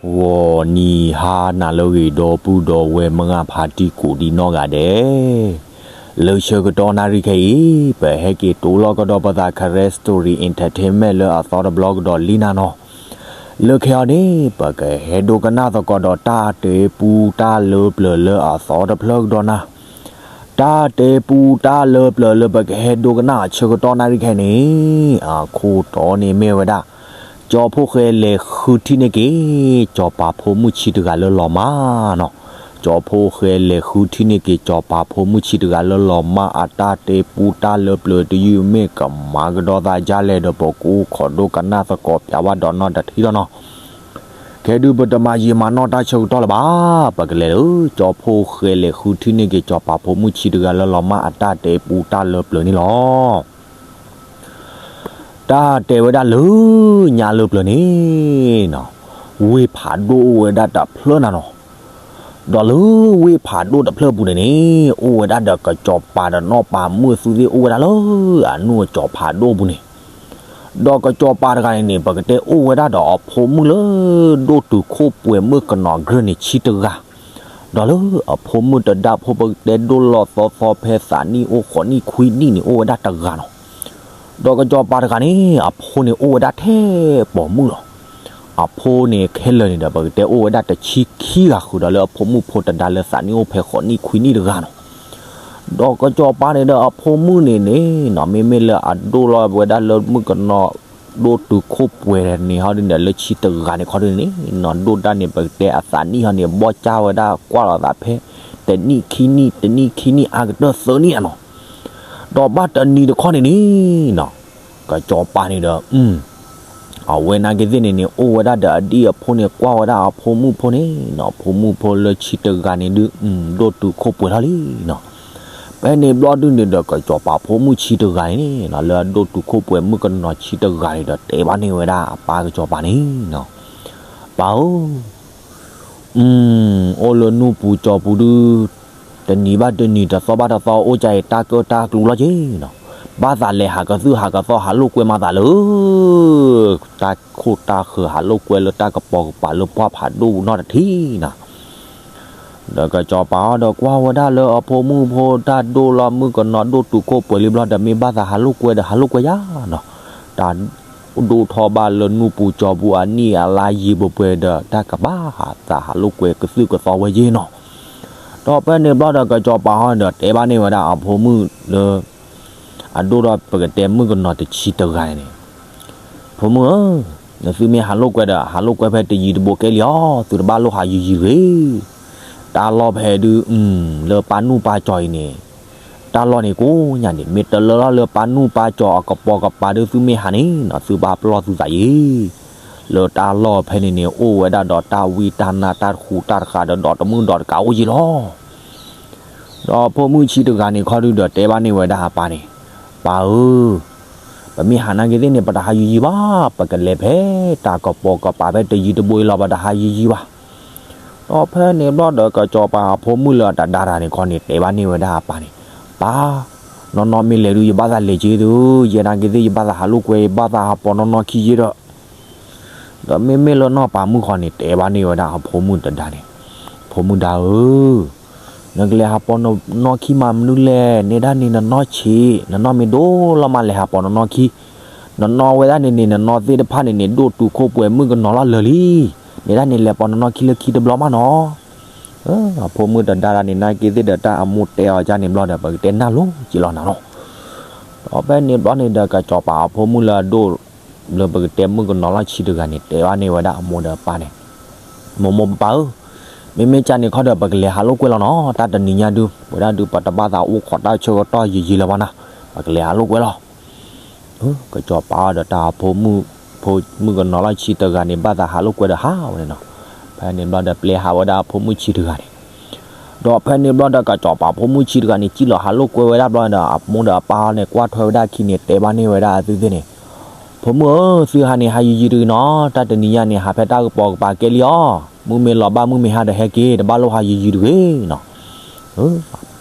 ဂီၤနံၤဟါနၤလၢအဂ့ၤ ဒီပုၢ်ဒီဝဲၢ်မုၢ်ဂၢ်ဖါတံၢ်ကိးဒံနီၢ်ဂၤဒဲး, လၢဆၢကတီၢ်နၣ်ရံၣ်ခဲအံၤ ပဟဲက့ၤတိလီၤကဒီးပသး Karen Story Entertainment လၢအသီတဘျီကဒီးလံနၤနီၤ. လၢခဲအံၤန့ၣ် ပကဟဲဒိကနၣ်သကိးဒီးတၢ်တဲပူတၢ်လၢပျၢၤလၢအသီတဖျၢၣ်ကဒီးနၤ. တၢ်တဲပူတၢ်လၢပျၢၤလၢပကဟဲဒိကနၣ်အဆၢကတီၢ်နၣ်ရံၣ်ခဲအံၤန့ၣ် အခိၣ်တီန့ၣ်မ့ၢ်ဝဲဒၣ် ကၠီဖှိၣ်ဃဲလဲၤဃုထံၣ်န့ၢ်က့ၤ စီၤပၤဖိမုၣ်ဆံတဂၤလၢလီၤမၢ်နီၤ. ကၠီဖှိၣ်ဃဲလဲၤဃုထံၣ်န့ၢ်က့ၤ စီၤပၤဖိမုၣ်ဆံတဂၤလၢလီၤမၢ် အတၢ်တဲပူတၢ်လၢပျၢၤတယုၢ်မ့ၢ်ကမၤကဒီးသးဒ်လဲၣ်ဒီး ပကအိၣ်ခိးဒိကနၣ်သကိးပျးဝဲဒီးနီတထံၣ်ဒီးနီၤ. ခဲဒုးပတမၤယံာ်မၤနီၢ်တၢ်ဆၢကတီၢ်လၢၤဘၣ်, ပကလဲၤလၢ ကၠီဖှိၣ်ဃဲလဲၤဃုထံၣ်န့ၢ်က့ၤ စီၤပၤဖိမုၣ်ဆံတဂၤလၢလီၤမၢ်အတၢ်တဲပူတၢ်လၢပျၢၤန့ၣ်လီၤ. တၢ်တဲဝဲဒၣ်လၢညါလၢပျၢၤန့ၣ်နီၤ, ဝ့ၢ်ဖးဒိၣ်အိၣ်ဝဲဒၣ်တဖျၢၣ်နၤနီၤ. ဒီးလၢဝ့ၢ်ဖးဒိၣ်တဖျၢၣ်ပူၤန့ၣ်န့ၣ် အိၣ်ဝဲဒၣ်ဒီးကစီၤပၤဒီးနီၢ်ပၤမုၣ်သူသ့ၣ်အိၣ်ဝဲဒၣ်လၢအနူၢ်အစီၤဖးဒိၣ်ပူၤန့ၣ်. ဒီးကစီၤပၤတဂၤန့ၣ်န့ၣ် ပကတဲအိၣ်ဝဲဒၣ်ဒီးအဖိမုၣ်လၢ ဒိၣ်တုာ်ခိၣ်ပှဲၤမုၣ်ကနီၤကြၢၢ်န့ၣ်ဆံတဂၤ, ဒီးလၢအဖိမုၣ်တဒါဖိပကတဲဒိၣ်လီၤသီသီဖဲသးနံၣ်အိၣ်ဃိးနံၣ်ခွံနံၣ်န့ၣ် အိၣ်ဝဲဒၣ်တဂၤနီၤ. ဒီးကစီၤပၤတဂၤန့ၣ် အဖိန့ၣ်အိၣ်ဝဲဒၣ်ထဲပိာ်မုၣ်လီၤ. အဖိန့ၣ်ခဲလၢာ်န့ၣ်ဒီး ပကတဲအိၣ်ဝဲဒၣ်တဆံခံဂၤဃုာ်ဒီး လၢအဖိမုၣ်ဖိတဒါလၢသးနံၣ်အိၣ်ဖဲဃိးနံၣ်ခွံနံၣ်တဂၤနီၤ. ဒီးကစီၤပၤန့ၣ်ဒီးအဖိမုၣ်န့ၣ်န့ၣ်နီၤ မ့မ့ၢ်လၢအဒိၣ်လီၤဝဲဒၣ်လၢမုၣ်ကနီၤ ဒိၣ်တုာ်ခိၣ်ပှဲၤန့ၣ်ဟီဒ်န့ၣ်ဒီး လၢဆံတဂၤန့ၣ်ခီဒ်န့ၣ်နီၤ ဒိၣ်တၢ်န့ၣ် ပကတဲအသးနံၣ်ဟီန့ၣ် ဘီၣ်ကၢ်ဝဲဒၣ်ကွၢ်လီၤသးဖဲ တနံၣ်ခံနံၣ် တနံၣ်ခံနံၣ် အါကတၢၢ်သၢနံၣ်အနီၤ. ဒီးဘၣ်တနံၤတခီန့ၣ်န့ၣ်နီၤ ကစီၤပၤန့ၣ်ဒီး အဝဲနာ်က့သ့ၣ်န့ၣ်န့ၣ် အိၣ်ဝဲဒၣ်ဒီးအဒံၣ်အဖိန့ၣ် ကွၢ်ဝဲဒၣ်အဖိမုၣ်ဖိန့ၣ်နီၤ ဖိမုၣ်ဖိလၢဆံတဂၤန့ၣ်ဒုး ဒိၣ်တုာ်ခိၣ်ပှဲၤထီၣ်လံနီၤ. ဖဲန့ၣ်ဘျီဒုးန့ၣ်ဒီး ကစီၤပၤဖိမုၣ်ဆံတဂၤန့ၣ်နီၤ လၢအဒိၣ်တုာ်ခိၣ်ပှဲၤမုၣ်ကနီၤဆံတဂၤန့ၣ်ဒီး တဲဘၣ်န့ၢ်ဝဲဒၣ်အပၢ်ကစီၤပၤန့ၣ်နီၤ, ပၢ်ဧၢ အိၣ်လၢနူၢ်ပူၤကၠီပူၤဒုး တနံၤဘၣ်တနံၤ တသီဘၣ်တသီ အိၣ်ကၢ်အံၤတၢ်ကၢၣ်တၢ်ကျူလီၤက့ၤနီၤ. ဘၣ်သးလဲၤဟးကသုၣ်ဟးကသီ ဟးလိာ်ကွဲမၤသးလၢ တၢ်ခိၣ်တၢ်ဃၢၤ ဟးလိာ်ကွဲလၢတၢ်ကပိာ်ကပၤလၢပှၢ်ဖးဒိၣ်ပူၤနီတထံၣ်နီၤ. ဒီးကစီၤပၤအီၤဒီးကွၢ်ဝဲဒၣ်လၢအဖိမုၣ်ဖိတၢ်ဒိၣ်လီၤ မုၣ်ကနီၤဒိၣ်တုာ်ခိၣ်ပှဲၤလံဘျီဒီး မ့ၢ်ဘၣ်သးဟးလိာ်ကွဲဒီးဟးလိာ်ကွဲယါနီၤ. တၢ်ဒိၣ်ထီၣ်ဘၣ်လၢနူၢ်ပူၤကၠီပူၤအနံၣ်အလါယံာ်ပှဲၤပှဲၤဒီး တၢ်ကဘၣ်သးဟးလိာ်ကွဲကသုၣ်ကသီဝဲယ့ၢ်နီၤ. ဒီးဖဲန့ၣ်ဘျီဒီး ကစီၤပၤအီၤဒီးတဲဘၣ်န့ၢ်ဝဲဒၣ်အဖိမုၣ်လၢ အဒိၣ်ဒီးပကတဲမုၣ်ကနီၤတဆံတဂၤန့ၣ်န့ၣ်, ဖိမုၣ်ဧၢ, နသုမ့ၢ်ဟးလိာ်ကွဲဒီး ဟးလိာ်ကွဲဖဲတယံၤတဘိးကဲလံအီၤ, သုတဘၣ်လိၣ်ဟးယံာ်ယံာ်တဂ့ၤ. တၢ်လီၢ်ဖဲဒုး လၢပၢ်နူၢ်ပၢ်ကၠီအံၤန့ၣ်, တၢ်လီၢ်န့ၣ်ကိးညါန့ၣ် မ့ၢ်တလၢလီၢ်လၢပၢ်နူၢ်ပၢ်ကၠီအကပိာ်ကပၤဒုး သုမ့ၢ်ဟးန့ၣ်နီၤ သုဘၣ်ပလီၢ်သုသးယ့ၢ်. လၢတၢ်လီၢ်ဖဲန့ၣ်န့ၣ် အိၣ်ဝဲဒၣ်ဒီးတၢ်ဝံတၢ်နါ တၢ်တဃူတၢ်တဃာ်ဒီး ဒီးတမုၣ်ဒီးတကးအိၣ်ယ့ၢ်လီၤ. ဒီးဖိမုၣ်ဆံတဂၤန့ၣ်ခီဒုးဒီးတဲဘၣ်န့ၢ်ဝဲဒၣ်အပၢ်န့ၣ်, ပၢ်ဧၢ, ပမ့ၢ်ဟးနာ်က့သ့ၣ်န့ၣ် ပတဟးယံာ်ယံာ်ဘၣ်, ပကလဲၤဖဲတၢ်ကပိာ်ကပၤဖဲတယံၤတဘိးအံၤလီၤ ပတဟးယံာ်ယံာ်ဘၣ်. ဒီးဖဲန့ၣ်ဘျီဒီး ကစီၤပၤအဖိမုၣ်လၢအတဒါတၢ်န့ၣ်ခီန့ၣ် တဲဘၣ်န့ၢ်ဝဲဒၣ်အပၢ်န့ၣ်, ပၢ်, နီၢ်နီၢ်မ့ၢ်လဲၤဒုး ယဘၣ်သးလဲၤက့ၤသု, ယဲနာ်က့သ့ၣ် ယဘၣ်သးဟးလိာ်ကွဲ ယဘၣ်သးဟးပိာ်နီၢ်နီၢ်ခံယ့ၢ်ဒီး ဒီးမ့မ့ၢ်လၢနီၢ်ပၤမုၣ်ခီန့ၣ် တဲဘၣ်န့ၢ်ဝဲဒၣ်အဖိမုၣ်တဒါန့ၣ်, ဖိမုၣ်ဒါဧၢ, နကလဲၤဟးပိာ်နနီၢ်ခံမးမနုၤလဲၣ်, နဲဒၣ်န့ၣ်နနီၢ်ဆံး, နနီၢ်မ့ၢ်ဒိၣ်လီၤမး လဲၤဟးပိာ်နနီၢ်ခံ, နနီၢ်ဝဲဒၣ်န့ၣ်န့ၣ် နနီၢ်သ့ၣ်တဖၣ်န့ၣ်န့ၣ် ဒိၣ်တုာ်ခိၣ်ပှဲၤမုၣ်ကနီၤလီၤလၢာ်လံ, နဲဒၣ်န့ၣ် လဲၤပိာ်နနီၢ်ခံလၢခံတဘျီမးနီၤ. အဖိမုၣ်တဒါဒၣ်န့ၣ် နာ်က့သ့ၣ်ဒီး တၢ်အမိၢ်တဲအီၤကန့ၣ်ဘျီဒီး ပကတဲနၢ်လိၤက့ၤလီၤနၤနီၤ. ဒီးဖဲန့ၣ်ဘျီန့ၣ်ဒီး ကစီၤပၤအဖိမုၣ်လၢအဒိၣ် လၢပကတဲမုၣ်ကနီၤလီၢ်ဆံးတဂၤန့ၣ် တဲဘၣ်န့ၢ်ဝဲဒၣ်အမိၢ်ဒီးအပၢ်န့ၣ်, မိၢ်မိၢ်ပၢ်ပၢ်ဧၢ, မ့မ့ၢ်ကန့ၣ်ခီဒီး ပကလဲၤဟးလိာ်ကွဲလီၤနီၤ, တၢ်တနံၤညါဒုး ပဝဲဒၣ်ဒုး ပတဘၣ်သးအိၣ်ခိးတၢ်ဆၢကတီၢ်ယံာ်ယံာ်လၢၤဘၣ်နၤ, ပကလဲၤဟးလိာ်ကွဲလီၤ. ကစီၤပၤအီၤဒီးတၢ်အဖိမုၣ်, ဖိမုၣ်ကနီၤလီၢ်ဆံးတဂၤန့ၣ် ဘၣ်သးဟးလိာ်ကွဲဒီးဟးဝဲန့ၣ်နီၤ. ဖဲန့ၣ်ဘျီဒီး ပျဲဟးဝဲဒၣ်အဖိမုၣ်ဆံးတဂၤန့ၣ်, ဒီးဖဲန့ၣ်ဘျီဒီး ကစီၤပၤဖိမုၣ်ဆံးတဂၤန့ၣ် စံၣ်လီၤဟးလိာ်ကွဲဝဲဒၣ်ဘျီဒီး အမိၢ်ဒီးအပၢ်န့ၣ် ကွၢ်ထွဲဝဲဒၣ်ခံန့ၣ် တဲဘၣ်န့ၢ်ဝဲဒၣ်အသုသ့ၣ်န့ၣ်, ဖိမုၣ်ဧၢ, သုဟးန့ၣ် ဟးယံာ်ယံာ်တဂ့ၤနီၤ, တၢ်တနံၤညါန့ၣ် ဟးဖဲတၢ်ကပိာ်ကပၤကဲလံအီၤ, မုၢ်မ့ၢ်လီၤဘၣ် မုၢ်မ့ၢ်ဟါဒီးဟဲက့ၤ, တဘၣ်လိၣ်ဟးယံာ်ယံာ်တဂ့ၤနီၤ.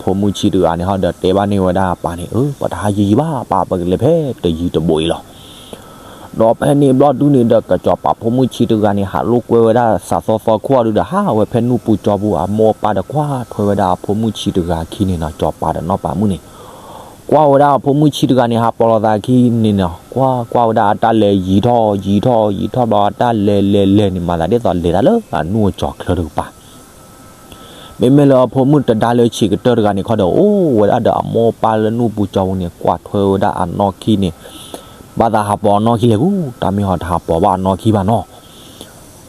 ဖိမုၣ်ဆံးတဂၤန့ၣ်ဟီဒီး တဲဘၣ်န့ၢ်ဝဲဒၣ်အပၢ်န့ၣ်, ပတဟးယံာ်ယံာ်ဘၣ်ပၢ်, ပကလဲၤဖဲတယံၤတဘိးအံၤလီၤ. ဒီးဖဲန့ၣ်ဘျီဒုန့ၣ်ဒီး ကစီၤပၤဖိမုၣ်ဆံးတဂၤန့ၣ် ဟးလိာ်ကွဲဝဲဒၣ်စးသီသီခိၣ်အီၤဒုဒီး ဟးဝဲဖဲနူၢ်ပူၤကၠီပူၤ အမိၢ်အပၢ်ဒီးကွၢ်ထွဲဝဲဒၣ်အဖိမုၣ်ဆံးတဂၤခံန့ၣ်နီၤ, စီၤပၤဒီးနီၢ်ပၤမုၣ်န့ၣ် ကွၢ်ဝဲဒၣ်အဖိမုၣ်ဆံးတဂၤန့ၣ် ဟးပိာ်လိာ်သးခံန့ၣ်နီၤ, ကွၢ်ကွၢ်ဝဲဒၣ်အတၢ်လဲၤယံာ်ထီၣ်ယံာ်ထီၣ်ယံာ်ထီၣ်ဘျီ အတၢ်လဲၤလဲၤလဲၤန့ၣ် မၤသးဒ်သိးလဲၤတၢ်လၢအနူၢ်အကၠီၤချၢတကပၤ မ့မ့ၢ်လၢအဖိမုၣ်တဒါလၢဆံးကတၢၢ်တဂၤန့ၣ်ခီဒီး အိၣ်ဝဲဒၣ်ဒီးအမိၢ်အပၢ်လၢနူၢ်ပူၤကၠီပူၤန့ၣ် ကွၢ်ထွဲဝဲဒၣ်အနီၢ်ခံန့ၣ်, ဘၣ်သးဟးပိာ်အနီၢ်ခံလဲၣ်ပူၤ, တၢ်မ့ၢ်ဟီတဟးပိာ်ဘၣ်အနီၢ်ခံဘၣ်နီၤ.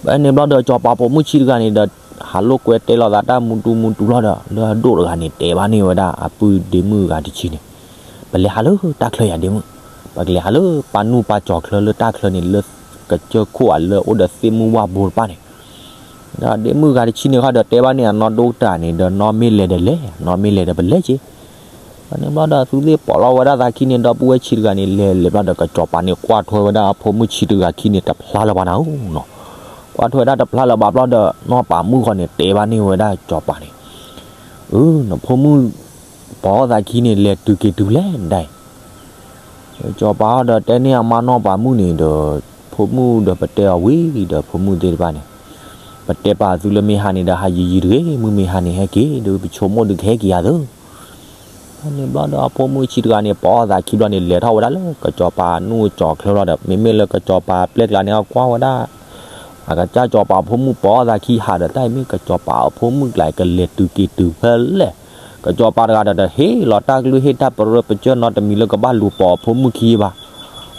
ဖဲန့ၣ်ဘျီဒီး စီၤပၤဖိမုၣ်ဆံးတဂၤန့ၣ်ဒီး ဟးလိာ်ကွဲတဲလိာ်သးတၢ်မူတူမူတူလီၤဒီး လၢအဒိၣ်တဂၤန့ၣ် တဲဘၣ်န့ၢ်ဝဲဒၣ်အပုၢ်ဒ့မုၣ်ဂၤတဆံန့ၣ်, ပလဲၤဟးလၢတၢ်ချၢယၤဒ့မုၣ်, ပကလဲၤဟးလၢပၢ်နူၢ်ပၢ်ကၠီၤချၢလၢတၢ်ချၢန့ၣ် လၢကစၢၢ်ခိၣ်အလၢအိၣ်ဒီးသ့ၣ်မုၢ်ဝၣ်ဘိတဖၣ်န့ၣ် ဒီးဒ့မုၣ်ဂၤတဆံန့ၣ်ခီဒီးတဲဘၣ်န့ၢ်အနီၢ်ဒိၣ်တဂၤန့ၣ်ဒီး နီၢ်မ့ၢ်လဲၤဒီးလဲၤ, နီၢ်မ့ၢ်လဲၤဒီးပလဲၤက့ၤ. ဖဲန့ၣ်ဘျီဒီး အသုသ့ၣ်ပိာ်လီၤဝဲဒၣ်သးခံန့ၣ် ဒီပုၢ်ဝဲၢ်ဆံးတဂၤန့ၣ် လဲၤလဲၤဘျီဒီး ကစီၤပၤန့ၣ်ကွၢ်ထွဲဝဲဒၣ်အဖိမုၣ်ဆံးတဂၤခံန့ၣ် တဖျါလၢၤဘၣ်နၤဧၢနီၤ. ကွၢ်ထွဲဝဲဒၣ်တဖျါလၢၤဘၣ်ဘျီဒီး နီၢ်ပၤမုၣ်ဃီန့ၣ် တဲဘၣ်န့ၢ်ဝဲဒၣ်စီၤပၤန့ၣ်, အၢ နဖိမုၣ် ပိာ်အီၣ်သးခံန့ၣ် လဲၤတုၤက့ၤတုၤလဲၣ်နဒၣ်အံၤ စီၤပၤဒီးတဲန့ၢ်အမါနီၢ်ပၤမုၣ်န့ၣ်ဒီး ဖိမုၣ်ဒီးပတဲအီၤဝံၤဒီး ဖိမုၣ်သ့ၣ်တဖၣ်န့ၣ်, ပတဲပာ်သုလၢမ့ၢ်ဟးန့ၣ်ဒီး ဟးယံာ်ယံာ်တဂ့ၤ, မုၢ်မ့ၢ်ဟါန့ၣ်ဟဲက့ၤဒီး ပဆိကမိၣ်ဒုးကဟဲက့ၤယၤသု. ဖဲန့ၣ်ဘျီဒီး အဖိမုၣ်ဆံးတဂၤန့ၣ် ပိာ်အီၣ်သးခံဘျီန့ၣ် လဲၤထီၣ်ဝဲဒၣ်လၢကစီၤပၤနူၢ်အကၠီၤချၢလီၤဒီး မ့မ့ၢ်လၢကစီၤပၤအပျဲၢ်ကျါန့ၣ် အကွၢ်ဝဲဒၣ် အကစၢ်စီၤပၤအဖိမုၣ်ပိာ်အီၣ်သးခံဟးဒီး တၢ်အံၤမ့ၢ်ကစီၤပၤအဖိမုၣ်ကျါ ကလဲၤတုၤက့ၤတုၤဖဲလဲၣ်. ကစီၤပၤတဂၤဒီးတဟ့ၣ်လီၤတၢ်ကလုၢ်ဟ့ၣ်တၢ်ပရၢပစၢၢ်နီတမံၤလၢကဘၣ်လူၤပိာ်အဖိမုၣ်ခံဘၣ်.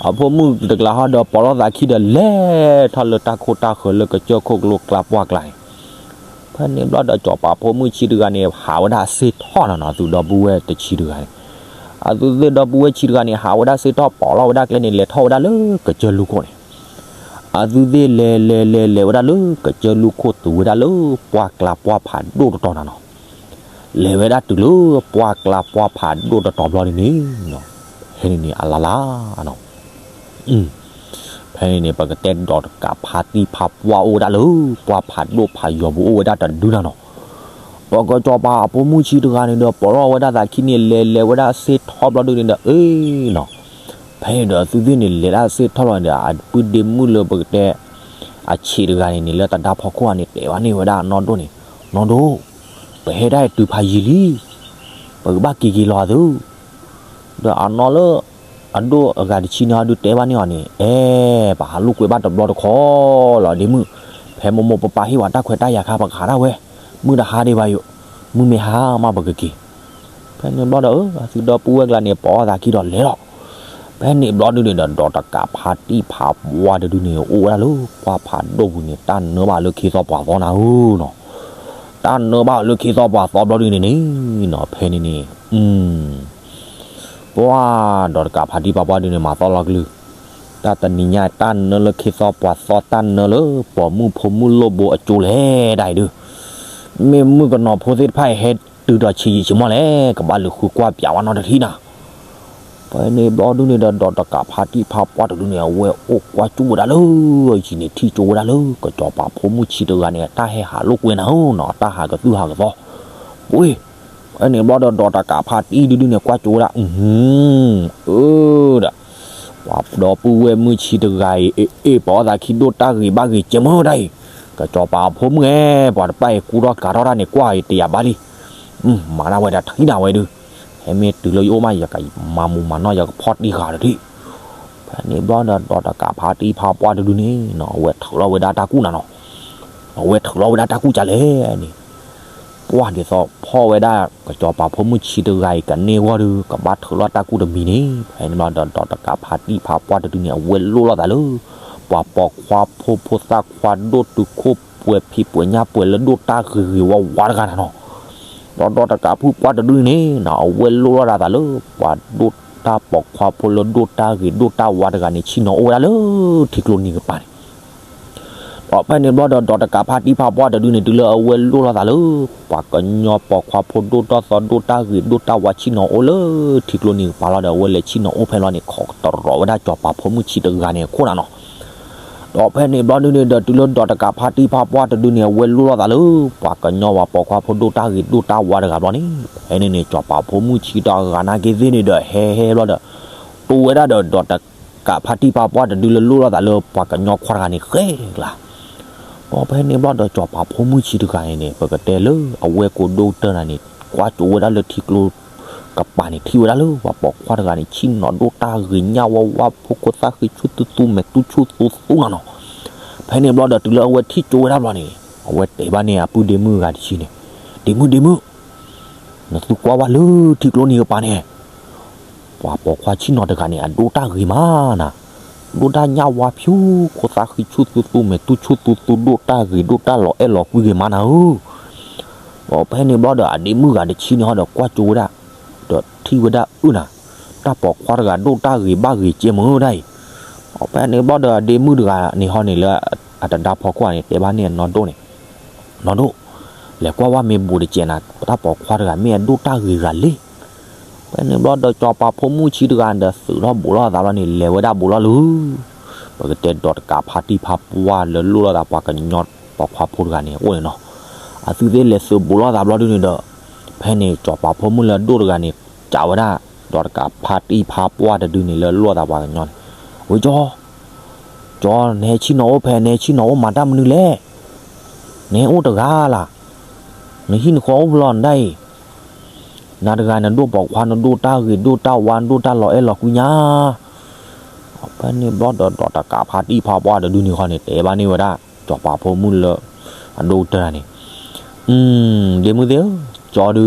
အဖိမုၣ်တကျါဟီဒီး ပိာ်လီၤသးခံဒီး လဲၤထီၣ်လၢတၢ်ခိၣ်တၢ်ဃၢၤလၢကစၢၢ်ခိၣ်ကလိကျါပှၢ်ကျါန့ၣ် ဖဲန့ၣ်ဘျီဒီး စီၤပၤဖိမုၣ်ဆံးတဂၤန့ၣ် ဟးဝဲဒၣ်အစ့ၢ်ထီၣ်နီၤနီၤ အသုဒီပုၢ်ဝဲၢ်တဆံတဂၤန့ၣ်, အသုသ့ၣ်ဒီပုၢ်ဝဲၢ်ဆံးတဂၤန့ၣ် ဟးဝဲဒၣ်စ့ၢ်ထီၣ် ပိာ်လီၤဝဲဒၣ်ကျဲန့ၣ် လဲၤထီၣ်ဝဲဒၣ်လၢကစၢၢ်လူၢ်ခိၣ်န့ၣ်, အသုသ့ၣ်လဲၤလဲၤလဲၤလဲၤဝဲဒၣ်လၢကစၢၢ်လူၢ်ခိၣ် တုၤဝဲဒၣ်လၢပှၢ်ကျါပှၢ်ဖးဒိၣ်တတီၤနီၤနီၤ လဲၤဝဲဒၣ်တုၤလၢပှၢ်ကျါပှၢ်ဖးဒိၣ်တတီၤဘျီဒ်န့ၣ်, ဖဲန့ၣ်န့ၣ်အလါလါနီၤ, ဖဲန့ၣ်န့ၣ် ပကတဲဒီးတကးဖါတံၢ်ဖးပှၢ်အိၣ်ဝဲဒၣ်လၢ ပှၢ်ဖးဒိၣ်ဖးယိာ်ပူၤအိၣ်ဝဲဒၣ်တဒုနီၤနီၤ, ပကစီၤပၤအဖိမုၣ်ဆံးတဂၤန့ၣ်ဒီး ပိာ်လီၤဝဲဒၣ်သးခံန့ၣ် လဲၤလဲၤဝဲဒၣ်စ့ၢ်ထီၣ်ဘျီဒ်န့ၣ်ဒီး အ့နီၤ ဖဲန့ၣ်ဒီးအသုသ့ၣ်န့ၣ် လဲၤဒၣ်စ့ၢ်ထီၣ်လီၤန့ၣ်ဒီး အပုၢ်ဒ့မုၣ်လၢပကတဲ အဆံးတဂၤန့ၣ်န့ၣ် လၢတဒါဖီခိၣ်ဧါန့ၣ် တဲဘၣ်န့ၢ်ဝဲဒၣ်အနီၢ်ဒိၣ်န့ၣ်, နီၢ်ဒိၣ်, ပဟဲဒၣ်တုၤဖးယံာ်လံ, ပကဘၣ်က့ၤက့ၤလီၤသု, ဒီးအနီၢ်လၢ အဒိၣ်အဂၤတဆံန့ၣ်ဟီဒုးတဲဘၣ်န့ၢ်အီၤန့ၣ်, အဲ ပဟးလိာ်ကွဲဘၣ်တဘျီတခီလီၤဒ့မုၣ်, ဖဲမိၢ်မိၢ်ပၢ်ပၢ်ဟ့ၣ်ဝဲတၢ်ခွဲးတၢ်ယာ်ခါ ပကဟးဒၣ်ဝဲ, မုၢ်တဟါဒံးဘၣ်ယိာ်, မုၢ်မ့ၢ်ဟါမးပကက့ၤ ဖဲန့ၣ်ဘျီဒီး အသုဒီပုၢ်ဝဲၢ်ကျါန့ၣ် ပိာ်အီၣ်သးခံဒီးလဲၤလီၤ. ဖဲန့ၣ်ဘျီဒုန့ၣ်ဒီး ဒီးတကးဖါတံၢ်ဖးပှၢ်တဒုန့ၣ် အိၣ်ဝဲဒၣ်လၢပှၢ်ဖးဒိၣ်ပူၤန့ၣ် တၢ်နၢဘၣ်လၢခ့သီပှၤသီနၤဧၢနီၤ, တၢ်နၢဘၣ်လၢခ့သီပှၤသီဘျီဒုန့ၣ်န့ၣ်နီၤ, ဖဲန့ၣ်န့ၣ် ပှၢ်ဒီးတကးဖါတံၢ်ဖးပှၢ်ဒုန့ၣ် မၤသီလီၤကလုၢ်, တၢ်တနံၤညါ တၢ်နၢလၢခ့သီပှၤသီ တၢ်နၢလၢပိာ်မုၣ်ဖိမုၣ်လိၣ်ဘိအကၠိလဲၣ်ဒၣ်အံၤဒု, မ့ၢ်မုၣ်ကနီၤဖိသ့ၣ်တဖၣ်အံၤ ဟဲတုၤဒီးဆံးယံာ်ဆံးမီၢ်လဲၣ်, ကဘၣ်လူၤဃုကွၢ်ပၠးဝဲနီတထံၣ်နၤ ဖဲန့ၣ်ဘျီဒုန့ၣ်ဒီး ဒီးတကးဖါတံၢ်ဖးပှၢ်တဒုန့ၣ် အဝဲအိၣ်ကွၢ်ကၠိဝဲဒၣ်လၢ ယံာ်န့ၣ်ထံၣ်ကၠိဝဲဒၣ်လၢ ကစီၤပၤဖိမုၣ်ဆံးတဂၤန့ၣ် တၢ်ဟဲဟးလိာ်ကွဲနၤဧၢနီၤ, တၢ်ဟးကသုၣ်ဟးကသီ, ပှ့ၤ, ဖဲန့ၣ်ဘျီဒီး ဒီးတကးဖါတံၢ်ဒုဒုန့ၣ် ကွၢ်ကၠိဝဲဒၣ်, အၢ ဒီး ပှၤဒီပုၢ်ဝဲၢ်မုၣ်ဆံးတဂၤအံၤ အ့ၣ် ပိာ်အီၣ်သးခံဒိၣ်တၢ်ဂ့ၤဘၣ်ဂ့ၤကဲမုၢ်ဒၣ်အံၤ, ကစီၤပၤအဖိမုၣ်ဧၢ, ပှၤတဖၣ်အံၤကူထီၣ်ကၤထီၣ်တၢ်န့ၣ် ကွၢ်အံၤတယာ်ဘၣ်လံ, မၤဒၣ်ဝဲဒၣ်ထံၣ်နၤဝဲဒု, ဟဲမ့ၢ်တုၤလၢယအိၣ်မး ယကမၤမူးမၤနီၢ် ယကဖီၣ်တံၢ်ဃာ်တထံၣ်, ဖဲန့ၣ်ဘျီဒီး ဒီးတကးဖါတံၢ်ဖးပှၢ်တဒုန့ၣ်နီၤ အဝဲထုးလီၤဝဲဒၣ်တၢ်ကူၣ်နၤနီၤ, အဝဲထုးလီၤဝဲဒၣ်တၢ်ကူၣ်ကလဲၣ်န့ၣ် ပှၢ်ဒ်သိးဖီၣ်ဝဲဒၣ် ကစီၤပၤဖိမုၣ်ဆံးတဂၤအံၤ ကန့ၢ်ဂီၢ်ဒီး ကဘၣ်ထုးလီၤတၢ်ကူၣ်တမံၤန့ၣ်, ဖဲန့ၣ်ဘျီဒီး ဒီးတကးဖါတံၢ်ဖးပှၢ်တဒုန့ၣ် အဝဲလိၣ်လိာ်သးလၢ ပှၤပိာ်ခွါဖိ ဖိသၣ်ခွါဒိၣ်တုာ်ခိၣ် ပှဲၤဖံးပှဲၤညၣ်ပှဲၤလၢဒိၣ်တၢ်ဂ့ၤဂ့ၤဝါဝါတဂၤနၤနီၤ, ဒီး ဒီးတကးဖုပှၢ်တဒုန့ၣ်နီၤ အဝဲလိၣ်လိာ်သးလၢ ပှၤဒိၣ်တၢ်ပိာ်ခွါဖိလၢဒိၣ်တၢ်ဂ့ၤဒိၣ်တၢ်ဝါတဂၤန့ၣ် ဆ့ၣ်နီၤအိၣ်ဝဲဒၣ်လၢထံကျိနံၤကပၤန့ၣ် ဒီးဖဲန့ၣ်ဘျီဒီး ဒီးတကးဖါတံၢ်ဖးပှၢ်တဒုန့ၣ် တုၤလၢအဝဲလိၣ်လိာ်သးလၢ ပှၤကညီပိာ်ခွါဖိဒိၣ်တၢ်သီဒိၣ်တၢ်ဂ့ၤဒိၣ်တၢ်ဝါဆ့ၣ်နီၤအိၣ်လၢထံကျိနံၤကပၤလီၤဒီး အဝဲလဲၤဆ့ၣ်နီၤအိၣ်ဖဲလီၤန့ၣ် ခိးတရီၤဝဲဒၣ်စီၤပၤဖိမုၣ်ဆံးတဂၤန့ၣ်အခိၣ်နၤနီၤ, ဒီးဖဲန့ၣ်ဘျီဒုန့ၣ်ဒီး တုၤလၢဒီးတကးဖါတံၢ်ဖးပှၢ်တဒုန့ၣ် အဝဲလိၣ်လိာ်သးလၢ ပှၤကညီဝဲပိာ်ခွါဖိဒိၣ်တၢ်ဂ့ၤဒိၣ်တၢ်ဝါတဂၤဘျီန့ၣ်, ဖဲန့ၣ်န့ၣ် စီၤပၤဖိမုၣ်ဆံးတဂၤနာ်က့သ့ၣ်န့ၣ်ဒီး ဟဲဟဲဘျီဒီး တိဝဲဒၣ်ဒီး ဒီးတ ဒီးတကးဖါတံၢ်ဖါပှၢ်တဒုလၢလိၣ်လိာ်သးလၢပှၤကညီခွါတဂၤန့ၣ် ဃဲကျါ, ဒီးဖဲန့ၣ်ဘျီဒီး စီၤပၤဖိမုၣ်ဆံးတဂၤန့ၣ်န့ၣ် ပကတဲလၢအဝဲၢ်ကိာ်ဒိၣ်ကတၢၢ်နၤန့ၣ် ကွၢ်ကၠိဝဲဒၣ်လၢထံကျိကပၤန့ၣ် ထံၣ်ဝဲဒၣ်လၢပှၤပိာ်ခွါတဂၤန့ၣ် ဆ့ၣ်နီၤဒိၣ်တၢ်ဂ့ၤညၣ်ဝါဝါ ဖိခိၣ်သၣ်ဃံဆူၣ်သူသူ မဲာ်တူၢ်ဆူၣ်သူသူနၤနီၤ. ဖဲန့ၣ်ဘျီဒီး တုၤလၢအဝဲထံၣ်ကၠိဝဲဒၣ်ဘျီန့ၣ် အဝဲတဲဘၣ်န့ၢ်အပုၢ်ဒ့မုၣ်ဂၤတဆံန့ၣ်, ဒ့မုၣ်ဒ့မုၣ်, နသုကွၢ်ဝဲလၢထံကျိန့ၣ်ကပၤန့ၣ် ပှၤပိာ်ခွါဆ့ၣ်နီၤတဂၤန့ၣ် အဒိၣ်တၢ်ဂ့ၤမးနၤ, ဒိၣ်တၢ်ညၣ်ဝါဖၠူ ခိၣ်သၣ်ဃံဆူၣ်သူသူ မဲာ်တူၢ်ဆူၣ်သူသူ ဒိၣ်တၢ်ဂ့ၤ ဒိၣ်တၢ်လီၤအဲၣ်လီၤကွံဂ့ၤမးနၤဧၢ. ဒီးဖဲန့ၣ်ဘျီဒီးအဒ့မုၣ်ဂၤတဆံန့ၣ်ဟီဒီးကွၢ်ကၠိဝဲဒၣ်, ဒီးထံၣ်ဝဲဒၣ်အၢနၤ, တၢ်ပိာ်ခွါတဂၤဒိၣ်တၢ်ဂ့ၤဘၣ်ဂ့ၤကဲမုၢ်ဒၣ်အံၤ. ဒီးဖဲန့ၣ်ဘျီဒီးအဒ့မုၣ်တဂၤန့ၣ်ဟီန့ၣ်လၢအတဒါဖီခိၣ်န့ၣ် တဲဘၣ်န့ၢ်အနီၢ်ဒိၣ်န့ၣ်, နီၢ်ဒိၣ်, လဲၤကွၢ်ဝဲမ့ၢ်ဘူးတစဲးနၤ ပတၢ်ပိာ်ခွါတဂၤမ့ၢ်အဒိၣ်တၢ်ဂ့ၤဂၤလဲၣ်. ဖဲန့ၣ်ဘျီဒီးစီၤပၤဖိမုၣ်ဆံးတဂၤဒီးသုးထီၣ်ဘူးလိာ်သးဘျီန့ၣ် လဲၤဝဲဒၣ်ဘူးလီၤလၢ ပကတဲဒီးတကးဖါတံၢ်ဖါပှၢ်လၢလိၣ်လိာ်သးပှၤကညီပိာ်ခွါဖိတဂၤန့ၣ်အိၣ်န့ၣ်နီၤ. အသုသ့ၣ်လဲၤသုးဘူးလိာ်သးဘျီဒုန့ၣ်ဒီး ဖဲန့ၣ်စီၤပၤဖိမုၣ်လၢအဒိၣ်တဂၤန့ၣ် စံးဝဲဒၣ် ဒီးတကးဖါတံၢ်ဖါပှၢ်တဒုန့ၣ်လၢလိၣ်လိာ်သးပှၤကညီန့ၣ်, ဝဲကၠီ ကၠီ နဟဲဆ့ၣ်နီၤအိၣ်ဖဲ နဟဲဆ့ၣ်နီၤအိၣ်မၤတၢ်မနုၤလဲၣ်. နဟဲအိၣ်တဂၤလၢ်. နဟံၣ်နဃီအိၣ်ဖဲလဲၣ်နဒၣ်အံၤ. နၤတဂၤနဒိၣ်ပိာ်ခွါ နဒိၣ်တၢ်ဂ့ၤ ဒိၣ်တၢ်ဝါ နဒိၣ်တၢ်လီၤအဲၣ်လီၤကွံညါ. ဖဲန့ၣ်ဘျီဒီး ဒီးတကးဖါတံၢ်ဖါပှၢ်တဒုန့ၣ်ဃီန့ၣ် တဲဘၣ်န့ၢ်ဝဲဒၣ် စီၤပၤဖိမုၣ်လၢ အဒိၣ်ကတၢၢ်န့ၣ်, ဒ့မုၣ်သ့ၣ်ဧၢ, ကၠီဒု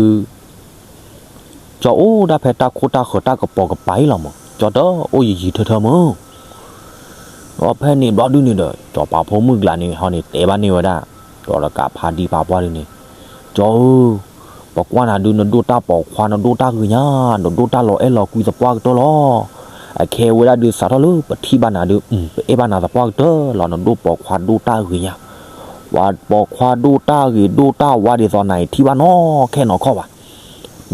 ကၠီအိၣ်ဒၣ်ဖဲတၢ်ခိၣ်တၢ်ဃၢၤတၢ်ကပီၤကပၤအံၤလီၤမး, ကၠီတအိၣ်ယံာ်ယံာ်ထၢထၢမး. ဒီးဖဲန့ၣ်ဘျီဒုန့ၣ်ဒီး စီၤပၤဖိမုၣ်ကျါန့ၣ်ဟီန့ၣ် တဲဘၣ်န့ၢ်ဝဲဒၣ် ဒီးတကးဖါတံၢ်ဖါပှၢ်ဒုန့ၣ်, ကၠီဧၢ, ပကွၢ်နၤဒု နဒိၣ်တၢ်ပိာ်ခွါ နဒိၣ်တၢ်ဂ့ၤညါ နဒိၣ်တၢ်လီၤအဲၣ်လီၤကွံသပှၢ်ကတၢၢ်လီၤ. အခဲအံၤဝဲဒၣ်ဒုးစးထီၣ်လၢပထံၣ်ဘၣ်နၤဒု ပအဲၣ်ဘၣ်နၤသပှၢ်ကတၢၢ်လီၤ. နဒိၣ်ပိာ်ခွါဒိၣ်တၢ်ဂ့ၤညါ, ပှၤပိာ်ခွါဒိၣ်တၢ်ဂ့ၤဒိၣ်တၢ်ဝါဒ်သိးနၤအံၤ ထံၣ်ဘၣ်နီၢ်ခဲနီၢ်ခီဘၣ်.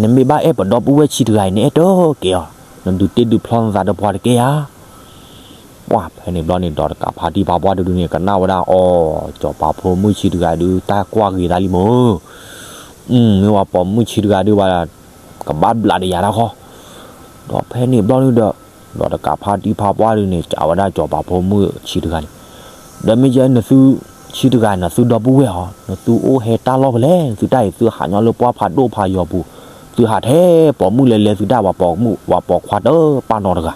နမ့ၢ်ဘၣ်အဲၣ်ပဒီပုၢ်ဝဲၢ်ဆံးတဂၤအံၤ နအဲၣ်တက့ၢ်အီၤ, နဒုးတ့ဒုးဖျီနသးဒီးပှၤတက့ၢ်ဧါ. ပှၤဖဲန့ၣ်ဘျီန့ၣ် ဒီးတကးဖါတံၢ်ဖါပှၢ်တဒုန့ၣ် ကနၣ်ဝဲဒၣ်အီၤ, စီၤပၤဖိမုၣ်ဆံးတဂၤဒု တၢ်ကွၢ်ဂ့ၤသးလံမး. မ့ၢ်ဝဲပိာ်မုၣ်ဆံးတဂၤဒုဘၣ် ကဘၣ်ဘျးဒီးယၤတၢ်ဃီ. ဒီးဖဲန့ၣ်ဘျီန့ၣ်ဒီး ဒီးတကးဖါတံၢ်ဖါပှၢ်ဒုန့ၣ် စံးဝဲဒၣ်စီၤပၤဖိမုၣ်ဆံးတဂၤန့ၣ်, ဒီးမ့ၢ်ယဲနသုဆံးတဂၤ နသုဒီပုၢ်ဝဲၢ်ဧါ, နသုအိၣ်ဟဲတၢ်လီၢ်ဖဲလဲၣ်, နသုတၢ်အံၤ သုဟးညီလၢပှၢ်ဖးဒိၣ်ဖးယီၤပူၤ, သုဟးထဲပိာ်မုၣ်လဲၤလဲၤသုတၢ် ပှၤပိာ်ခွါတပာ်နီတဂၤ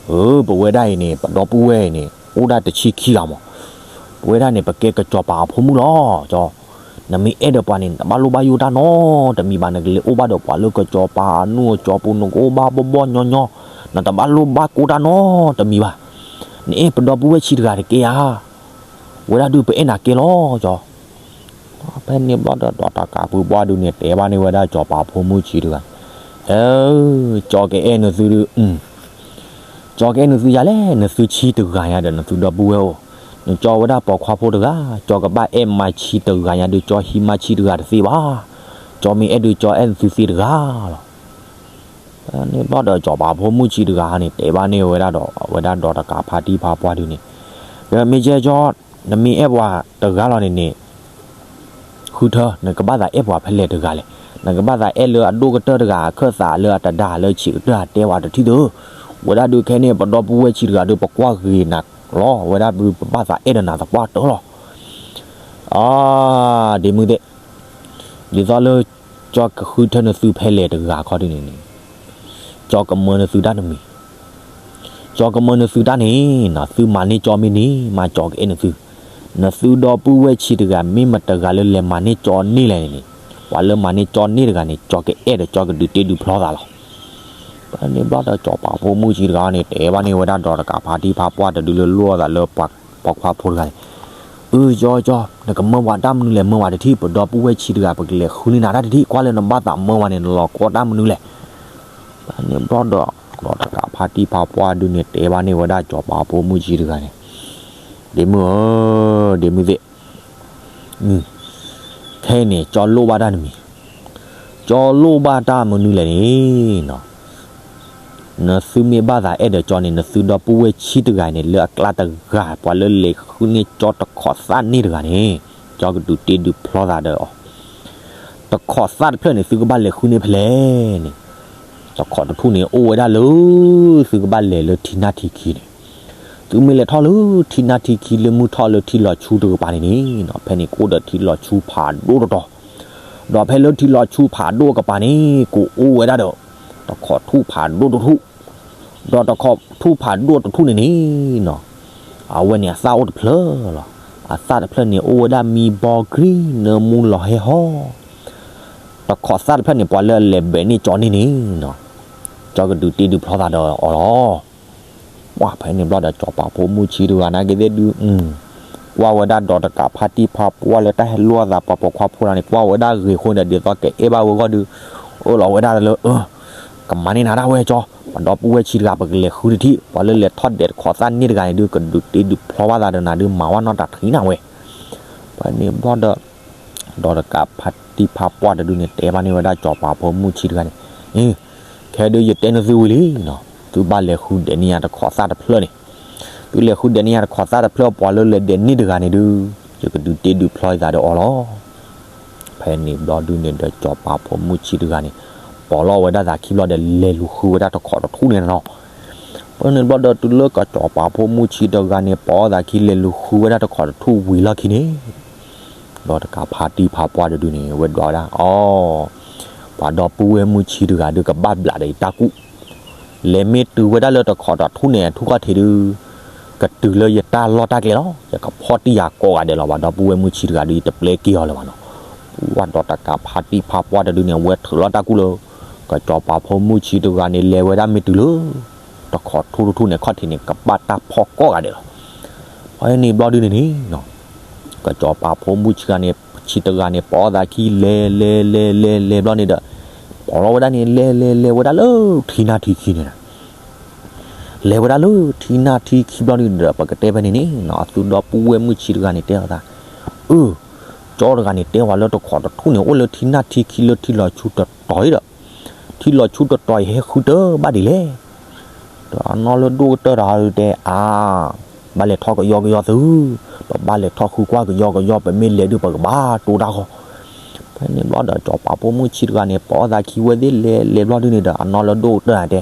အၢ ပဝဲဒၣ်အံၤန့ၣ် ပဒီပုၢ်ဝဲၢ်အံၤန့ၣ် အိၣ်ဒၣ်တဆံခံဂၤမး, ပဝဲဒၣ်န့ၣ် ပကဲကစီၤပၤအဖိမုၣ်လီၤ. ကၠီ, နမ့ၢ်အဲၣ်ဒီးပှၤန့ၣ် နတဘၣ်လိၣ်ဘၣ်ယိၣ်တၢ်နီတမံၤဘၣ်, နကလဲၤအိၣ်ဘၣ်ဒီးပှၤလၢကစီၤပၤအနူၢ်အကၠီပူၤ နကအိၣ်ဘၣ်ဘီၣ်ဘီၣ်ညီညီ, နတဘၣ်လိၣ်ဘၣ်ကိၢ်တၢ်နီတမံၤဘၣ်. နအဲၣ်ပဒီပုၢ်ဝဲၢ်ဆံးတဂၤတက့ၢ်ဧါ. ဝဲဒၣ်ဒုးပအဲၣ်နၤကဲလီၤ ကၠီ. ဖဲန့ၣ်ဘျီဒီး ဒီးတကးဖါတံၢ်ဖါပှၢ်ဒုန့ၣ် တဲဘၣ်န့ၢ်ဝဲဒၣ်စီၤပၤဖိမုၣ်ဆံးတဂၤ, အၢ, ကၠီကအဲၣ်နသုဒု, ကၠီကအဲၣ်နသုယၤလဲၣ်, နသုဆံးတဂၤညါဒီး နသုဒီပုၢ်ဝဲၢ်အိၣ်, နကၠီဝဲဒၣ်ပိာ်ခွါဖိတဂၤ, ကၠီကဘၣ်အဲၣ်မါဆံးတဂၤညါဒုး ကၠီဟံးမါဆံးတဂၤတသ့ဘၣ်. ကၠီမ့ၢ်အဲၣ်ဒုး ကၠီအဲၣ်နသုသ့တဂၤလီၤ. ဖဲန့ၣ်ဘျီဒီး စီၤပၤဖိမုၣ်ဆံးတဂၤန့ၣ် တဲဘၣ်န့ၢ်ဝဲဒၣ်ဒီး အဝဲဒၣ်ဒီးတကးဖါတံၢ်ဖါပှၢ်ဒုန့ၣ်, ဒီးမ့ၢ်ကဲကၠီ, နမ့ၢ်အဲၣ်ပှၤတဂၤလီၤန့ၣ်န့ၣ် ဃုထၢ နကဘၣ်သးအဲၣ်ပှၤဖဲလဲၣ်တဂၤလဲၣ်. နကဘၣ်သးအဲၣ်လၢအဒိၣ်ကတၢၢ်တဂၤ အခၢၣ်သးလၢအတဒါလၢဆံးကတၢၢ် တဲဝဲတထံၣ်သု. ဝဲဒၣ်ဒုးခဲန့ၣ် ပဒီပုၢ်ဝဲၢ်ဆံးတဂၤဒုး ပကွၢ်ဂ့ၤနၤလီၤ. ဝဲဒၣ်ဒုး ပဘၣ်သးအဲၣ်ဒီးနၤသပှၢ်တၢၢ်လီၤ. အၢ, ဒ့မုၣ်သ့ၣ်, ဒ်သိးလၢ ကၠီကဃုထၢနသုဖဲလဲၣ်တဂၤခီဒုန့ၣ်န့ၣ်, ကၠီကမၢနသုတၢ်တမံၤ ကၠီကမၢနသုတၢ်န့ၣ်နီၤ, သုမၤန့ၢ်ကၠီမ့ၢ်န့ၢ် မ့ၢ်ကၠီကအဲၣ်နသု. နသုဒီပုၢ်ဝဲၢ်ဆံးတဂၤ မ့ၢ်မတဂၤလၢလဲၤမၤန့ၢ်ကၠီန့ၢ်လဲၣ်န့ၣ်န့ၣ်, ပှၤလၢမၤန့ၢ်ကၠီန့ၢ်တဂၤန့ၣ် ကၠီကအဲၣ်ဒီးကၠီကဒုးတ့ဒုးဖျီသးလီၤ. ဖဲန့ၣ်ဘျီဒီး စီၤပၤဖိမုၣ်ဆံးတဂၤန့ၣ် တဲဘၣ်န့ၢ်ဝဲဒၣ်ဒီးတကးဖါတံၢ်ဖါပှၢ်တဒုလၢလိၣ်သးလၢ ပိာ်ခွါဖိတဂၤန့ၣ်, အၢ ကၠီကၠီ, နကမၢပှၤတၢ်မနုၤလဲၣ်, မၢပှၤတထံၣ်, ပဒီပုၢ်ဝဲၢ်ဆံးတဂၤ ပကလဲၤဃုန့ၢ်နၤတၢ်တထံၣ်, ကွၢ်လၢနဘၣ်သးမၢပှၤန့ၣ် နလီၤကီတၢ်မနုၤလဲၣ်. ဖဲန့ၣ်ဘျီဒီး ဒီးတကးဖါတံၢ်ဖါပှၢ်ဒုန့ၣ် တဲဘၣ်န့ၢ်ဝဲဒၣ်စီၤပၤဖိမုၣ်ဆံးတဂၤန့ၣ်, ဒ့မုၣ်ဧၢ, ဒ့မုၣ်သ့ၣ်, ခဲအံၤန့ၣ် ကၠီလိၣ်ဘၣ်တၢ်တမံၤ, ကၠီလိၣ်ဘၣ်တၢ်မနုၤလဲၣ်န့ၣ်နီၤ, နသုမ့ၢ်ဘၣ်သးအဲၣ်ဒီးကၠီန့ၣ် နသုဒီပုၢ်ဝဲၢ်ဆံးတဂၤန့ၣ် လၢအကျါတဂၤ ပှၤလၢလဲၤဃုန့ၢ်ကၠီတခိးသၣ်န့ၢ်တဂၤန့ၣ်, ကၠီကဒုးတ့ဒုးဖျီသးဒီးအီၤ, တခိးသၣ်တဖျၢၣ်န့ၣ် သုကဘၣ်လဲၤဃုန့ၢ်ဖဲလဲၣ်န့ၣ်. တခီတထူၣ်န့ၣ် အိၣ်ဝဲဒၣ်လၢ သုကဘၣ်လဲၤလၢထံနၢ်ထံခံန့ၣ်, သုမ့ၢ်လဲၤထီၣ်လၢထံနၢ်ထံခံ လၢမုၢ်ထီၣ်လၢထံလီၤဆူတကပၤန့ၣ်န့ၣ်နီၤ, ဖဲန့ၣ်ကအိၣ်ဒီးထံလီၤဆူဖးဒိၣ်တတီၤ, ဒီးဖဲလၢထံလီၤဆူဖးဒိၣ်ကပၤန့ၣ် ကအိၣ်ဝဲဒၣ်ဒီး တခီထူၣ်ဖးဒိၣ်တထူၣ်, ဒီးတခီထူၣ်ဖးဒိၣ်တထူၣ်န့ၣ်န့ၣ်နီၤ, အဝဲန့ၣ်အသၣ်အိၣ်တဖျၢၣ်လီၤ. အသၣ်တဖျၢၣ်န့ၣ် အိၣ်ဝဲဒၣ်မံဘီ green နၢမူလီၤဟဲဟီ, တခီသၣ်တဖျၢၣ်န့ၣ် ပှၤလၢအလဲၤဘဲးန့ၢ်ကၠီန့ၣ်န့ၣ်နီၤ, ကၠီကဒုးတ့ဒုးဖျီသးဒီးအီၤလီၤ. ပှၤဖဲန့ၣ်ဘျီဒီး ကၠီၤပၤဖိမုၢ်ဆံးတဂၤန့ၣ်က့ၤသ့ၣ်ဒုး ကွၢ်ဝဲဒၣ်ဒီးတကးဖါတံၢ်ဖါပှၢ်လၢတၢ်ဟဲလိာ်သးပှၤပိာ်ခွါဖိတဂၤန့ၣ် ကွၢ်ဝဲဒၣ်ဂ့ၤအဃိန့ၣ်ဒီး ဒ်သိးကအဲၣ်ဘၣ်ဝဲအဂီၢ်ဒုး အၢၣ်လီၤဝဲဒၣ်လၢ ကမၤန့ၢ်နၤဒၣ်ဝဲကၠီ, ပှၤဒီပုၢ်ဝဲၢ်ဆံးတဂၤ ပကလဲၤဃုတထံၣ်, ပှၤလၢလဲၤထီၣ်ဒဲးတခီသၣ်န့ၢ်တဂၤန့ၣ်ဒုး ကဒုးတ့ဒုးဖျီဘၣ်သးဒီးနၤဒုး မၤဝဲနီၢ်တၢ်ထံနၤဝဲ. ဖဲန့ၣ်ဘျီဒီး ဒီးတကးဖါတံၢ်ဖါပှၢ်တဒုန့ၣ် တဲဘၣ်န့ၢ်ဝဲဒၣ်ကၠီၤပၤဖိမုၢ်ဆံးတဂၤန့ၣ်, အ့ ခဲဒုးယတဲန့ၢ်သုဝံၤလံနီၤ, သုဘၣ်လဲၤဃုဒဲးန့ၢ်ယၤတခီသၣ်တဖျၢၣ်န့ၣ်, သုလဲၤဃုဒဲးန့ၢ်ယၤတခီသၣ်တဖျၢၣ် ပှၤလၢလဲၤဒဲးန့ၢ်တဂၤန့ၣ်ဒုး ယကဒုးတ့ဒုးဖျီသးဒီးအီၤလီၤ. ဖဲန့ၣ်ဘျီဒုန့ၣ်ဒီး ကၠီၤပၤဖိမုၢ်ဆံးတဂၤန့ၣ် ပိာ်လီၤဝဲဒၣ်သးခံဘျီဒီး လဲၤလူၤဃုဝဲဒၣ်တခီတထူၣ်န့ၣ်နီၤ. ဖဲန့ၣ်ဘျီဒီး တုၤလၢကၠီၤပၤဖိမုၢ်ဆံးတဂၤန့ၣ် ပိာ်အီၤသးခံ လဲၤလူၤဃုဝဲဒၣ်တခီတထူၣ်ဝံၤလီၢ်ခံန့ၣ် ဒီးတကးဖါတံၢ်ဖါပှၢ်တဒုန့ၣ် ဝဲဒွးဝဲဒၣ် အီ ပှၤဒီပုၢ်ဝဲၢ်မုၢ်ဆံးတဂၤဒုး ကဘၣ်ဘျးဒီးယတၢ်ကူၣ်, လဲၤမ့ၢ်တုၤဝဲဒၣ်လၢတခီတထူၣ်န့ၣ် အထူၣ်ခီၣ်ထံးဒုး ကတုၤလၢယတၢ်လီၢ်တၢ်ကျဲလီၤ. ယကဖီၣ်တံၢ်ယၤကိးဂၤဒဲးလီၤ. ပှၤဒီပုၢ်ဝဲၢ်မုၢ်ဆံးတဂၤဒုး ယတပျဲက့ၤအီၤလၢၤဘၣ်နီၤ. ပှၤဒီးတကးဖါတံၢ်ဖါပှၢ်တဒုန့ၣ် အဝဲထုးလီၤတၢ်ကူၣ်လၢ ကၠီၤပၤဖိမုၢ်ဆံးတဂၤန့ၣ် လဲၤဝဲဒၣ်မ့ၢ်တုၤလၢ တခီထူၣ်တထူၣ်န့ၣ် ခီၣ်ထံးန့ၣ် ကဘၣ်တၢ်ဖီၣ်ကိးဂၤဒဲးလီၤ. ဖဲန့ၣ်ဘျီဒုန့ၣ်န့ၣ် ကၠီၤပၤဖိမုၢ်ဆံးတဂၤန့ၣ် ဆံးတဂၤန့ၣ် ပိာ်အီၤသးခံ လဲၤလဲၤလဲၤလဲၤလဲၤဘျီန့ၣ်ဒီး ပိာ်လီၤဝဲဒၣ်န့ၣ် လဲၤလဲၤလဲၤဝဲဒၣ်လၢထံနၢ်ထံခံန့ၣ် လဲၤဝဲဒၣ်လၢထံနၢ်ထံခံဘျီဒုန့ၣ်ဒီး ပကတဲဖဲန့ၣ်န့ၣ်နီၤ အသုဒီပုၢ်ဝဲၢ်မုၢ်ဆံးတဂၤန့ၣ် တဲအီၤသး, အၢ ကၠီတဂၤန့ၣ် တဲဝဲလၢတခီတထူၣ်န့ၣ် အိၣ်လၢထံနၢ်ထံခံလၢထံလီၤဆူတတီၤအံၤဒီး ထံလီၤဆူတတီၤအံၤ ဟဲဃုတၢ်ဘၣ်ဒ်လဲၣ်. ဒီးအနီၢ်လၢဒိၣ်ကတၢၢ်တဂၤဒုးတဲ အါ ဘၣ်လဲၤထီၣ်ကယီကယီသု, ပဘၣ်လဲၤထီၣ်ဃုကွၢ်ကယီကယီ ပမ့ၢ်လဲၤဒုး ပကဘၣ်တိၢ်တၢ်ဃီ. ဖဲန့ၣ်ဘျီဒီး ကၠီၤပၤဖိမုၢ်ဆံးတဂၤန့ၣ် ပိာ်အီၤသးခံဝဲသ့ၣ်လဲၤလဲၤဘျီဒုန့ၣ်ဒီး အနီၢ်လၢဒိၣ်ကတၢၢ်တဲ,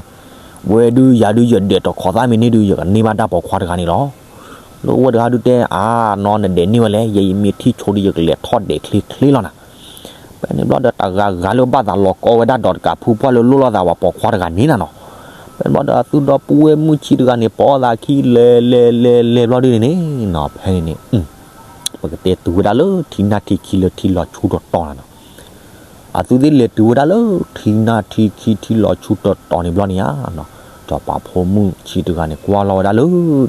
ဝဲဒုးယၤဒုး ယဒဲးတခီသၣ်မ့ၢ်န့ၢ်ဒုး ယကန့ၢ်ဘၣ်တၢ်ပိာ်ခွါတဂၤန့ၣ်လီၤ. လၢအဝဲတဂၤဒုးတဲ အါ နီၢ်နဒဲးန့ၢ်ဝဲလဲၣ်, ယဲယမ့ၢ်ထံၣ်ဆိဒီး ယကလဲၤထီၣ်ဒဲးချ့ချ့လီၤနၤ. ဖဲန့ၣ်ဘျီဒီး တဂၤဂၤလၢဘၣ်သးလီၤကီဝဲဒၣ်ဒီးတကးဖုပှၢ်လၢလိၣ်လီၤသးပှၤပိာ်ခွါတဂၤန့ၣ်နၤနီၤ. ဖဲန့ၣ်ဘျီဒီး အသုဒီပုၢ်ဝဲၢ်မုၢ်ဆံးတဂၤန့ၣ် ပိာ်အီၤသးခံလဲၤလဲၤလဲၤလဲၤဘျီဒုန့ၣ်န့ၣ်နီၤ ဖဲန့ၣ်န့ၣ် ပကတဲတုၤဝဲဒၣ်လၢထံနၢ်ထံခံလၢထံလီၤဆူတတီၤနၤနီၤ. အသုသ့ၣ်လဲၤတုၤဝဲဒၣ်လၢ ထံနၢ်ထံခံထံလီၤဆူတတီၤန့ၣ်ဘျီန့ၣ်ဧါနီၤ, ကၠီၤပၤဖိမုၢ်ဆံးတဂၤန့ၣ် ကွၢ်လီၤဝဲဒၣ်လၢ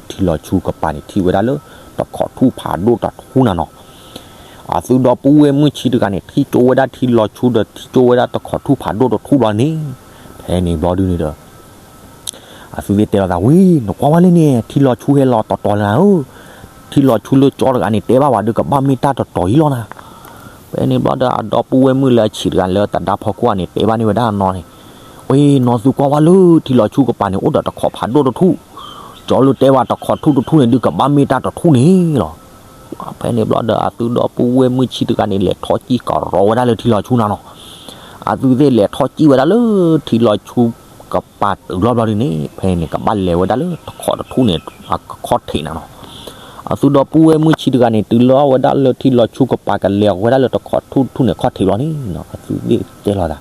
ထံလီၤဆူကပၤန့ၣ် ထံၣ်ဝဲဒၣ်လၢ တခီထူၣ်ဖးဒိၣ်တထူၣ်နၤနီၤ. အသုဒီပုၢ်ဝဲၢ်မုၢ်ဆံးတဂၤန့ၣ် ထံၣ်ကၠိဝဲဒၣ်ထံလီၤဆူဒီး ထံၣ်ကၠိဝဲဒၣ်တခီထူၣ်ဖးဒိၣ်တထူၣ်ဘျီန့ၣ်, ဖဲန့ၣ်ဘျီဒုန့ၣ်ဒီး အသုသ့ၣ်တဲလီၤသးဝံၤ နကွၢ်ဝဲလၢန့ၣ် ထံလီၤဆူဟဲလီၤတတီၤလၢနၤဧၢ, ထံလီၤဆူလၢကၠီတဂၤန့ၣ် တဲဘၣ်ဝဲဒုး ကဘၣ်မ့ၢ်တၢ်တတီၤအံၤလီၤနၤ. ဖဲန့ၣ်ဘျီဒီး အဒီပုၢ်ဝဲၢ်မုၣ်လၢအဆံးတဂၤလၢတဒါဖီခိၣ်န့ၣ် တဲဘၣ်န့ၢ်ဝဲဒၣ်အနီၢ်န့ၣ်, ဝဲနီၢ်သုကွၢ်ဝဲလၢထံလီၤဆူကပၤန့ၣ် အိၣ်ဒီးတခီဖးဒိၣ်တထူၣ်, ကၠီလၢတဲဝဲတခီထူၣ်တထူၣ်န့ၣ်ဒုး ကဘၣ်မ့ၢ်တၢ်တထူၣ်န့ၣ်လီၤ. ဖဲန့ၣ်ဘျီဒီး အသုဒီပုၢ်ဝဲၢ်မုၣ်ဆံးတဂၤန့ၣ် လဲၤထီၣ်စံၣ်ကရီဝဲဒၣ်လၢထံလီၤဆူနၤနီၤ. အသုသ့ၣ်လဲၤထီၣ်စံၣ်ဝဲဒၣ်လၢထံလီၤဆူကပၤတုၤလီၤဘျီဒုန့ၣ် ဖဲန့ၣ် ကဘၣ်လဲၤဝဲဒၣ်လၢတခီတထူၣ်န့ၣ် အခီၣ်ထံးနၤနီၤ. အသုဒီပုၢ်ဝဲၢ်မုၣ်ဆံးတဂၤန့ၣ် တုၤလီၤဝဲဒၣ်လၢထံလီၤဆူကပၤ ကလဲၤဝဲဒၣ်လၢတခီထူၣ်တထူၣ်န့ၣ် အခီၣ်ထံးဘျီန့ၣ်နီၤ အသုသ့ၣ်တဲလီၤသး,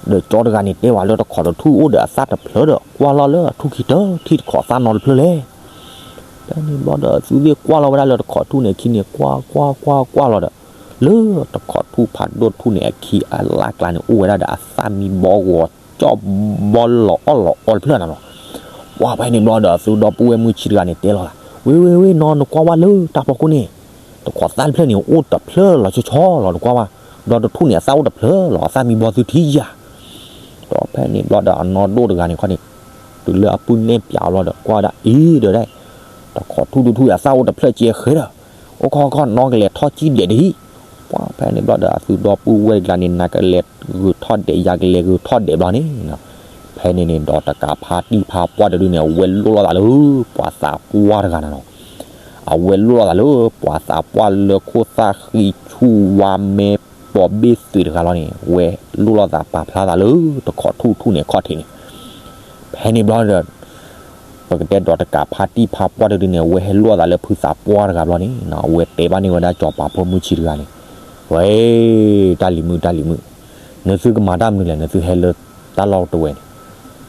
ဒီးကၠီတဂၤန့ၣ် တဲဝဲလၢတခီတထူၣ်အိၣ်ဒီးအသၣ်တဖျၢၣ်ဒီး ကွၢ်လီၤလၢအထူၣ်ခံတထံၣ်တခီသၣ်နီတဖျၢၣ်လဲၣ်. ဖဲန့ၣ်ဘျီဒီး အသုသ့ၣ်ကွၢ်လီၤဝဲဒၣ်လၢတခီထူၣ်န့ၣ်အခံန့ၣ် ကွၢ်ကွၢ်ကွၢ်ကွၢ်လီၤဒီး လၢတခီထူၣ်ဖးဒိၣ်တထူၣ်န့ၣ် အခံအလၢ်ကျါန့ၣ် အိၣ်ဝဲဒၣ်ဒီးအသၣ်မံဘီဂီၤကၠီဘီလီၤအီၣ်လီၤအီတဖျၢၣ်နၤနီၤ. ပှၤဖဲန့ၣ်ဘျီဒီး အသုဒီပုၢ်ဝဲၢ်မုၣ်ဆံးတဂၤန့ၣ်တဲလီၤသး, ဝ့ဝ့ဝ့ နီၢ်နကွၢ်ဝဲလၢတၢ်ဖီခိၣ်န့ၣ် တခီသၣ်တဖျၢၣ်န့ၣ် အိၣ်တဖျၢၣ်လီၤဆီဆီလီၤ နကွၢ်ဝဲ, ဒီးတထူၣ်န့ၣ် အသၣ်အိၣ်တဖျၢၣ်လီၤ အသၣ်မံဘီသုထံၣ်ယၤ ဒီးဖဲန့ၣ်ဘျီဒီး အနီၢ်ဒိၣ်တဂၤန့ၣ်ခီန့ၣ် တုၤလၢအပုၢ်နဲၣ်ပၠးအီၤဘျီဒီး ကွၢ်ဝဲဒၣ်အံၤဒီးဒၣ်, တခီထူၣ်တထူၣ်အသၣ်အိၣ်တဖျၢၣ်ကဲဃဲဒီး, အိၣ်ခီခီ နီၢ်ကလဲၤထီၣ်စံၣ်ဒဲးဒ်အံၤ. ပှၤဖဲန့ၣ်ဘျီဒီး အသုဒီပုၢ်ဝဲၢ်တဂၤန့ၣ် နၤကလဲၤဂုာ်ထီၣ်ဒဲး ယၤကလဲၤဂုာ်ထီၣ်ဒဲးဘျီန့ၣ်, ဖဲန့ၣ်န့ၣ်ဒီး တကးဖါတံၢ်ဖါပှၢ်တဒုန့ၣ် အဝဲလိၣ်လီၤသးလၢ ပှၤသးပှၢ်တဂၤနၤနီၤ. အဝဲလိၣ်လီၤသးလၢ ပှၤသးပှၢ်လၢခိၣ်သၣ်ဃံဆူၣ်ဝါမဲပိာ်ဘ့ၣ်သုးတဂၤလီၤန့ၣ် ဝဲလိၣ်လီၤသးပာ်ဖျါသးလၢ တခီထူၣ်တထူၣ်န့ၣ် အခီၣ်ထံးန့ၣ်. ဖဲန့ၣ်ဘျီဒီး ပကတဲဒီးတကးဖါတံၢ်ဖါပှၢ်တဒုန့ၣ် အဝဲဟဲလိၣ်အသးလၢဖုသးပှၢ်တဂၤဘျီန့ၣ်နီၤ အဝဲတဲဘၣ်န့ၢ်ဝဲဒၣ်စီၤပၤဖိမုၣ်ဆံးတဂၤန့ၣ်, ဝဲ, တၢ်လံၤမုၣ် တၢ်လံၤမုၣ်, နသုကမၤတၢ်မနုၤလဲၣ် နသုဟဲလၢတၢ်လီၢ်တဝဲန့ၣ်,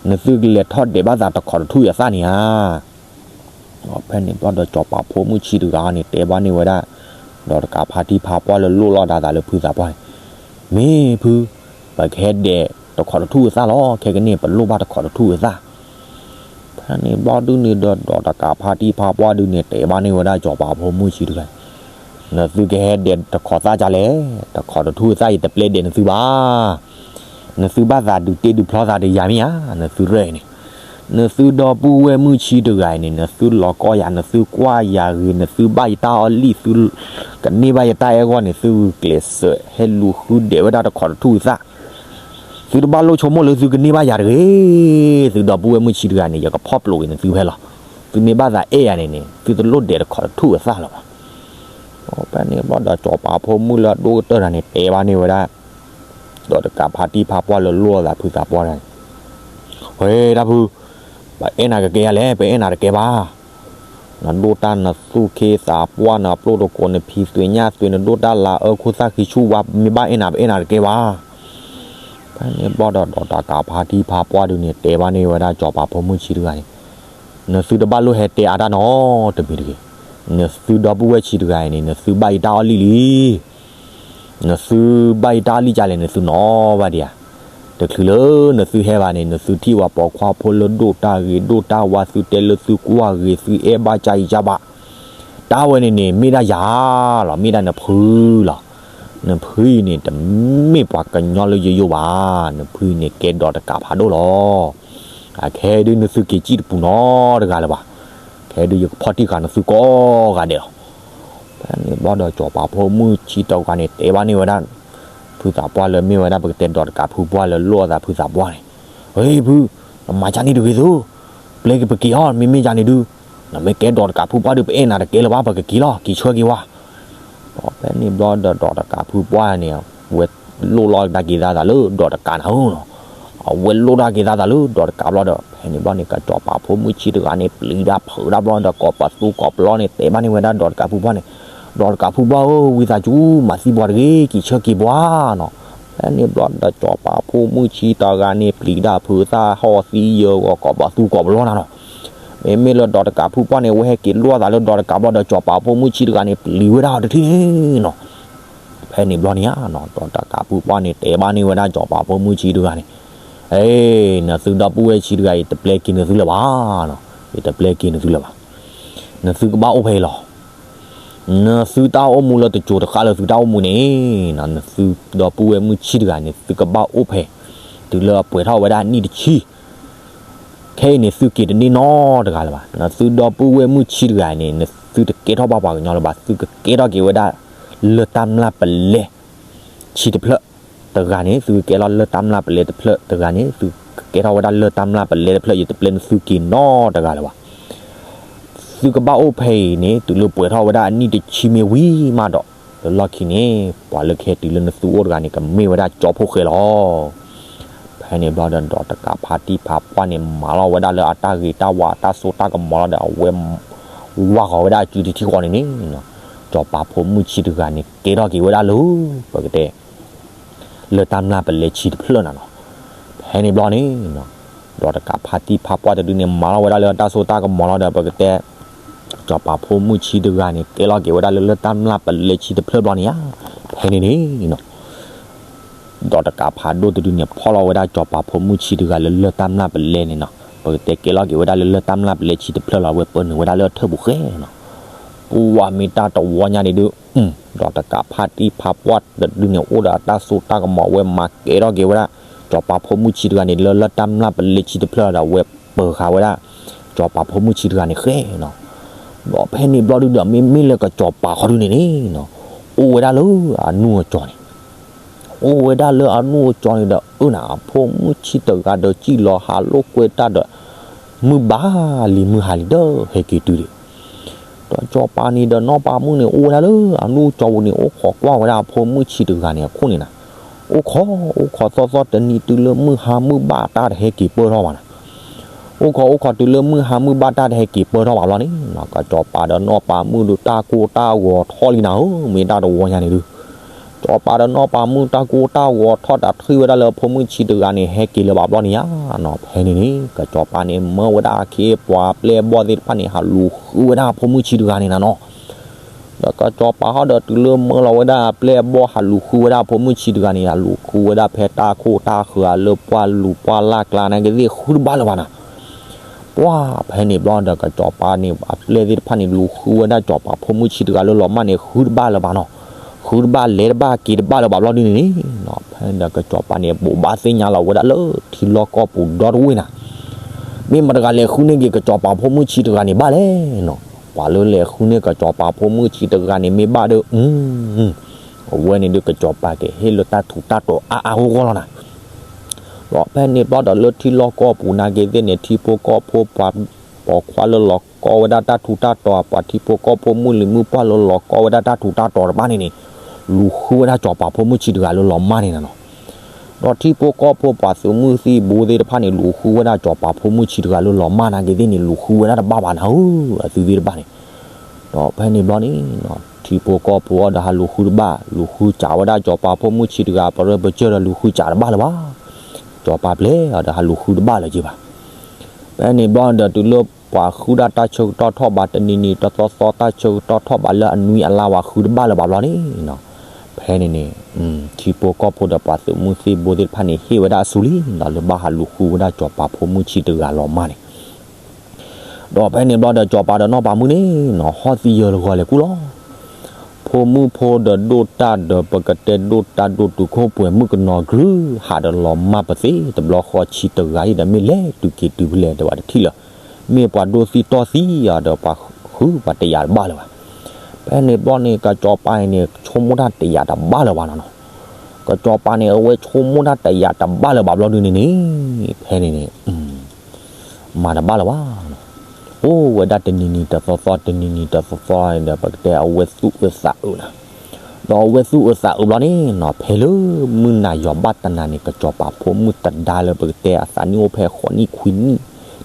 နသုကလဲၤထီၣ်ဒဲးဘၣ်သးတခီးတထူၣ်အသၣ်န့ၣ်ဧါ. ဖဲန့ၣ်ဘျီဒီးစီၤပၤဖိမုၣ်ဆံးတဂၤန့ၣ် တဲဘၣ်န့ၢ်ဝဲဒၣ် ဒီးတကးဖါတံၢ်ဖါပှၢ်လၢလိၣ်လီၤဒၣ်သးလၢဖုသးပှၢ်န့ၣ်, မ့ၢ်ဖု, ပကဟဲဒဲးတခီးတထူၣ်အသၣ်လီၤ ခဲကနံၣ် ပလိၣ်ဘၣ်တခီးတထူၣ်အသၣ်. ဖဲန့ၣ်ဘျီဒုန့ၣ်ဒီး ဒီးတကးဖါတံၢ်ဖါပှၢ်ဒုန့ၣ် တဲဘၣ်န့ၢ်ဝဲဒၣ်စီၤပၤဖိမုၣ်ဆံးတဂၤ, နသုကဟဲဒဲးတခီးသၣ်ကလဲၣ်, တခီးတထူၣ်အသၣ် ယတပျဲဒဲးနသုဘၣ်. နသုဘၣ်သးဒုးတ့ဒုးဖျီသးဒီးယၤမ့ၢ်ဧါ, နသုရဲၣ်န့ၣ်, နသုဒီပုၢ်ဝဲၢ်မုၣ်ဆံးတဂၤအံၤန့ၣ် နသုလီၤကီယၤ နသုကွၢ်ယၤဂ့ၤ နသုဘၣ်ယတၢ်အီၣ်လံၣ် သုကန့ၢ်ဘၣ်ယတၢ်အဲၣ်ဂီၢ်န့ၣ် သုဂုာ်ကျဲးစၢးဟဲလူၤဃုဒဲးဝဲဒၣ်တခီးတထူၣ်အသၣ်, သုတဘၣ်လိၣ်ဆိကမိၣ်လၢသုကန့ၢ်ဘၣ်ယၤတဂ့ၤ, သုဒီပုၢ်ဝဲၢ်မုၣ်ဆံးတဂၤန့ၣ် ယကဖီၣ်ပျိးက့ၤနသုဖဲလီၤ. သုမ့ၢ်ဘၣ်သးအဲၣ်ယၤန့ၣ်န့ၣ် သုတလိၣ်ဒဲးတခီးတထူၣ်အသၣ်လၢၤဘၣ်. ဖဲန့ၣ်ဘျီဒီးစီၤပၤဖိမုၣ်လၢအဒိၣ်ကတၢၢ်တဂၤန့ၣ် တဲဘၣ်န့ၢ်ဝဲဒၣ် ဒီးတကးဖါတံၢ်ဖါပှၢ်လၢလိၣ်အသးဖုသးပှၢ်တဂၤန့ၣ်, ဝဲဒၣ်ဖု, ပအဲၣ်နၤကကဲယၤလဲၣ် ပအဲၣ်နၤတကဲဘၣ်. နဒိၣ်တၢ်နသူၣ်ခ့သးပှၢ် နပျိၢ်တကိး နဖံးသွံးညၣ်သွံး နဒိၣ်တၢ်လၤအၢခိၣ်သၣ်ဃံဆူၣ်ဝါ ပမ့ၢ်ဘၣ်အဲၣ်နၤ ပအဲၣ်နၤတကဲဘၣ်. ဖဲန့ၣ်ဘျီဒီး ဒီးတကးဖါတံၢ်ဖါပှၢ်ဒုန့ၣ် တဲဘၣ်န့ၢ်ဝဲဒၣ်စီၤပၤဖိမုၣ်ဆံးတဂၤန့ၣ်, နသုတဘၣ်လိၣ်ဟဲတဲအါတၢ်နီတမံၤတဂ့ၤ. နသုဒီပုၢ်ဝဲၢ်ဆံးတဂၤအံၤန့ၣ် နသုဘၣ်ယတၢ်အီၣ်လံၣ်လံ နသုဘၣ်ယတၢ်အီၣ်လံၣ်ကလဲၣ် နသုနီၤဘၣ်ဒံးဧါ. တချုးလၢနသုဟဲဘၣ်န့ၣ် နသုထံၣ်ဝဲပိာ်ခွါဖိလၢဒိၣ်တၢ်ဂ့ၤဒိၣ်တၢ်ဝါ သုတဲလၢသုကွၢ်ဂ့ၤ သုအဲၣ်ဘၣ်ကၢ်အံၤကၢ်ဘၣ်. တၢ်ဝဲန့ၣ်န့ၣ် မ့ၢ်ဒၣ်ယၤလီၤ မ့ၢ်ဒၣ်နဖုလီၤ. နဖုအံၤန့ၣ် တမ့ၢ်ပှၤကညီလၢယိယိဘၣ်. နဖုအံၤန့ၣ် ကဲဒီးတကးဖးဒိၣ်လီၤ. အခဲဒုးနသုက့ၤစံၣ်တပူၤနီတဂၤလၢၤဘၣ်. ခဲဒုးယကဖီၣ်တံၢ်ဃာ်နသုကိးဂၤဒဲးလီၤ. ဖဲန့ၣ်ဘျီဒီးစီၤပၤဖိမုၣ်ဆံးတဂၤန့ၣ် တဲဘၣ်န့ၢ်ဝဲဒၣ် ဖုသးပှၢ်လၢမ့ၢ်ဝဲဒၣ်ပကတဲဒီးတကးဖုပှၢ်လၢလိၣ်အသးဖုသးပှၢ်န့ၣ်, ဟ့ၣ်ဖု, နမၤကၢ်န့ၣ်တဂ့ၤသု, ပျဲက့ၤပက့ၤအီၤ မ့မ့ၢ်ကၢ်န့ၣ်ဒုး, နမ့ၢ်ကဲဒီးတကးဖုပှၢ်ဒုး ပအဲၣ်နၤတကဲလၢၤဘၣ် ပကက့ၤလီၤ က့ၤဆှၢက့ၤဝဲ. ဖဲန့ၣ်ဘျီဒီးဒီးတကးဖုပှၢ်န့ၣ် ဝဲလိၣ်လီၤဒၣ်က့ၤသးသးလၢဒီးတကးနၤဧၢနီၤ. အဝဲလိၣ်ဒၣ်က့ၤသးသးလၢဒီးတကးဘျီဒီး ဖဲန့ၣ်ဘျီန့ၣ် ကစီၤပၤဖိမုၣ်ဆံးတဂၤန့ၣ် ပျံၤဒၣ်ဖုးဒၣ်ဘျီဒီး ကိးပသူကိးပလီန့ၣ် တဲဘၣ်န့ၢ်ဝဲဒၣ်ဒီးတကးဖုပှၢ်န့ၣ်, ဒီးတကးဖုပှၢ်ဧၢ ဝံသးစူၤ မၤသံပှၤတဂ့ၤ က့ၤဆှၢက့ၤပှၤနီၤ. ဖဲန့ၣ်ဘျီဒီးစီၤပၤဖိမုၣ်ဆံးတဂၤန့ၣ် ပျံၤဒၣ်ဖုးသၣ်ဟီၣ်သံယၢၤဂီၤ ကိးပသူကိးပလီနၤနီၤ. မ့မ့ၢ်လၢဒီးတကးဖုပှၢ်န့ၣ် ဝဲဟဲက့ၤလိၣ်အသးလၢဒီးတကးဘျီဒီး စီၤပၤဖိမုၣ်ဆံးတဂၤန့ၣ် ပျံၤဝဲဒၣ်အီၤတထံၣ်န့ၣ်နီၤ. ဖဲန့ၣ်ဘျီန့ၣ်ဧါနီၤ ဒီးတကးဖုပှၢ်န့ၣ် တဲဘၣ်န့ၢ်ဝဲဒၣ်စီၤပၤဖိမုၣ်ဆံးတဂၤန့ၣ်, အ့ နသုဒီပုၢ်ဝဲၢ်ဆံးတဂၤအံၤ တပျဲက့ၤနသုလၢၤဘၣ်နီၤ, ယတပျဲက့ၤနသုလၢၤဘၣ်. နသုကဘၣ်အိၣ်ဖဲအံၤလီၤ. နသုတၢ်အိၣ်မူလၢတစိၤတဃၣ်လၢသုတၢ်အိၣ်မူန့ၣ်နီၤ, နသုဒီပုၢ်ဝဲၢ်မုၣ်ဆံးတဂၤန့ၣ် သုကဘၣ်အိၣ်ဖဲ, တုၤလၢအပှဲၤထီၣ်ဝဲဒၣ်နံၣ်တဆံ ခဲအံၤန့ၣ် သုက့ၤတန့ၢ်နီတဂၤလၢၤဘၣ်. နသုဒီပုၢ်ဝဲၢ်မုၣ်ဆံးတဂၤန့ၣ် နသုတကဲထီၣ်ဘၣ်ပှၤကညီလၢၤဘၣ်, သုကကဲထီၣ်က့ၤဝဲဒၣ် လၢတၢ်မျၢ်ပလဲဆံတဖျၢၣ်, တဂၤန့ၣ် သုကကဲထီၣ်လၢတၢ်မျၢ်ပလဲတဖျၢၣ်, တဂၤန့ၣ် သုကကဲထီၣ်ဝဲဒၣ်လၢတၢ်မျၢ်ပလဲတဖျၢၣ်, ယတပျဲနသုက့ၤနီတဂၤလၢၤဘၣ်. သုကဘၣ်အိၣ်ဖဲအံၤန့ၣ် တုၤလၢပှဲၤထီၣ်ဝဲဒၣ်အနံၣ်တဆံမ့ၢ်ဝံၤမးဒီး လၢလီၢ်ခံန့ၣ် ပှၤလၢကဟဲတုၤလၢနသုအိၣ်တဂၤန့ၣ် ကမ့ၢ်ဝဲဒၣ်ကၠီဖိဃဲလီၤ. ဖဲန့ၣ်ဘျီဒီး ဒီးတကးဖါတံၢ်ဖါပှၢ်န့ၣ် မၤလီၤဝဲဒၣ်လၢအတၢ်ဂ့ၤတၢ်ဝါအတၢ်စိတၢ်ကမီၤလီၤဒီး အဝဲ ဝါဃီၤဝဲဒၣ်အစုတထံဃီန့ၣ်န့ၣ် စီၤပၤဖိမုၣ်ဆံးတဂၤန့ၣ် ကဲထီၣ်က့ၤဝဲဒၣ်လၢ ပကတဲ လၢတၢ်မျၢ်ပလဲဆံတဖျၢၣ်နၤနီၤ. ဖဲန့ၣ်ဘျီန့ၣ် ဒီးတကးဖါတံၢ်ဖါပှၢ်တဒုန့ၣ် မၤလီၤဝဲဒၣ်လၢတၢ်စိတၢ်ကမီၤလီၤဒီး ပကတဲ စီၤပၤဖိမုၣ်ဆံးတဂၤန့ၣ် ကဲလီၤက့ၤဝဲဒၣ်လၢလၢတၢ်မျၢ်ပလဲဆံတဖျၢၣ်ဘျီန့ၣ်ဧါ. ဖဲန့ၣ်န့ၣ် ဒီးတကးဖးဒိၣ်တဒုန့ၣ် ဖီၣ်လီၤဝဲဒၣ်စီၤပၤဖိမုၣ်ဆံးတဂၤလၢလၢတၢ်မျၢ်ပလဲန့ၣ်နီၤ. ပကတဲကဲလီၤက့ၤဝဲဒၣ်လၢလၢတၢ်မျၢ်ပလဲဆံတဖျၢၣ်လီၤ ဝဲပၢနုာ်ဝဲဒၣ်လၢအထၢၣ်ပူၤဃဲနီၤ. ပှၤမ့ၢ်တၢ်တဝီညါဒံးဒုး ဒီးတကးဖါတံၢ်ဖါပှၢ်တဒုန့ၣ် အိၣ်ဒီးအတၢ်စိတၢ်ကမီၤ ဝဲမၤကဲထီၣ်က့ၤဝဲဒၣ် စီၤပၤဖိမုၣ်ဆံးတဂၤန့ၣ် လၢလၢတၢ်မျၢ်ပလဲဆံတဖျၢၣ်ဒီး ဝဲပၢဃာ်ဝဲဒၣ် စီၤပၤဖိမုၣ်ဆံးတဂၤန့ၣ်ဃဲနီၤ. ဒီးဖဲန့ၣ်ဘျီဒုးဒီး မ့မ့ၢ်လၢကစီၤပၤခီဒုန့ၣ်န့ၣ်နီၤ အိၣ်ဝဲဒၣ်လၢအနူၢ်အကၠီၤန့ၣ် အိၣ်ဝဲဒၣ်လၢအနူၢ်အကၠီၤန့ၣ်ဒီး အၢနၤ အဖိမုၣ်ဆံးတဂၤဒီး စံၣ်လီၤဟးလိာ်ကွဲတၢ်ဒီး မုၢ်ဘၣ်လံၤမုၢ်ဟါလံၤဒီး ဟဲက့ၤတုၤဒံး ဒီးစီၤပၤန့ၣ်ဒီးနီၢ်ပၤမုၣ်န့ၣ် အိၣ်ဝဲဒၣ်လၢအနူၢ်ကၠီၤပူၤန့ၣ် အိၣ်ခိးကွၢ်ဝဲဒၣ်အဖိမုၣ်ဆံးတဂၤန့ၣ်အခိၣ်န့ၣ်နၤ, အိၣ်ခိး အိၣ်ခိးသီသီတနံၤတုၤလၢမုၢ်ဟါမုၢ်ဘၣ်တၢ်တဟဲက့ၤပၢၢ်ထီၣ်ဘၣ်နၤ. အိၣ်ခိးအိၣ်ခိးတုၤလၢမုၢ်ဟါမုၢ်ဘၣ်တၢ်တဟဲက့ၤပၢၢ်ထီၣ်ဘၣ်ဘျီန့ၣ်နီၤ ကစီၤပၤဒီးနီၢ်ပၤမုၣ်ဒုးတၢ်ကိၢ်တၢ်ဂီၤထီၣ်လံနၤဧၢ မ့ၢ်တၢ်တဝီညါန့ၣ်ဒုး ကစီၤပၤဒီးနီၢ်ပၤမုၣ်တၢ်ကိၢ်တၢ်ဂီၤထီၣ်တၢ်ထံၣ်ဝဲဒၣ်လၢအဖိမုၣ်ဆံးတဂၤန့ၣ် ဟဲက့ၤလၢၤဘၣ်ဘျီန့ၣ်ဧါနီၤ ဖဲန့ၣ်န့ၣ် ကစီၤပၤန့ၣ် မၢဝဲဒၣ်အခ့အပှၤအပျဲၢ်အဘီၣ်သ့ၣ်တဖၣ်န့ၣ် ဟးလူၤဃုဝဲဒၣ်အဖိမုၣ်ဆံးတဂၤန့ၣ်နၤနီၤ ဒီးကစီၤပၤဟီဒီးတုၤလၢမၢလီၤဝဲဒၣ်အပျဲၢ်အဘီၣ်ဟးလူၤဃုဝဲဒၣ်အဖိမုၣ်ဆံးတဂၤန့ၣ် ဟးလူၤဃုဝဲဒၣ်ဖဲတၢ်ခိၣ်တၢ်ဃၢၤလၢပှၢ်လူၤပှၢ်လၢ်ကျါန့ၣ်ကသ့ၣ်ဃုတဘၣ်လၢၤဘၣ်နီၤ ပှၢ်ဖဲန့ၣ်ဘျီဒီးကစီၤပၤန့ၣ် အပျဲၢ်သ့ၣ်တဖၣ်န့ၣ် လူၤဃုဝဲဒၣ်စီၤပၤဖိမုၣ်ဆံးတဂၤလၢလီၤမၢ်န့ၣ် ဃုတဘၣ်လၢၤဘၣ်နီၤ ဃုတဘၣ်လဲၤတဘၣ်က့ၤတဘၣ်လၢၤဘၣ်ဘျီဒုန့ၣ်န့ၣ် ဖဲန့ၣ်ဒီးကစီၤပၤန့ၣ် ဘိးဘၣ်သ့ၣ်ညါလီၤဝဲဒၣ်လၢထံလီၢ်ကီၢ်ပူၤဒီတဝ့ၢ်နၤ မ့ၢ်မတၤတဂၤလဲၤဃုန့ၢ်က့ၤကစီၤပၤဖိမုၣ်ဆံးတဂၤန့ၣ်ဘၣ်လဲၣ်နီၤ ပှၤလၢလဲၤဃုန့ၢ်ကစီၤပၤဖိမုၣ်ဆံးတဂၤန့ၣ်မ့ၢ်ဘၣ်ဒီး အဝဲန့ၣ်ဒုးကစီၤပၤကဟ့ၣ်လၢတၢ်ထူးတၢ်တီၤအါအါဂီၢ်ဂီၢ်လီၤနၤ ဒီးဖဲန့ၣ်ဘျီဒီးလၢထံလီၢ်ကီၢ်ပူၤနာ်က့သ့ၣ်န့ၣ် ထံဖိကီၢ်ဖိပှၤပိာ်ခွါလၢလီၤကီဝဲဒၣ်တၢ်ထူးတၢ်တီၤ ပှၤထံဖိကီၢ်ဖိမုၣ်လံၤမုၣ်ပှၢ်လၢလီၤကီဝဲဒၣ်တၢ်ထူးတၢ်တီၤတဖၣ်န့ၣ်န့ၣ် လူၤဃုဝဲဒၣ်စီၤပၤဖိမုၣ်ဆံးတဂၤလၢလီၤမၢ်န့ၣ်နၤနီၤ ဒီးထံဖိကီၢ်ဖိပှၤသုးမုၢ်သံၣ်ဘိသ့ၣ်တဖၣ်န့ၣ် လူၤဃုဝဲဒၣ်စီၤပၤဖိမုၣ်ဆံးတဂၤလၢလီၤမၢ်နာ်က့သ့ၣ်န့ၣ် လူၤဃုဝဲဒၣ်တဘၣ်ဘၣ်နၤဧၢ အသုသ့ၣ်တဖၣ်န့ၣ် ဒီးဖဲန့ၣ်ဘျီန့ၣ် ထံဖိကီၢ်ဖိအီၤဒီးဟးလူၤဃုတဘၣ် လူၤဃုစးဝဲဒၣ်စီၤပၤဖိမုၣ်ဆံးတဂၤ ပရၢပကၢၢ်ဒီးလူၤဃုစးတဘၣ်လၢၤဘၣ် စီၤပၤပျဲၢ်အီၤဒီးဟးလူၤဃုတဘၣ်လၢၤက့ၤဘၣ် ဖဲန့ၣ်ဘျီဒီးတုၤလၢပှၤဃုဒၣ်တၢ်ဆၢကတီၢ်ထီၣ်ဘးတနံၤနံၤတသီသီတၢ်ဆၢကတီၢ်ထီၣ်ဘးလၢအနွံအလါဝဲဃုတဘၣ်လၢၤဘၣ်ဘျီန့ၣ်နီၤ ဖဲန့ၣ်န့ၣ် ထံဖိကီၢ်ဖိဒီးပှၤသုးမုၢ်သံၣ်ဘိသ့ၣ်တဖၣ်န့ၣ် ဟ့ၣ်ဝဲဒၣ်အစူၢ်လံနီၤ လၢဘၣ်ဟးလူၤဃုဝဲဒၣ်စီၤပၤဖိမုၣ်ဆံးတဂၤလီၤမၢ်န့ၣ် ဒီးဖဲန့ၣ်ဘျီဒီးစီၤပၤဒီးနီၢ်ပၤမုၣ်န့ၣ်နီၤ ဟီၣ်သံယၢၤလၢဂီၤလဲၤကူၣ်လီၤ ဖိမုၣ်ဖိဒီးဒိၣ်တၢ်ဒီးပကတဲဒိၣ်တၢ်ဒိၣ်တုာ်ခိၣ်ပှဲၤမုၣ်ကနီၤ ကရုဟးဒီးလီၤမၢ်ပသ့ၣ်တဘျီဃီဆံးတဂၤအံၤဒီးမ့ၢ်လဲၤတုၤက့ၤတုၤဖဲလဲၣ်ဒီးပှၤတထံၣ်လၢၤ မ့ၢ်ပှၤဒိၣ်သံၣ်တီၢ်သံအီၤဒီးပှၤဃုပှၤတယာ်တဘၣ်လၢၤဘၣ် ဖဲန့ၣ်ဘျီန့ၣ် ကစီၤပၤအံၤန့ၣ် ဆိကမိၣ်တၢ်တယာ်တဘၣ်လၢၤဘၣ်နီၤနီၤ ကစီၤပၤန့ၣ် အဝဲဆိကမိၣ်တၢ်တယာ်တဘၣ်လၢၤဘၣ်ဘျီဒုန့ၣ်န့ၣ် ဖဲန့ၣ်န့ၣ် မၤတဘၣ်လၢၤဘၣ်နီၤ အိၣ်ဝဲဒၣ်တနံၤနံၤတသီသီ တနံၤနံၤတသီသီဒီးပကတဲအဝဲသူၣ်အၢသးအၢနၤ ဒီးအဝဲသူၣ်အၢသးအၢဘျီန့ၣ်နီၤ ဖဲလၢမုၢ်နၤယီၤဘၣ်တနၤန့ၣ် ကစီၤပၤဖိမုၣ်တဒါလၢပကတဲအသးနံၣ်အိၣ်ဖဲဃိးနံၣ်ခွံနံၣ်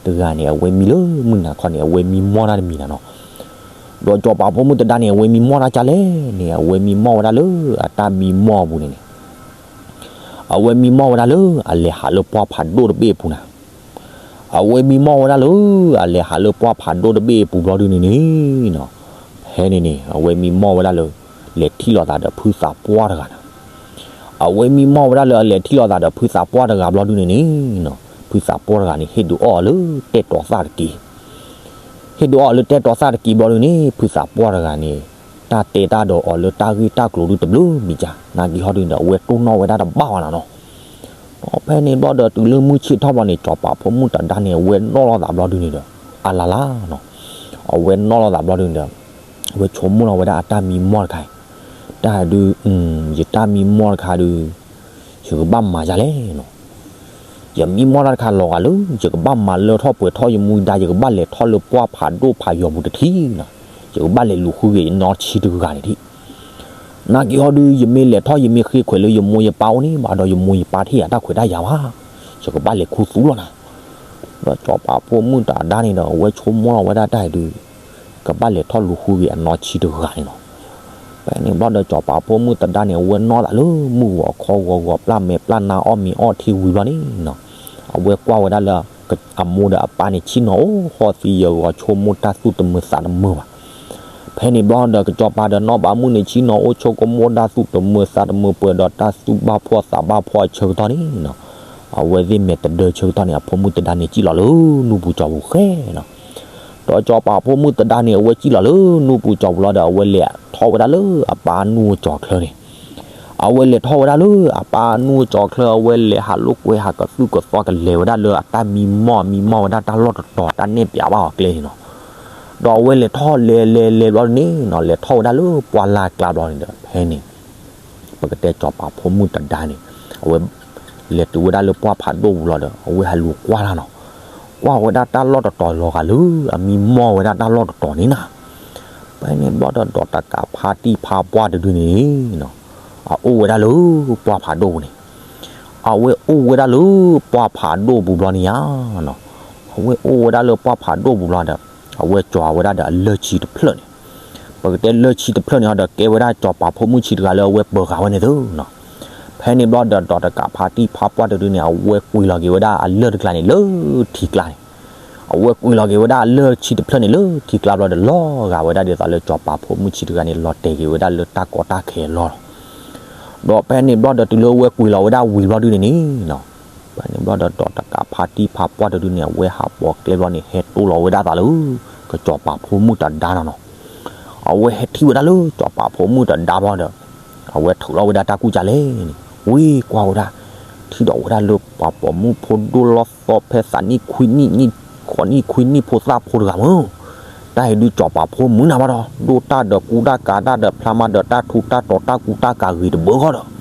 တဂၤန့ၣ် အဝဲမံလၢမုၢ်နၤခီန့ၣ် အဝဲမံမီၢ်တၢ်တမံၤနၤနီၤ ဒီးစီၤပၤဖိမုၣ်တဒါန့ၣ် အဝဲမံမီၢ်တၢ်ကလဲၣ်န့ၣ် အဝဲမံမီၢ်ဝဲဒၣ်လၢအတၢ်မံမီၢ်အပူၤန့ၣ်န့ၣ် အဝဲမံမီၢ်ဝဲဒၣ်လၢအလဲၤဟးလၢပှၢ်ဖးဒိၣ်တဘ့ၣ်အပူၤနၤ အဝဲမံမီၢ်ဝဲဒၣ်လၢအလဲၤဟးလၢပှၢ်ဖးဒိၣ်တဘ့ၣ်အပူၤဘျီဒုန့ၣ်န့ၣ်နီၤ ဖဲန့ၣ်န့ၣ် အဝဲမံမီၢ်ဝဲဒၣ်လၢ လဲၤထံၣ်လိာ်သးဒီးဖုသးပှၢ်တဂၤနၤ အဝဲမံမီၢ်ဝဲဒၣ်လၢအလဲၤထံၣ်လိာ်သးဒီးဖုသးပှၢ်တဂၤဘျီဒုန့ၣ်န့ၣ်နီၤ ဖုသးပှၢ်တဂၤန့ၣ် ဟ့ၣ်ဒုးအီၣ်အီၤလၢတဲတီၤသၣ်တက့ၢ် ဟ့ၣ်ဒုးအီၣ်အီၤလၢတဲတီၤသၣ်တက့ၢ်ဘျီဒုန့ၣ် ဖုသးပှၢ်တဂၤန့ၣ် တၢ်တဲတၢ်ဒီးအီၤလၢတၢ်ဂ့ၢ်တၢ်ကျိၤဒုတဘျုးမံၤကၢ် နာ်က့ဟီဒုန့ၣ်ဒီး အဝဲတိၢ်နီၣ်ဝဲဒၣ်တဘၣ်ဝဲနၤနီၤ ဒီးဖဲန့ၣ်ဘျီဒီးတုၤလၢမုၢ်ဆ့ၣ်ထီၣ်ဘျီန့ၣ် စီၤပၤဖိမုၣ်တဒါန့ၣ် အဝဲနီၣ်လိာ်သးဘျီဒုန့ၣ်ဒီး အလါလါနီၤ အဝဲနီၣ်လိာ်သးဘျီဒုန့ၣ်ဒီး အဝဲဆိကမိၣ်လီၤဝဲဒၣ်အတၢ်မံမီၢ်တခါအံၤ တၢ်ဒုး ယတၢ်မံမီၢ်တခါဒုး ယကဘၣ်မၤဒ်လဲၣ်နီၤ ယမံမီၢ်တၢ်တခါလီၤဂာ်လၢ ယကဘၣ်မၤလၢထီၣ်ပှဲၤထီၣ်ယမူယဒါ ယကဘၣ်လဲၤထီၣ်လၢပှၢ်ဖးဒိၣ်ဖးယီၤပူၤတထံၣ်နီၤ ယကဘၣ်လဲၤလူၤဃုက့ၤယနီၢ်ဆံးတဂၤန့ၣ်ထံၣ် နာ်က့ဟီဒု ယမ့ၢ်လဲၤထီၣ်ယမ့ၢ်ဃ့ခွဲးလၢယမိၢ်ယပၢ်အိၣ်န့ၣ် ဘၣ်ဒီးယမိၢ်ယပၢ်ထံၣ်ယၤတၢ်ခွဲးတၢ်ယာ်ဘၣ် ယကဘၣ်လဲၤခူသူၣ်လီၤနၤ ဒီးစီၤပၤဖိမုၣ်တဒါန့ၣ်ဒီး အဝဲဆိကမိၣ်လီၤဝဲဒၣ်တၢ်အံၤဒုး ကဘၣ်လဲၤထီၣ်လူၤဃုက့ၤအနီၢ်ဆံးတဂၤန့ၣ်နီၤ ဖဲန့ၣ်ဘျီဒီးစီၤပၤဖိမုၣ်တဒါန့ၣ် အဝဲနီၣ်သးလၢမုၢ်ဂီၤခီဂီၤဂီၤ ပျၢ်မဲာ်ပျၢ်နါအီၣ်မ့ၤအီထံဝံၤဘျီန့ၣ်နီၤ အဝဲကွၢ်ဝဲဒၣ်လၢ အမိၢ်ဒီးအပၢ်န့ၣ် ဆ့ၣ်နီၤအိၣ်ဟီၣ်သံယၢၤဂီၤ ဆိကမိၣ်တၢ်သူၣ်တမုာ်သးတမုာ်ဘၣ် ဖဲန့ၣ်ဘျီဒီး ကစီၤပၤဒီးနီၢ်ပၤမုၣ်န့ၣ် ဆ့ၣ်နီၤအိၣ်ဆိကမိၣ်တၢ်သူၣ်တမုာ်သးတမုာ် ပှဲၤဒီးတၢ်သူၣ်ဘၣ်ဖှီၣ်သးဘၣ်ဖှီၣ်အဆၢကတီၢ်န့ၣ်နီၤ အဝဲသ့ၣ်မဲာ်တဒၢဆၢကတီၢ်န့ၣ် အဖိမုၣ်တဒါန့ၣ် စံၣ်လီၤလၢနူၢ်ပူၤကၠီၤပူၤဃဲနီၤ ဒီးစီၤပၤဖိမုၣ်တဒါန့ၣ် အဝဲစံၣ်လီၤလၢနူၢ်ပူၤကၠီၤပူၤလီၤဒီး အဝဲလဲၤထီၣ်ဝဲဒၣ်လၢအပၢ်နူၢ်ကၠီၤချၢန့ၣ် အဝဲလဲၤထီၣ်ဝဲဒၣ်လၢအပၢ်နူၢ်ကၠီၤချၢ အဝဲလဲၤဟးလိာ်ကွဲဟးကသူၣ်ကသီကလဲၤဝဲဒၣ်လၢအတၢ်မံမီၢ် မံမီၢ်ဝဲဒၣ်တၢ်လီၢ်တတီၤ တၢ်နဲၣ်ပျးဘၣ်အီၤကျဲန့ၣ်နီၤ ဒီးအဝဲလဲၤထီၣ်လဲၤလဲၤလဲၤဘျီန့ၣ်နီၤ လဲၤထီၣ်ဝဲဒၣ်လၢပှၢ်လၢ်ကျါဘျီန့ၣ်ဒီး ဖဲန့ၣ် ပကတဲစီၤပၤဖိမုၣ်တဒါန့ၣ် အဝဲ လဲၤတုၤဝဲဒၣ်လၢပှၢ်ဖးဒိၣ်ပူၤလီၤဒီး အဝဲဟးလူၤကွၢ်တၢ်နီၤ ကွၢ်ဝဲဒၣ်တၢ်လီၢ်တတီၤလီၤဂာ်လၢအမံမီၢ်ဝဲဒၣ်တၢ်လီၢ်တတီၤန့ၣ်နၤ ဖဲန့ၣ်ဘျီဒီး ဒီးတကးဖါတံၢ်ဖါပှၢ်တဒုန့ၣ်နီၤ အအိၣ်ဝဲဒၣ်လၢပှၢ်ဖးဒိၣ်ပူၤန့ၣ် အဝဲအိၣ်ဝဲဒၣ်လၢပှၢ်ဖးဒိၣ်ပူၤဘျီန့ၣ်ဧါနီၤ အဝဲအိၣ်ဝဲဒၣ်လၢပှၢ်ဖးဒိၣ်ပူၤလီၤဒီး အဝဲကၠီၤဝဲဒၣ်ဒီးအလၢၢ်ဆံတဖျၢၣ်န့ၣ်, ပကတဲလၢၢ်ဆံတဖျၢၣ်န့ၣ်ဒီး ကဲဝဲဒၣ်ကၠီၤပာ်ဖိမုၣ်ဆံတဂၤလၢအဝဲပၢၤဃာ်ဝဲန့ၣ်သုနီၤ. ဖဲန့ၣ်ဘျီဒီး ဒီးတကးဖါတံၢ်ဖါပှၢ်တဒုန့ၣ် အဝဲကွံာ်လီၤက့ၤဝဲဒၣ်အလၢၢ်တကျါန့ၣ်လၢထံကျါန့ၣ်, အဝဲကွံာ်လီၤက့ၤဝဲဒၣ်အလၢၢ်ဆံတဖျၢၣ်န့ၣ်လၢထံကျါဘျီဒီး လီၤဂာ်ဝဲဒၣ်ဒ်သိးလၢကၠီၤပာ်ဖိမုၣ်ဆံတဂၤန့ၣ် လီၤတဲာ်က့ၤဝဲဒၣ်လၢတၢ်ကီတၢ်ခဲအလီၢ်လီၤ. ဒီးဖဲန့ၣ်ဘျီဒီး တုၤလၢအဝဲကွံာ်လီၤဝဲဒၣ်ဝံၤဘျီဒုန့ၣ်န့ၣ်နီၤ, ဖဲန့ၣ်ဘျီဒီး ဒီးတကးဖါတံၢ်ဖါပှၢ်တဒုန့ၣ် အဝဲဟးပိာ်ကျဲဘျီန့ၣ် ဟဲတိၢ်လီၤဝဲဒၣ်သးလၢ ကၠီၤပာ်ဖိမုၣ်တဒါနီၤနီၤ. အဝဲဟဲထံၣ်ဝဲဒၣ်လၢကၠီၤပာ်ဖိမုၣ်တဒါဘျီဒီး အဝဲထုးထီၣ်ဝဲဒၣ်တၢ်ကူၣ်ကၢ်လဲၣ်န့ၣ် ဝံၤကွၢ်ဝဲဒၣ်, ထံၣ်ဒီးဝဲဒၣ်လၢပှၤပိာ်မုၣ်ဖိဒိၣ်လီၤသီဖဲသးနံၣ်ခွံနံၣ်, ဃိးနံၣ်ခွံနံၣ်ဖိသၣ်ဖိတဂၤမုၢ်, တၢ်အံၤဒုးကၠီၤပာ်ဖိမုၣ်နၤဘၣ်ဒီး ဒိၣ်တၢ်ဒီးကူတၢ်ကၤတၢ်ဒီး ဖျါမးဒီးတၢ်ထူးတၢ်တီၤတၢ်ကူတၢ်ကၤဂ့ၤတဘၢဃီဒီး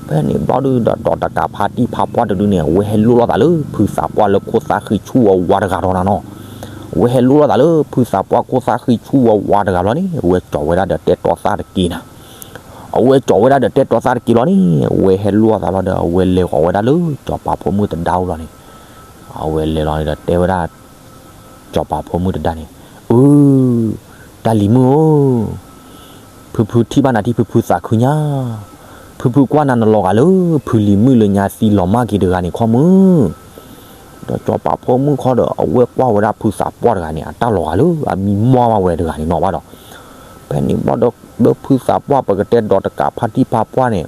ဖဲန့ၣ်ဘျီဒုဒီး ဒီးတကးဖါတံၢ်ဖါပှၢ်တဒုန့ၣ် အဝဲဟဲလိၣ်လိာ်သးလၢဖုသးပှၢ်လၢခိၣ်သၣ်ဃံဆူၣ်ဝါဝါတဂၤဒီးနၤနီၤ. အဝဲဟဲလိၣ်လိာ်သးလၢဖုသးပှၢ်ခိၣ်သၣ်ဃံဆူၣ်ဝါဝါတဂၤဘျီန့ၣ် အဝဲကၠီၤဝဲဒၣ်ဒီးတဲတီၤသၣ်တက့ၢ်နၤ. အဝဲကၠီၤဝဲဒၣ်ဒီးတဲတီၤသၣ်တက့ၢ်လီၤန့ၣ် အဝဲဟဲလိၣ်လိာ်သးလီၤဒီး အဝဲလဲၤဃီၤဝဲဒၣ်လၢကၠီၤပာ်ဖိမုၣ်တဒါအိၣ်လီၤန့ၣ်, အဝဲလဲၤလီၤန့ၣ်ဒီးတဲဝဲဒၣ် ကၠီၤပာ်ဖိမုၣ်တဒါန့ၣ်, အၢ တၢ်လံၤမုၣ်ဧၢ, ဖုဖုထံၣ်ဘၣ်နၤထံၣ်ဖုဖုသးခုညါ, ဖုဖုကွၢ်နၤနလီၤဂာ်လၢဖုလံၤမုၣ်လၢညါသံလီၤမၢ်က့ၤတဂၤန့ၣ်ခီမုၢ်. ဒီးကၠီၤပာ်ဖိမုၣ်ခီဒီး အဝဲကွၢ်ဝဲဒၣ်ဖုသးပှၢ်တဂၤန့ၣ် အတၢ်လီၤဂာ်လၢအမံမီၢ်ဘၣ်ဝဲတဂၤန့ၣ်နီၤဘၣ်ဒီး, ဖဲန့ၣ်ဘျီဒီး လၢဖုသးပှၢ်ပကတဲဒီးတကးဖါတံၢ်ဖါပှၢ်န့ၣ်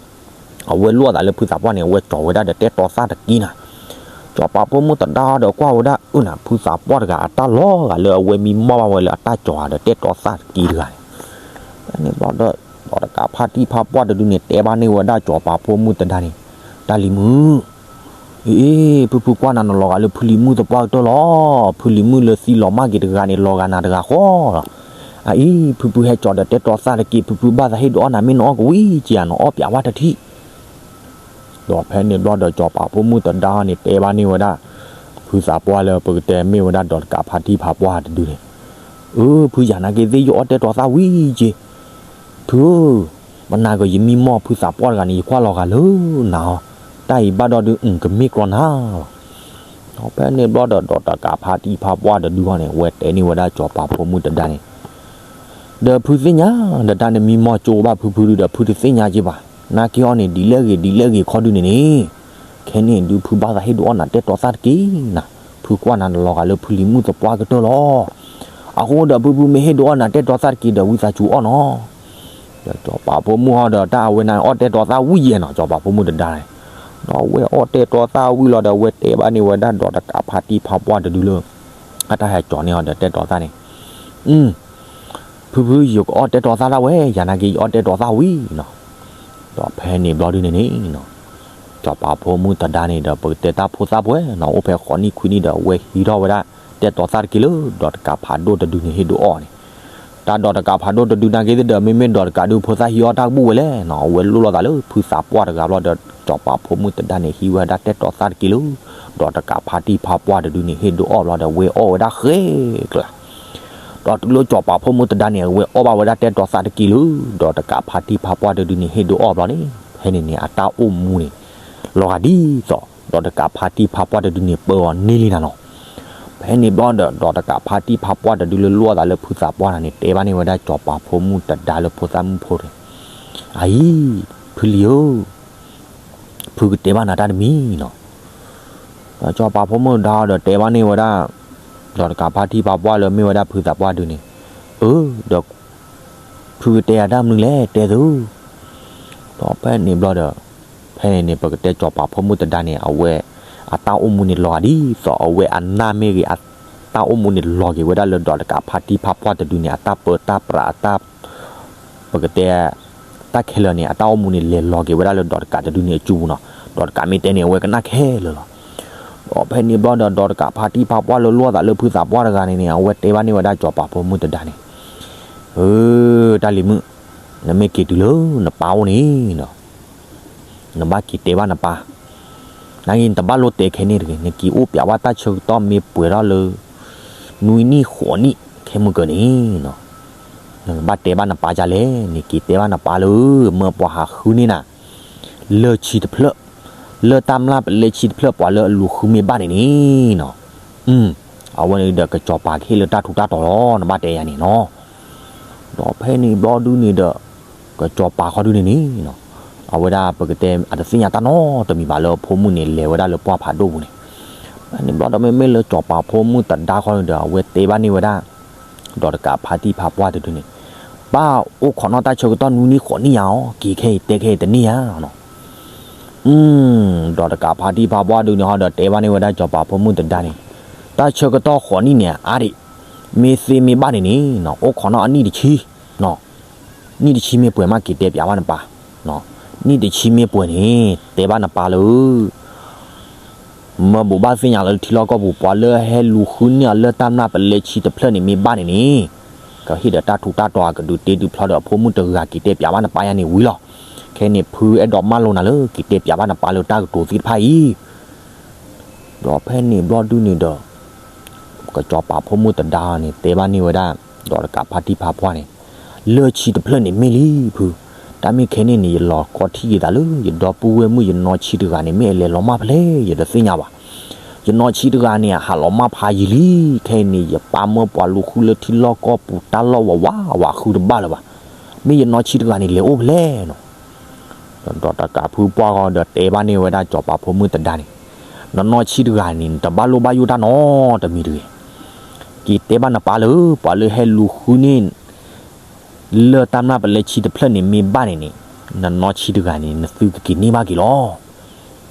အဝဲလိၣ်အသးလၢဖုသးပှၢ်န့ၣ် အဝဲကၠီၤဝဲဒၣ်ဒီးတဲတီၤသၣ်တက့ၢ်နၤ. ကၠီၤပာ်ဖိမုၣ်တဒါဒီးကွၢ်ဝဲဒၣ် အၢနၤ ဖုသးပှၢ်တဂၤ အတၢ်လီၤဂာ်လၢအဝဲမံမီၢ်ဘၣ်ဝဲလၢအတၢ်ကၠီၤဂၤဒီးတဲတီၤသၣ်တက့ၢ်တဂၤန့ၣ်. ဖဲန့ၣ်ဘျီဒီး ဒီးတကးဖါတံၢ်ဖါပှၢ်တဒုန့ၣ် တဲဘၣ်န့ၢ်ဝဲဒၣ်ကၠီၤပာ်ဖိမုၣ်တဒါန့ၣ်, တၢ်လံၤမုၣ် အ့ ဖုဖုကွၢ်နၤနလီၤဂာ်လၢဖုလံၤမုၣ်သပှၢ်ကတၢၢ်လီၤ. ဖုလံၤမုၣ်လၢသံလီၤမၢ်က့ၤတဂၤန့ၣ် လီၤဂာ်နၤတဂၤဃီလီၤ. အအံၤ ဖုဖုဟဲကၠီၤဒီးတဲတီၤသၣ်တက့ၢ်, ဖုဖုဘၣ်သးဟ့ၣ်ဒုးအီၣ်နၤ မ့ၢ်နအီၣ်ကဝံၤက့ၤဧါ နအီၣ်ပျးဝဲတထံၣ်. ဒီးဖဲန့ၣ်ဘျီဒီး ကၠီၤပာ်ဖိမုၣ်တဒါန့ၣ် တဲဘၣ်န့ၢ်ဝဲဒၣ် ဖုသးပှၢ်လၢပကတဲမ့ၢ်ဝဲဒၣ်ဒီးတကးဖါတံၢ်ဖါပှၢ်တဒုန့ၣ်, အၢ ဖုယၤနာ်က့သ့ၣ် ယအီၣ်တဲတီၤသၣ်ဝံၤက့ၤ ဖုဧၢ, ပနာ်က့ၤယမံမီၢ်ဖုသးပှၢ်တဂၤန့ၣ် ယကွၢ်လီၤဂာ်လၢနၤအီၤ, တၢ်အံၤဘၣ်ဒီးဒုး အုၣ် ကမ့ၢ်ကျီနၤလီၤ. ဒီးဖဲန့ၣ်ဘျီဒီး ဒီးတကးဖါတံၢ်ဖါပှၢ်တဒုန့ၣ် အဝဲတဲန့ၢ်ဝဲဒၣ်ကၠီၤပာ်ဖိမုၣ်တဒါန့ၣ်, ဒီးဖုသ့ၣ်ညါ ဒီးတၢ်နမံမီၢ်ကၠိဘၣ်ဖုဖုဒုဒီး ဖုတသ့ၣ်ညါက့ၤဘၣ်, နာ်က့ၤအီၤန့ၣ် ဒ်လဲၣ်ဂ့ၤဒ်လဲၣ်ဂ့ၤခီဒုန့ၣ်န့ၣ်, ခဲန့ၣ်ဒုး ဖုဘၣ်သးဟ့ၣ်ဒုးအီၣ်နၤတဲတီၤသၣ်တက့ၢ်နၤ, ဖုကွၢ်နၤနလီၤဂာ်လၢဖုလံၤမုၣ်သပှၢ်ကတၢၢ်လီၤ. အဃိဒီး ဖုဖုမ့ၢ်ဟ့ၣ်ဒုးအီၣ်နၤတဲတီၤသၣ်တက့ၢ်ဒီး ဝံသးစူၤအီၣ်နီၤ. ဒီးကၠီၤပာ်ဖိမုၣ်ဟီဒီး တၢ်အဝဲန့ၣ်အီၣ်တဲတီၤသၣ်ဝံၤယဲၢ်နီၤ, ကၠီၤပာ်ဖိမုၣ်တဒါန့ၣ်, ဒီးအဝဲအီၣ်တဲတီၤသၣ်ဝံၤလီၤဒီး အဝဲတဲဘၣ်န့ၢ်ဝဲဒၣ်ဒီးတကးဖါတံၢ်ဖါပှၢ်တဒုလၢ အတၢ်ဟဲကၠီၤန့ၢ်အီၤဒီးတဲတီၤသၣ်န့ၣ်, အု ဖုဖု ယကအီၣ်တဲတီၤသၣ်ဒၣ်ဝဲ, ယၤနာ်က့ၤယအီၣ်တဲတီၤသၣ်ဝံၤနီၤ. ဒီးဖဲန့ၣ်ဘျီဒုန့ၣ်န့ၣ်နီၤ, ကၠီၤပာ်ဖိမုၣ်တဒါန့ၣ်ဒီး ပကတဲတၢ်ဖိသၣ်ပှဲၤနီၤ, အိၣ်ဖဲဃိးနံၣ်ခွံနံၣ်ဒီး အဝဲဟံးထီၣ်ဝဲဒၣ် တဲတီၤသၣ်တက့ၢ်လၢ ဒီးတကးဖးဒိၣ်တဒုန့ၣ်ဟ့ၣ်ဒုးအီၣ်န့ၣ်, တၢ်ဒီးတကးဖးဒိၣ်တဒုနာ်က့ၤသ့ၣ်ဒီး မ့မ့ၢ်ဒီးတကးဒုးဖိသၣ်ဟံးအီၣ်တၢ်ကဘူၣ်ဝဲလဲၣ်နီၤ, အဝဲလိၣ်လိာ်သးလၢဖုသးပှၢ်တဂၤဘျီဒီး ကၠီၤပာ်ဖိမုၣ်တဒါန့ၣ် ဟံးဝဲဒၣ်တဲတီၤသၣ်တက့ၢ်လၢ ဒီးတကးဖါတံၢ်ဖါပှၢ်တဒုန့ၣ်ဟ့ၣ်ဒုးအီၣ်ဘျီဒီး အဝဲအီၣ်ဝဲဒၣ်ဃဲကျါ ဒီးတုၤလၢကၠီၤပာ်ဖိမုၣ်တဒါန့ၣ် အဝဲအီၣ်ဘၣ်ဝဲဒၣ်တဲတီၤသၣ်တက့ၢ်လၢ ဒီးတကးဖါတံၢ်ဖါပှၢ်တဒုန့ၣ်ဟ့ၣ်ဒုးအီၣ်ဘျီန့ၣ်, ဖဲန့ၣ်န့ၣ် အတၢ်အိၣ်မူန့ၣ် လီၤဂာ်ဒ်သိး ဒီးတကးဖါတံၢ်ဖါပှၢ်တဒုန့ၣ် ပၢအီၤန့ၢ်လံနၤနီၤ. ဖဲန့ၣ်ဘျီဒီး ဒီးတကးဖါတံၢ်ဖါပှၢ်တဒုလၢလိၣ်အသးလၢဖုသးပှၢ်န့ၣ် တဲဘၣ်န့ၢ်ဝဲဒၣ်ကၠီၤပာ်ဖိမုၣ်တဒါလၢဖိသၣ်မုၣ်ဖိန့ၣ်, အအံၤ ဖုလံၤဧၢ ဖုကတဲဘၣ်နၤတၢ်တမံၤနီၤ. ဒီးကၠီၤပာ်ဖိမုၣ်တဒါဒီးတဲဘၣ်န့ၢ်ဝဲဒၣ် ဒီးတကးဖါတံၢ်ဖါပှၢ်လၢမ့ၢ်ဝဲဒၣ်ဖုသးပှၢ်တဒုန့ၣ်, အၢ ဒီး ဖုကတဲယၤတၢ်မနုၤလဲၣ် တဲသု. ဒီးဖဲန့ၣ်ဘျီဒီး ဖဲန့ၣ်န့ၣ် ပကတဲကၠီၤပာ်ဖိမုၣ်တဒါန့ၣ် အဝဲ အတၢ်အိၣ်မူန့ၣ်လီၤဂာ်ဒ်သိးအဝဲအနၢ်မ့ၢ်ဂ့ၤ အတၢ်အိၣ်မူန့ၣ်လီၤက့ၤဝဲဒၣ်လၢဒီးတကးဖါတံၢ်ဖါပှၢ်တဒုန့ၣ် အတၢ်ပၢတၢ်ပြး အတၢ် ပကတဲ တၢ်ခဲလၢာ်န့ၣ် အတၢ်အိၣ်မူန့ၣ် လဲၤလီၤက့ၤဝဲဒၣ်လၢဒီးတကးတဒုန့ၣ်အစုပူၤနီၤ. ဒီးတကးမ့ၢ်တဲန့ၣ် အဝဲကနၣ်ခဲလၢာ်လီၤ. ဒီးဖဲန့ၣ်ဘျီဒီး ဒီးတကးဖါတံၢ်ဖါပှၢ်လၢလိၣ်အသးလၢဖုသးပှၢ်တဂၤန့ၣ်န့ၣ် အဝဲတဲဘၣ်န့ၢ်ဝဲဒၣ်ကၠီၤပာ်ဖိမုၣ်တဒါန့ၣ်, အၢ တၢ်လံၤမုၣ်, နမ့ၢ်က့ၤတုၤလၢနပၢ်အိၣ်န့ၣ်ဒီး နဘၣ်က့ၤတဲဘၣ်နပၢ်, နာ်က့ နတဘၣ်လိၣ်တဲခဲန့ၣ်တဂ့ၤ, နက့ၤအိၣ်ပျးဝဲတၢ်ဆၢကတီၢ်မ့ၢ်ပှဲၤထီၣ်လၢ နွံနံၣ်ဃိးနံၣ်ခဲမုၢ်ကၢန့ၣ်နီၤ, နကဘၣ်တဲဘၣ်နပၢ်ဒ်လဲၣ်, နက့ၤတဲဘၣ်နပၢ်လၢ မၢပှၤဟးဃုန့ၢ်နၤ လၢၢ်ဆံတဖျၢၣ်, လၢၢ်တၢ်မျၢ်ပလဲဆံတဖျၢၣ် ပှၤလၢအလူၤဃုမ့ၢ်ဘၣ်န့ၣ်န့ၣ်နီၤ, အု အဝဲန့ၣ်ဒီးကစီၤပၤကဟ့ၣ်လၢတၢ်ထူးတၢ်တီၤလီၤ နဘၣ်တဲယၤန့ၣ်နီၤ. ဒီးဖဲန့ၣ်ဘျီဒုန့ၣ်ဒီး ကစီၤပၤခီဒုန့ၣ်န့ၣ် အဝဲဒၣ်ပကတဲအတသ့ၣ်ညါတၢ်နီတမံၤဘၣ်လၢအဖိမုၣ်န့ၣ် လဲၤဝဲဒၣ်လၢပှၢ်ဖးဒိၣ်ပူၤန့ၣ်. ဖဲန့ၣ်ဘျီဒီးမ့မ့ၢ်လၢစီၤပၤဖိမုၣ်သဒါခီန့ၣ်ဒီး အဝဲတဲဘၣ်န့ၢ်ဝဲဒၣ် ဒီးတကးဖါတံၢ်ဖါပှၢ်တဒုန့ၣ်, ပၢ်အိၣ်ခိးနီၣ်တၢ်ဆၢကတီၢ်နွံနံၣ်ဃိးနံၣ်ယါအီၤ က့ၤခဲအံၤတဲခဲအံၤတန့ၢ်ယါနီၤ. ဒီးတကးဖါတံၢ်ဖါပှၢ်ဒုန့ၣ်ဟီဒီးတဲဘၣ်န့ၢ်ဝဲဒၣ်စီၤပၤဖိမုၣ်သဒါန့ၣ်, တၢ်ဆၢကတီၢ်ဃိးနံၣ်န့ၣ် အါဒံး, မ့ၢ်သ့မ့ၢ်ဘၣ်န့ၣ်န့ၣ် အိၣ်ခိးနီၣ်အနံၣ်တဆံ, နံၣ်တဆံမ့ၢ်ပှဲၤမးက့ၤတဲပၠးဘၣ်နပၢ်, နံၣ်တဆံမ့ၢ်ပှဲၤန့ၣ် တဲဘၣ်နပၢ်လၢ မၢဘူးဘၣ်သ့ၣ်ညါလၢထံလီၢ်ကီၢ်ပူၤ ပှၤလၢဟဲလူၤဃုန့ၢ်အီၤလၢတၢ်မျၢ်ပလဲဆံတဖျၢၣ်န့ၣ်မ့ၢ်ဘၣ်န့ၣ်န့ၣ်, ကဟ့ၣ်ဒီးတၢ်ထူးတၢ်တီၤအကဒုးတ့ဒုးဖျီဒီးအဖိမုၣ်တဂၤက့ၤတဲပၠးဘၣ်နပၢ်ယါန့ၣ်ဝံၤလီၤ. ခဲန့ၣ်ဖုအဲၣ်ဒိးမၢလိာ်နၤလၢက့ၤတဲပၠးဘၣ်နပၢ်လၢတၢ်ကတိၤသ့ၣ်တဖၣ်အံၤ ဒီးဖဲန့ၣ်ဘျီဒုန့ၣ်ဒီး ကစီၤပၤဖိမုၣ်သဒါန့ၣ် တဲဘၣ်န့ၢ်ဝဲဒၣ် ဒီးတကးဖါတံၢ်ဖါပှၢ်န့ၣ်, လၢဆံတဖျၢၣ်န့ၣ်မ့ၢ်လံဖု, တၢ်မ့ၢ်ခဲန့ၣ်န့ၣ် ယလီၤကီထံၣ်က့ၤသးလၢ ယဒီပုၢ်ဝဲၢ်မုၣ်ယနီၢ်ဆံးတဂၤန့ၣ် မ့ၢ်အလဲၤလီၤမၢ်ဖဲလဲၣ် ယတသ့ၣ်ညါဘၣ်. ယနီၢ်ဆံးတဂၤန့ၣ် အဟးလီၤမၢ်ဖးယံာ်လံ, ခဲအံၤန့ၣ် ယပၢ်မၢပှၤလူၤဃုလၢထံလီၢ်ကီၢ်ပူၤတၢ်လီၢ်ဝးဝးဝးဃုတဘၣ်လၢၤဘၣ်. မ့ၢ်ယနီၢ်ဆံးတဂၤန့ၣ် လဲၤအိၣ်ဖဲလဲၣ်နီၤ. ဒီးတကးဖုပှၢ်ဂီၤဒီးတဲဘၣ်န့ၢ်ဝဲဒၣ်စီၤပၤဖိမုၣ်သဒါန့ၣ်, နနီၢ်ဆံးတဂၤန့ၣ် နတဘၣ်လိၣ်ဘၣ်ယိၣ်တၢ်နီတမံၤတဂ့ၤ. က့ၤတဲဘၣ်နပၢ်လၢ ပှၤလၢဟဲလူၤဃုန့ၢ် လၢတၢ်မျၢ်ပလဲဆံတဖျၢၣ်န့ၣ်မ့ၢ်ဘၣ်န့ၣ်န့ၣ်, နနီၢ်ဆံးတဂၤန့ၣ် နသုကက့ၤန့ၢ်ဘၣ်က့ၤလီၤ.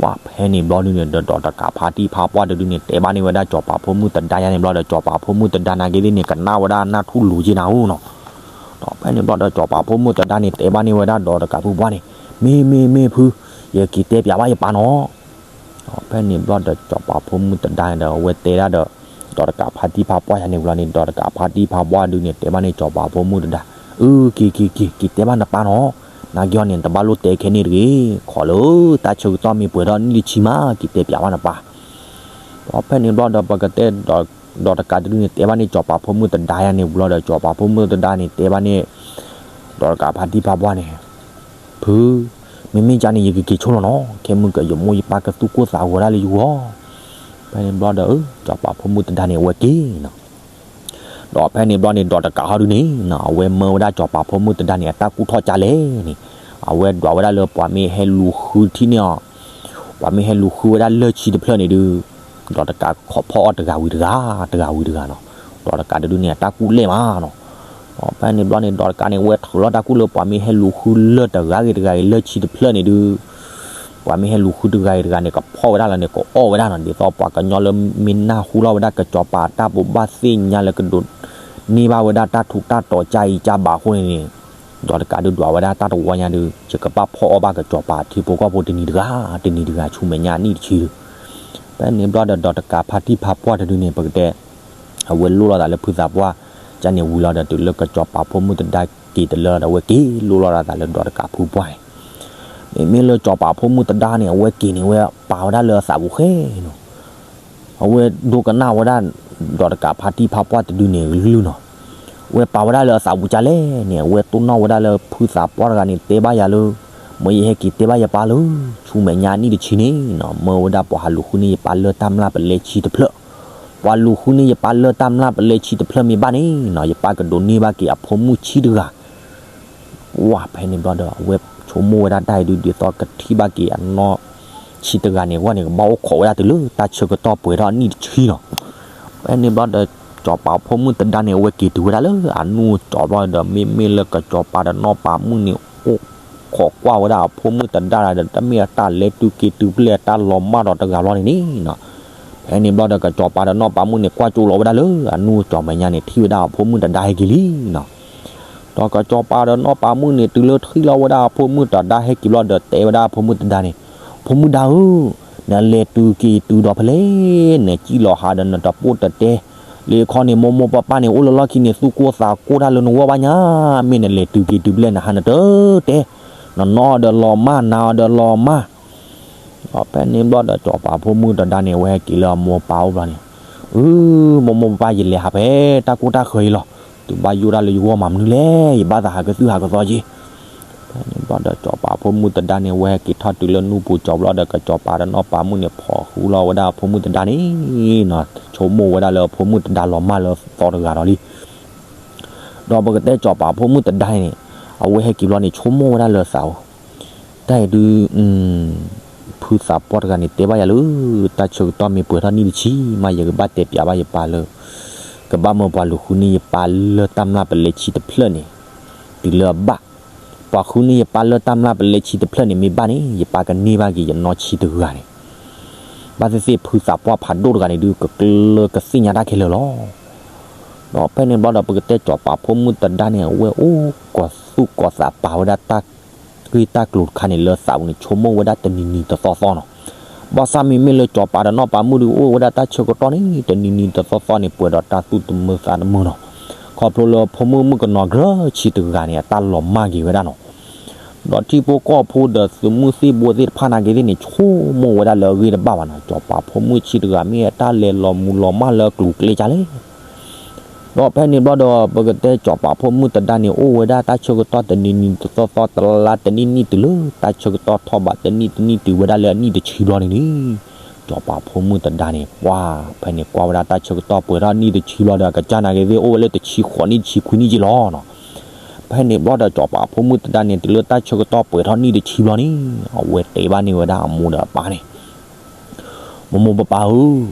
ပှၢ်ဖဲန့ၣ်ဘျီဒုန့ၣ်ဒီး ဒီးတကးဖါတံၢ်ဖါပှၢ်တဒုန့ၣ် တဲဘၣ်န့ၢ်ဝဲဒၣ်စီၤပၤဖိမုၣ်သဒါယါန့ၣ်ဘျီဒီး စီၤပၤဖိမုၣ်သဒါနာ်က့သ့ၣ်န့ၣ် ကနၣ်ဝဲဒၣ်နၢ်ထူၣ်လိၤက့ၤနၤဧိၤနီၤ. ဒီးဖဲန့ၣ်ဘျီဒီးစီၤပၤဖိမုၣ်သဒါန့ၣ် တဲဘၣ်န့ၢ်ဝဲဒၣ်ဒီးတကးဖုပှၢ်န့ၣ်, မ့ၢ်မ့ၢ်မ့ၢ်ဖု, ယက့ၤတဲပၠးဘၣ်ယပၢ်နီၤ. ဖဲန့ၣ်ဘျီဒီးစီၤပၤဖိမုၣ်သဒါန့ၣ်ဒီး အဝဲတဲဒၣ်ဒီး ဒီးတကးဖါတံၢ်ဖါပှၢ်ယါန့ၣ်ဝံၤလီၤန့ၣ် ဒီးတကးဖါတံၢ်ဖါပှၢ်ဒုန့ၣ် တဲဘၣ်န့ၢ်စီၤပၤဖိမုၣ်သဒါ, အၢ က့ၤက့ၤက့ၤ က့ၤတဲဘၣ်နပၢ်နီၤ. နာ်က့အီၤန့ၣ် တဘၣ်လိၣ်တဲခဲန့ၣ်တဂ့ၤ, ခိးလၢတၢ်ဆၢကတီၢ်မ့ၢ်ပှဲၤထီၣ်နံၣ်တဆံမး က့ၤတဲပၠးဘၣ်နပၢ်. ဒီးဖဲန့ၣ်ဘျီဒီးပကတဲ ဒီးတကးတဒုန့ၣ် တဲဘၣ်န့ၢ်စီၤပၤဖိမုၣ်သဒါယါန့ၣ်ဝံၤလီၤဒီး စီၤပၤဖိမုၣ်သဒါန့ၣ် တဲဘၣ်န့ၢ် ဒီးတကးဖါတံၢ်ဖါပှၢ်န့ၣ်, ဖု, မ့မ့ၢ်ကန့ၣ် ယကက့ၤဆိလီၤနီၤ, ခဲမုၢ်ကယမိၢ်ယပၢ်ကသူၣ်ကိၢ်သးဂီၤဒၣ်လၢယဂီၢ်. ဖဲန့ၣ်ဘျီဒီး စီၤပၤဖိမုၣ်သဒါန့ၣ် အဝဲက့ၤနီၤ. ဒီးဖဲန့ၣ်ဘျီန့ၣ် ဒီးတကးဟီဒုန့ၣ် အဝဲမၢဝဲဒၣ်စီၤပၤဖိမုၣ်သဒါန့ၣ် အတၢ်ကူၣ်ထီၣ်ကလဲၣ်န့ၣ်, အဝဲဒွးဝဲဒၣ်လၢပှၤမ့ၢ်ဟဲလူၤဃုထံၣ်န့ၢ်အီၤ, ပှၤမ့ၢ်ဟဲလူၤဃုဝဲဒၣ်လၢဆံတဖျၢၣ်န့ၣ်ဒုး, ဒီးတကးခိးဖီၣ်အီၣ်တဂၤဝံၤတဂၤ, တဂၤဝံၤတဂၤနီၤ. ဒီးတကးတဒုန့ၣ် အတၢ်ကူၣ်လဲၣ်မးနီၤ. ဒီးဖဲန့ၣ်ဘျီန့ၣ် ဒီးတကးန့ၣ် အဝဲထုးလီၤတၢ်ကူၣ်လၢပှၤမ့ၢ်ဟဲလူၤဃုလၢတဂၤဂ့ၤတဂၤဂ့ၤ လၢဆံတဖျၢၣ်န့ၣ်ဒုး ပှၤမ့ၢ်ဟဲလူၤဃုတဂၤဂ့ၤတဂၤန့ၣ် ကဖီၣ်ဝဲဒၣ်လီၤန့ၣ် ကအီၣ်ဝဲဒၣ်နီၤ. ဒ်သိးပှၤကညီလၢမ့ၢ်နၢ်ဟူလီၤဝဲဒၣ်ကစီၤပၤအတၢ်ဘိးဘၣ်သ့ၣ်ညါလၢကဒိးန့ၢ်ဘၣ်ဝဲဒၣ်တၢ်ထူးတၢ်တီၤကအံၤကဘၣ်အဃိန့ၣ်န့ၣ်, ဒီးတကးဒုးဒွးဝဲဒၣ်တၢ်တဝီညါဒုး ယကဘၣ်ဖီၣ်အီၣ်ဘၣ်ကစီၤပၤထံဖိကီၢ်ဖိတနံၤတဂၤ, တနံၤတဂၤ ဆူမဲာ်ညါနံၣ်တဆံဒုး. ဖဲန့ၣ်ဘျီဒီး ဒီးတကးဖါတံၢ်ဖါပှၢ်တဒုန့ၣ် ပကတဲ အဝဲလိၣ်လီၤသးလၢဖုသးပှၢ်, ကန့ၣ်ဝံၤလီၤဒီး တုၤလၢကစီၤပၤဖိမုၣ်သဒါက့ၤတလၢဒီး အဝဲက့ၤလိၣ်လီၤသးလၢဒီးတကးဖုပှၢ်န့ၣ်. မ့မ့ၢ်လၢစီၤပၤဖိမုၣ်သဒါန့ၣ် အဝဲက့ၤန့ၣ် အဝဲပာ်ဝဲဒၣ်လၢအသးပူၤဃဲနီၤ. အဝဲဒိကနၣ်ဝဲဒၣ် ဒီးတကးဖါတံၢ်ဖါပှၢ်တဒုန့ၣ်ဂလုၢ်နီၤ. အဝဲပာ်ဝဲဒၣ်လၢအသးပူၤကလဲၣ်န့ၣ် အဝဲတိၢ်နီၣ်ဝဲဒၣ်လၢဖုသးပှၢ်တဂၤန့ၣ် တဲဘၣ်ယၤလၢ မ့ၢ်ယဟဲက့ၤတဲဘၣ်ယပၢ်လၢ ဆူမဲာ်ညါနံၣ်တဆံန့ၣ်နီၤ မၢဝဲဒၣ်ပှၤဟးလူၤဃုန့ၢ်ယပၢ်လၢတၢ်မျၢ်ပလဲဆံတဖျၢၣ်, ပှၤလူၤဃုန့ၢ်ယပၢ်လၢတၢ်မျၢ်ပလဲဆံတဖျၢၣ်မ့ၢ်ဘၣ်န့ၣ်နီၤ ယပၢ်ကဒိးန့ၢ်ဘၣ်က့ၤအဖိမုၣ်ဆံတဂၤ ဝဲဖဲန့ၣ်ဘျီဒီး အဝဲဆိကမိၣ်ဝဲဒၣ်တၢ်အံၤဒုး ဒ်သိးကထံၣ်ဘၣ်က့ၤအနီၢ်ဆံတဂၤန့ၣ် အဂီၢ်န့ၣ် ကဘၣ်အိၣ်ခိးဝဲဒၣ်တုၤလၢတၢ်ဆၢကတီၢ်ပှဲၤထီၣ်နံၣ်တဆံလီၤ. ဖဲန့ၣ်ဘျီဒီး စီၤပၤဖိမုၣ်သဒါန့ၣ် အဝဲက့ၤတုၤဝဲဒၣ်လၢအနူၢ်ကၠီၤဘျီဒီး မ့မ့ၢ်လၢကစီၤပၤဒီးနီၢ်ပၤမုၣ်န့ၣ် အိၣ်ခိးကွၢ်ဝဲဒၣ်အဖိမုၣ်သဒါဒီး တမ့ၢ်အတၢ်လဲၤတုၤက့ၤတုၤဖဲလဲၣ် တၢ်လီၤမၢ်ဒီးတဂၤဘျီန့ၣ်န့ၣ်နီၤ. ဖဲန့ၣ်ဘျီဒီး ကစီၤပၤဒီးနီၢ်ပၤမုၣ်န့ၣ် ကွၢ်ကၠိလီၤဝဲဒၣ်လၢအနူၢ်ကၠီၤမဲာ်ညါန့ၣ် ထံၣ်ဝဲဒၣ်အဖိမုၣ်သဒါဟဲက့ၤလံနီၤ. ဒီးကစီၤပၤဒီးနီၢ်ပၤမုၣ်န့ၣ် တုၤလၢထံၣ်လီၤဝဲဒၣ်အဖိမုၣ်သဒါဟဲက့ၤဘျီဒီး တဲဝဲဒၣ်အဖိမုၣ်သဒါန့ၣ်, ဖိမုၣ်သဒါဧၢ, နလဲၤတုၤက့ၤတုၤဒီးဖဲလဲၣ်, နစံၣ်လီၤဟးဒီးနတပိၢ်တတဲ, လၢခီန့ၣ် မိၢ်မိၢ်ပၢ်ပၢ်န့ၣ် အိၣ်လၢလီၢ်ခံန့ၣ် သူၣ်ကိၢ်သးကိၢ်တၢ်လၢနဂီၢ်ဘၣ်ညါ, မ့ၢ်နလဲၤတုၤက့ၤတုၤဖဲလဲၣ် နဟးနတတဲ, နနီၢ်အီၤဒီးလီၤမၢ် နၤအီၤဒီးလီၤမၢ် ဒီးဖဲန့ၣ်ဘျီဒီး စီၤပၤဖိမုၣ်သဒါန့ၣ် အဝဲဟဲက့ၤလၢအမိၢ်ပၢ်အိၣ်ဘျီန့ၣ်, အၢ မိၢ်မိၢ်ပၢ်ပၢ် ယလဲၤဟးဖဲတၢ်ကိၢ်တၢ်ဃၢၤအံၤလီၤ. သုဘၣ်ယိၣ်ဒၣ်လၢယဂီၢ်မၤမနုၤလဲၣ်, ယဘၣ်သးဟးကသုၣ်ဟးကသီက့ၤ. ဖဲန့ၣ် ဘျီဒီးစီၤပၤဖိမုၣ်တဒါန့ၣ် အဝဲဟဲက့ၤထီၣ်တုၤလၢနူၢ်ပူၤကၠီဘျီဒီး ကစီၤပၤဒီးနီၢ်ပၤမုၣ်န့ၣ် ဖီၣ်ဃူလီၤဝဲဒၣ်အဖိမုၣ်တဒါန့ၣ်နီၤ, ဆိကမိၣ်ဝဲဒၣ်လၢအဖိမုၣ်တဒါလီၤမၢ်လၢသီတဂၤဒီးလံ. ဒီးပကတဲစီၤပၤဖိမုၣ်တဒါန့ၣ် အဝဲဟဲက့ၤဘျီန့ၣ် ဆိကမိၣ်ဝဲဒၣ်လၢသးဧိၤ, တၢ်အံၤဒုး ဖုသးပှၢ်တဂၤန့ၣ် တဲဘၣ်ယၤလၢ တၢ်ဆၢကတီၢ်မ့ၢ်ပှဲၤထီၣ်နံၣ်တဆံမး ယကဘၣ်တဲပျးဘၣ်ယပၢ်လၢ ကဘၣ်မၢပှၤလူၤဃုန့ၢ်ယပၢ်လၢတၢ်မျၢ်ပလဲဆံတဖျၢၣ်န့ၣ် တုၤလၢအဘၣ်, ပှၤဃုန့ၢ်ယပၢ်လၢတၢ်မျၢ်ပလဲဆံတဖျၢၣ်န့ၣ်မ့ၢ်ဘၣ်န့ၣ် ယပၢ်ကန့ၢ်ဘၣ်က့ၤယနီၢ်ဆံးတဂၤန့ၣ်, ဘၣ်သ့ၣ်သ့ၣ်ဖုသးပှၢ်ဖးဒိၣ်တဂၤန့ၣ်ဒုး ကကျၢကသ့ၣ်ညါတၢ်ခဲလၢာ်လီၤ. ဒီးဖဲန့ၣ်ဘျီဒီး ပကတဲစီၤပၤဖိမုၣ်တဒါန့ၣ် အဝဲအိၣ်ကီၤသူၣ်ကီၤသးပာ်ဝဲဒၣ်တၢ်ဂ့ၢ်တၢ်ကျိၤတခါန့ၣ်လၢသးပူၤန့ၣ် ဆိကမိၣ်ဝဲဒၣ်တနံၤနံၤတသီသီနီၤ. ဘၣ်ဆၣ်မ့မ့ၢ်လၢစီၤပၤဒီးနီၢ်ပၤမုၣ်ဒုးအိၣ်ဝဲဒၣ်တၢ်ဆၢကတီၢ်န့ၣ် တနံၤနံၤတသီသီန့ၣ် ပှဲၤဒီးတၢ်သူၣ်တမုာ်သးတမုာ်နီၤ. ခီဖျိလၢဖိမုၣ်မုၣ်ကနီၤကြၢးဆံးတဂၤန့ၣ် အတၢ်လီၤမၢ်က့ၤဝဲဒၣ်နီၤ. ဒီးထံဖိကီၢ်ဖိဒီးသုးမုၢ်သံၣ်ဘိသ့ၣ်တဖၣ်နာ်က့ၤသ့ၣ်န့ၣ် ဆိကမိၣ်ဝဲဒၣ်လၢအဂ့ၢ်တဘၣ်ဘၣ်နီၤ, စီၤပၤဖိမုၣ်ဆံးတဂၤမ့ၢ်အတၢ်လဲၤလီၤမူၤလီၤမၢ်လၢကျိၤကျဲကၢ်လဲၣ်. ဒီးဖဲန့ၣ်ဘျီဒီး ပကတဲစီၤပၤဖိမုၣ်တဒါန့ၣ် အိၣ်ဝဲဒၣ်တၢ်ဆၢကတီၢ်တနံၤနံၤတသီသီ တလါတနံၣ်နံၣ်တုၤလၢ တၢ်ဆၢကတီၢ်ထီၣ်ဘးတနံၣ်တနံၣ်တုၤဝဲဒၣ်လၢအနံၣ်တဆံဘျီန့ၣ်န့ၣ်, စီၤပၤဖိမုၣ်တဒါန့ၣ် ပှၢ်ဖဲန့ၣ်ကွၢ်ဝဲဒၣ်တၢ်ဆၢကတီၢ်ပှဲၤထီၣ်နံၣ်တဆံဘျီဒီး အကစၢ်နာ်က့ၤသ့ၣ်အိၣ်ဝဲလၢတဆံဃိးနံၣ်တဆံခွံနံၣ်က့ၤလီၤနီၤ. ဖဲန့ၣ်ဘျီဒီးစီၤပၤဖိမုၣ်တဒါန့ၣ် တုၤလၢတၢ်ဆၢကတီၢ်ပှဲၤထီၣ်နံၣ်တဆံဘျီန့ၣ် အဝဲတဲဘၣ်န့ၢ်ဝဲဒၣ်အမိၢ်ဒီးအပၢ်န့ၣ် မိၢ်မိၢ်ပၢ်ပၢ်ဧၢ,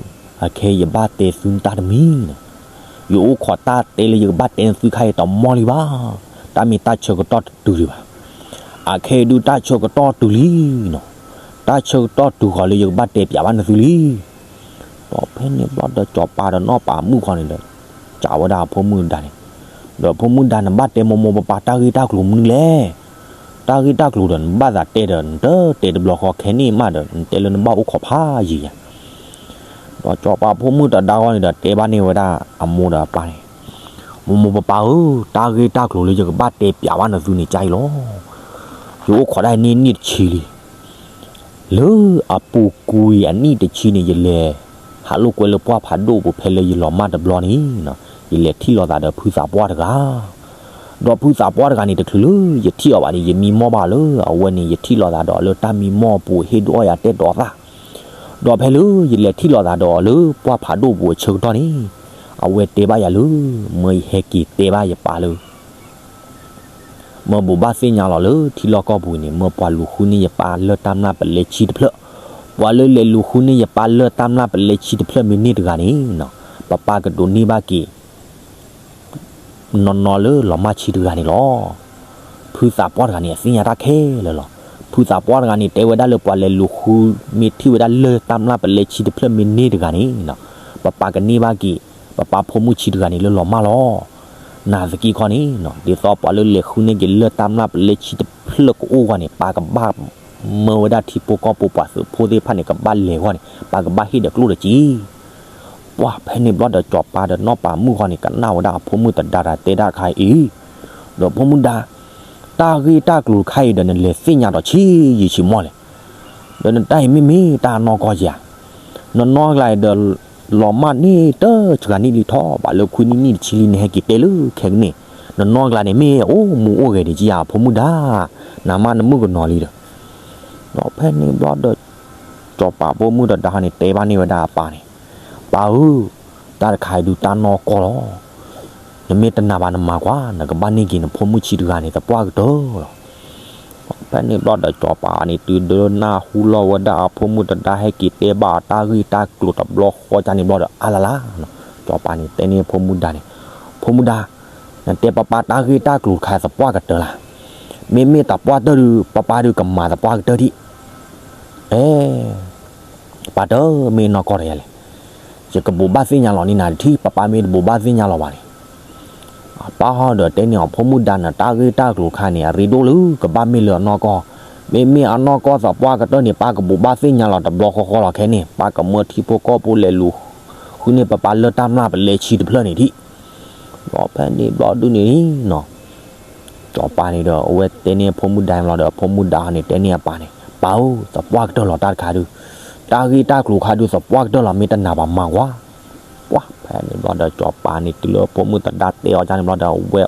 အခဲအံၤယဘၣ်တဲသုတၢ်တမံၤနီၤ, ယအိၣ်ခိးတၢ်တဲလၢယကဘၣ်တဲနသုခါအံၤတမီၢ်လံဘၣ်, တၢ်မ့ၢ်တၢ်ဆၢကတီၢ်တတုၤလံဘၣ်, အခဲအံၤဒုးတၢ်ဆၢကတီၢ်တုၤလံနီၤ, တၢ်ဆၢကတီၢ်တုၤဃီၤလၢယကဘၣ်တဲပျးဘၣ်နသုလံ. ဒီးဖဲန့ၣ်ဘျီဒီးစီၤပၤဒီးနီၢ်ပၤမုၣ်ခီန့ၣ်ဒီး စံးဝဲဒၣ်အဖိမုၣ်ဒါန့ၣ်, ဒီးဖိမုၣ်ဒါနဘၣ်တဲမိၢ်မိၢ်ပၢ်ပၢ်တၢ်ဂ့ၢ်တၢ်ကျိၤမနုၤလဲၣ်, တၢ်ဂ့ၢ်တၢ်ကျိၤဒီးနဘၣ်သးတဲဒီး နတတဲတဘျီဃီခဲန့ၣ်မးဒီး နတဲလၢနဘၣ်အိၣ်ခိးဖးယံၤယၤ ဒီးစီၤပၤဖိမုၣ်တဒါဂီၢ်န့ၣ်ဒီး တဲဘၣ်န့ၢ်ဝဲဒၣ်အမိၢ်ဒီးအပၢ်န့ၣ်, မိၢ်မိၢ်ပၢ်ပၢ်ဧၢ, တၢ်ဂ့ၢ်တၢ်ကျိၤလၢယကဘၣ်တဲပျးဘၣ်နသုန့ၣ် ကၢ်အံၤလီၤ. ယအိၣ်ခိးဒၣ်အံၤန့ၣ်နံၣ်တဆံလံ. လၢအပူၤကွံာ်အနံၣ်တဆံန့ၣ် ယလဲၤဟးလိာ်ကွဲလၢပှၢ်ဖးဒိၣ်ပူၤ ဖဲလၢယလီၤမၢ်တဘျီန့ၣ်, ယလဲၤထံၣ်လိာ်သးဒီးဖုသးပှၢ်တဂၤ, ဒီးဖုသးပှၢ်တဂၤန့ၣ် တချုးလၢယထံၣ်အီၤဘၣ်န့ၣ် ယမံမီၢ်ဘၣ်လၢအဝဲန့ၣ် ယထံၣ်လိာ်သးဒီးအီၤလၢတၢ်မံမီၢ်ပူၤ ဟ့ၣ်ဒုးအီၣ်ယၤတဲာ်တီၤသၣ်, ဒီးဖဲလၢယလဲၤထံၣ်လိာ်သးဒီးအီၤလၢပှၢ်ဖးဒိၣ်ပူၤအဆၢကတီၢ်န့ၣ်, အဝဲတဲဘၣ်ယၤလၢ မၢယဟဲက့ၤတဲဘၣ်ယပၢ်လၢ မၢဘူးဘၣ်သ့ၣ်ညါလီၤလၢထံလီၢ်ကီၢ်ပူၤန့ၣ် မၢပှၤလူၤဃုန့ၢ်ယပၢ်လၢတၢ်မျၢ်ပလဲဆံတဖျၢၣ်, ပှၤလၢလဲၤလူၤဃုန့ၢ်ယပၢ်လၢတၢ်မျၢ်ပလဲဆံတဖျၢၣ်မ့ၢ်န့ၢ်တဂၤန့ၣ်, ပပၢ်ကဒိးန့ၢ်ဘၣ်က့ၤ နီၢ်နီၢ်လၢလီၤမၢ်ဆံတဂၤန့ၣ်လီၤ. ဖုသးပှၢ်တဂၤန့ၣ် အသ့ၣ်ညါတၢ်ခဲလၢာ်လီၤ. ဖုသးပှၢ်တဂၤန့ၣ် တဲဝဲဒၣ်လၢပှၤလဲၤလူၤဃု မ့ၢ်ထံၣ်ဝဲဒၣ်လၢတၢ်မျၢ်ပလဲဆံတဖျၢၣ်မ့ၢ်န့ၢ်တဂၤန့ၣ်, ပပၢ်ကန့ၢ်ဘၣ်က့ၤ ပပၢ်ဖိမုၣ်ဆံတဂၤန့ၣ်လၢလီၤမၢ်လီၤ. နာ်သက့ခီန့ၣ်, ဒ်သိးပှၤလၢလဲၤဃုန့ၢ်က့ၤလၢတၢ်မျၢ်ပလဲဆံတဖျၢၣ်ကအိၣ်ဂီၢ်န့ၣ် ပၢ်ကဘၣ်မၢဝဲဒၣ်ထံဖိကီၢ်ဖိပှၤသုးဖိသ့ၣ်တဖၣ်န့ၣ် ကဘၣ်လဲၤဂီၢ်န့ၣ် ပၢ်ကဘၣ်ဟ့ၣ်ဒီးကျိၣ်ဒီးစ့ ပှၢ်ဖဲန့ၣ်ဘျီဒီးစီၤပၤဒီးနီၢ်ပၤမုၣ်ဃီန့ၣ် ကနၣ်ဝဲဒၣ်အဖိမုၣ်တဒါတၢ်တဲဒၣ်တခါအံၤ, ဒီးဖိမုၣ်ဒါ, တၢ်ဂ့ၢ်တၢ်ကျိၤတခါအံၤဒီးနလဲၤသ့ၣ်ညါဒီးဆံးယံာ်ဆံးမီၢ်လဲၣ်, ဒီးနတၢ်အံၤမ့မ့ၢ်တၢ်အနီၢ်ကီၢ်ဧါ, နနီၢ်ကျါအံၤဒီး လီၤမၢ်န့ၢ်တၢ်ဆှၤနံၣ်လံထီၣ် ဘၣ်လၢခွံနံၣ်နံၣ်တဆံလံနဟဲက့ၤတဲလၢခဲကနံၣ်, နနီၢ်ကျါန့ၣ်မ့ၢ်အိၣ်မူအိၣ်ဂဲၤဒံးကယၤအဖိမုၣ်ဒါ, နမါနမုၣ်ကနီၤလံဒီး ဒီးဖဲန့ၣ်ဘျီဒီး စီၤပၤဖိမုၣ်တဒါန့ၣ် တဲဘၣ်န့ၢ်ဝဲဒၣ်အပၢ်န့ၣ်, ပၢ်ဧၢ, တၢ်တခါအံၤဒုးတၢ်နီၢ်ကီၢ်လီၤ. နမ့ၢ်တနာ်ဘၣ်နမၤကွၢ် နကဘၣ်န့ၢ်က့ၤနဖိမုၣ်ဆံတဂၤန့ၣ် သပှၢ်ကတၢၢ်လီၤ. ဖဲန့ၣ်ဘျီဒီးစီၤပၤန့ၣ် တုၤဒၢနၢ်ဟူလီၤဝဲဒၣ်အဖိမုၣ်တဒါဟဲက့ၤတဲဘၣ်အတၢ်ဂ့ၢ်တၢ်ကျိၤတဘျီဃီကန့ၣ်ဘျီဒီး အါလၢ်လၢ်, စီၤပၤန့ၣ်တဲန့ၢ်ဖိမုၣ်ဒါန့ၣ်, ဖိမုၣ်ဒါ, နတဲပၢ်ပၢ်တၢ်ဂ့ၢ်တၢ်ကျိၤတခါသပှၢ်ကတၢၢ်လၢ်, မ့မ့ၢ်သပှၢ်ကတၢၢ်ဒုး ပၢ်ပၢ်ဒုးကမၤသပှၢ်ကတၢၢ်ဒံး, အဲ ပၢ်တမ့ၢ်နီၢ်ကီၢ်တယၤလဲၣ်, ယကဘိးဘၣ်သ့ၣ်ညါလီၤန့ၢ်နၤတထံၣ် ပၢ်ပၢ်မ့ၢ်တဘိးဘၣ်သ့ၣ်ညါလီၤဘၣ်န့ၣ်, ပၢ်ဟီဒီးတဲန့ၢ်အီၤ ဖိမုၣ်ဒါ နတၢ်ဂ့ၢ်တၢ်ကျိၤတခါန့ၣ် အရ့ဒိၣ်လၢကဘၣ်မ့ၢ်လၢအနီၢ်ကီၢ်, မ့မ့ၢ်အနီၢ်ကီၢ်သပှၢ်ကတၢၢ်န့ၣ် ပၢ်ကဘိးဘၣ်သ့ၣ်ညါလီၤတဘျီဃီဃီလီၤခဲန့ၣ် ပၢ်ကမၢထံဖိကီၢ်ဖိလဲၤလူၤဃုန့ၢ်ပၢ်ပၢ်လၢတၢ်မျၢ်ပလဲဆံတဖျၢၣ်န့ၣ်ဒံး ဒီးဖဲန့ၣ်ဘျီဒုန့ၣ်နီၤ စီၤပၤန့ၣ်ဒီး အဝဲတဲန့ၢ်အဖိမုၣ်ဒါန့ၣ်လီၤဒီး အဖိမုၣ်ဒါန့ၣ် တဲန့ၢ်အပၢ်န့ၣ် ပၢ်ဧၢ သပှၢ်ကတၢၢ်လီၤတၢ်တခါဒုး, တၢ်ဂ့ၢ်တၢ်ကျိၤတခါဒုး သပှၢ်ကတၢၢ်လီၤ မ့ၢ်တနာ်ဘၣ်မၤကွၢ်, ပှၢ်ဖဲန့ၣ်ဘျီဒီး စီၤပၤန့ၣ်တုၤလၢအဖိမုၣ်သဒါတဲအီၤဒ်န့ၣ်ဘျီဒီး အဝဲ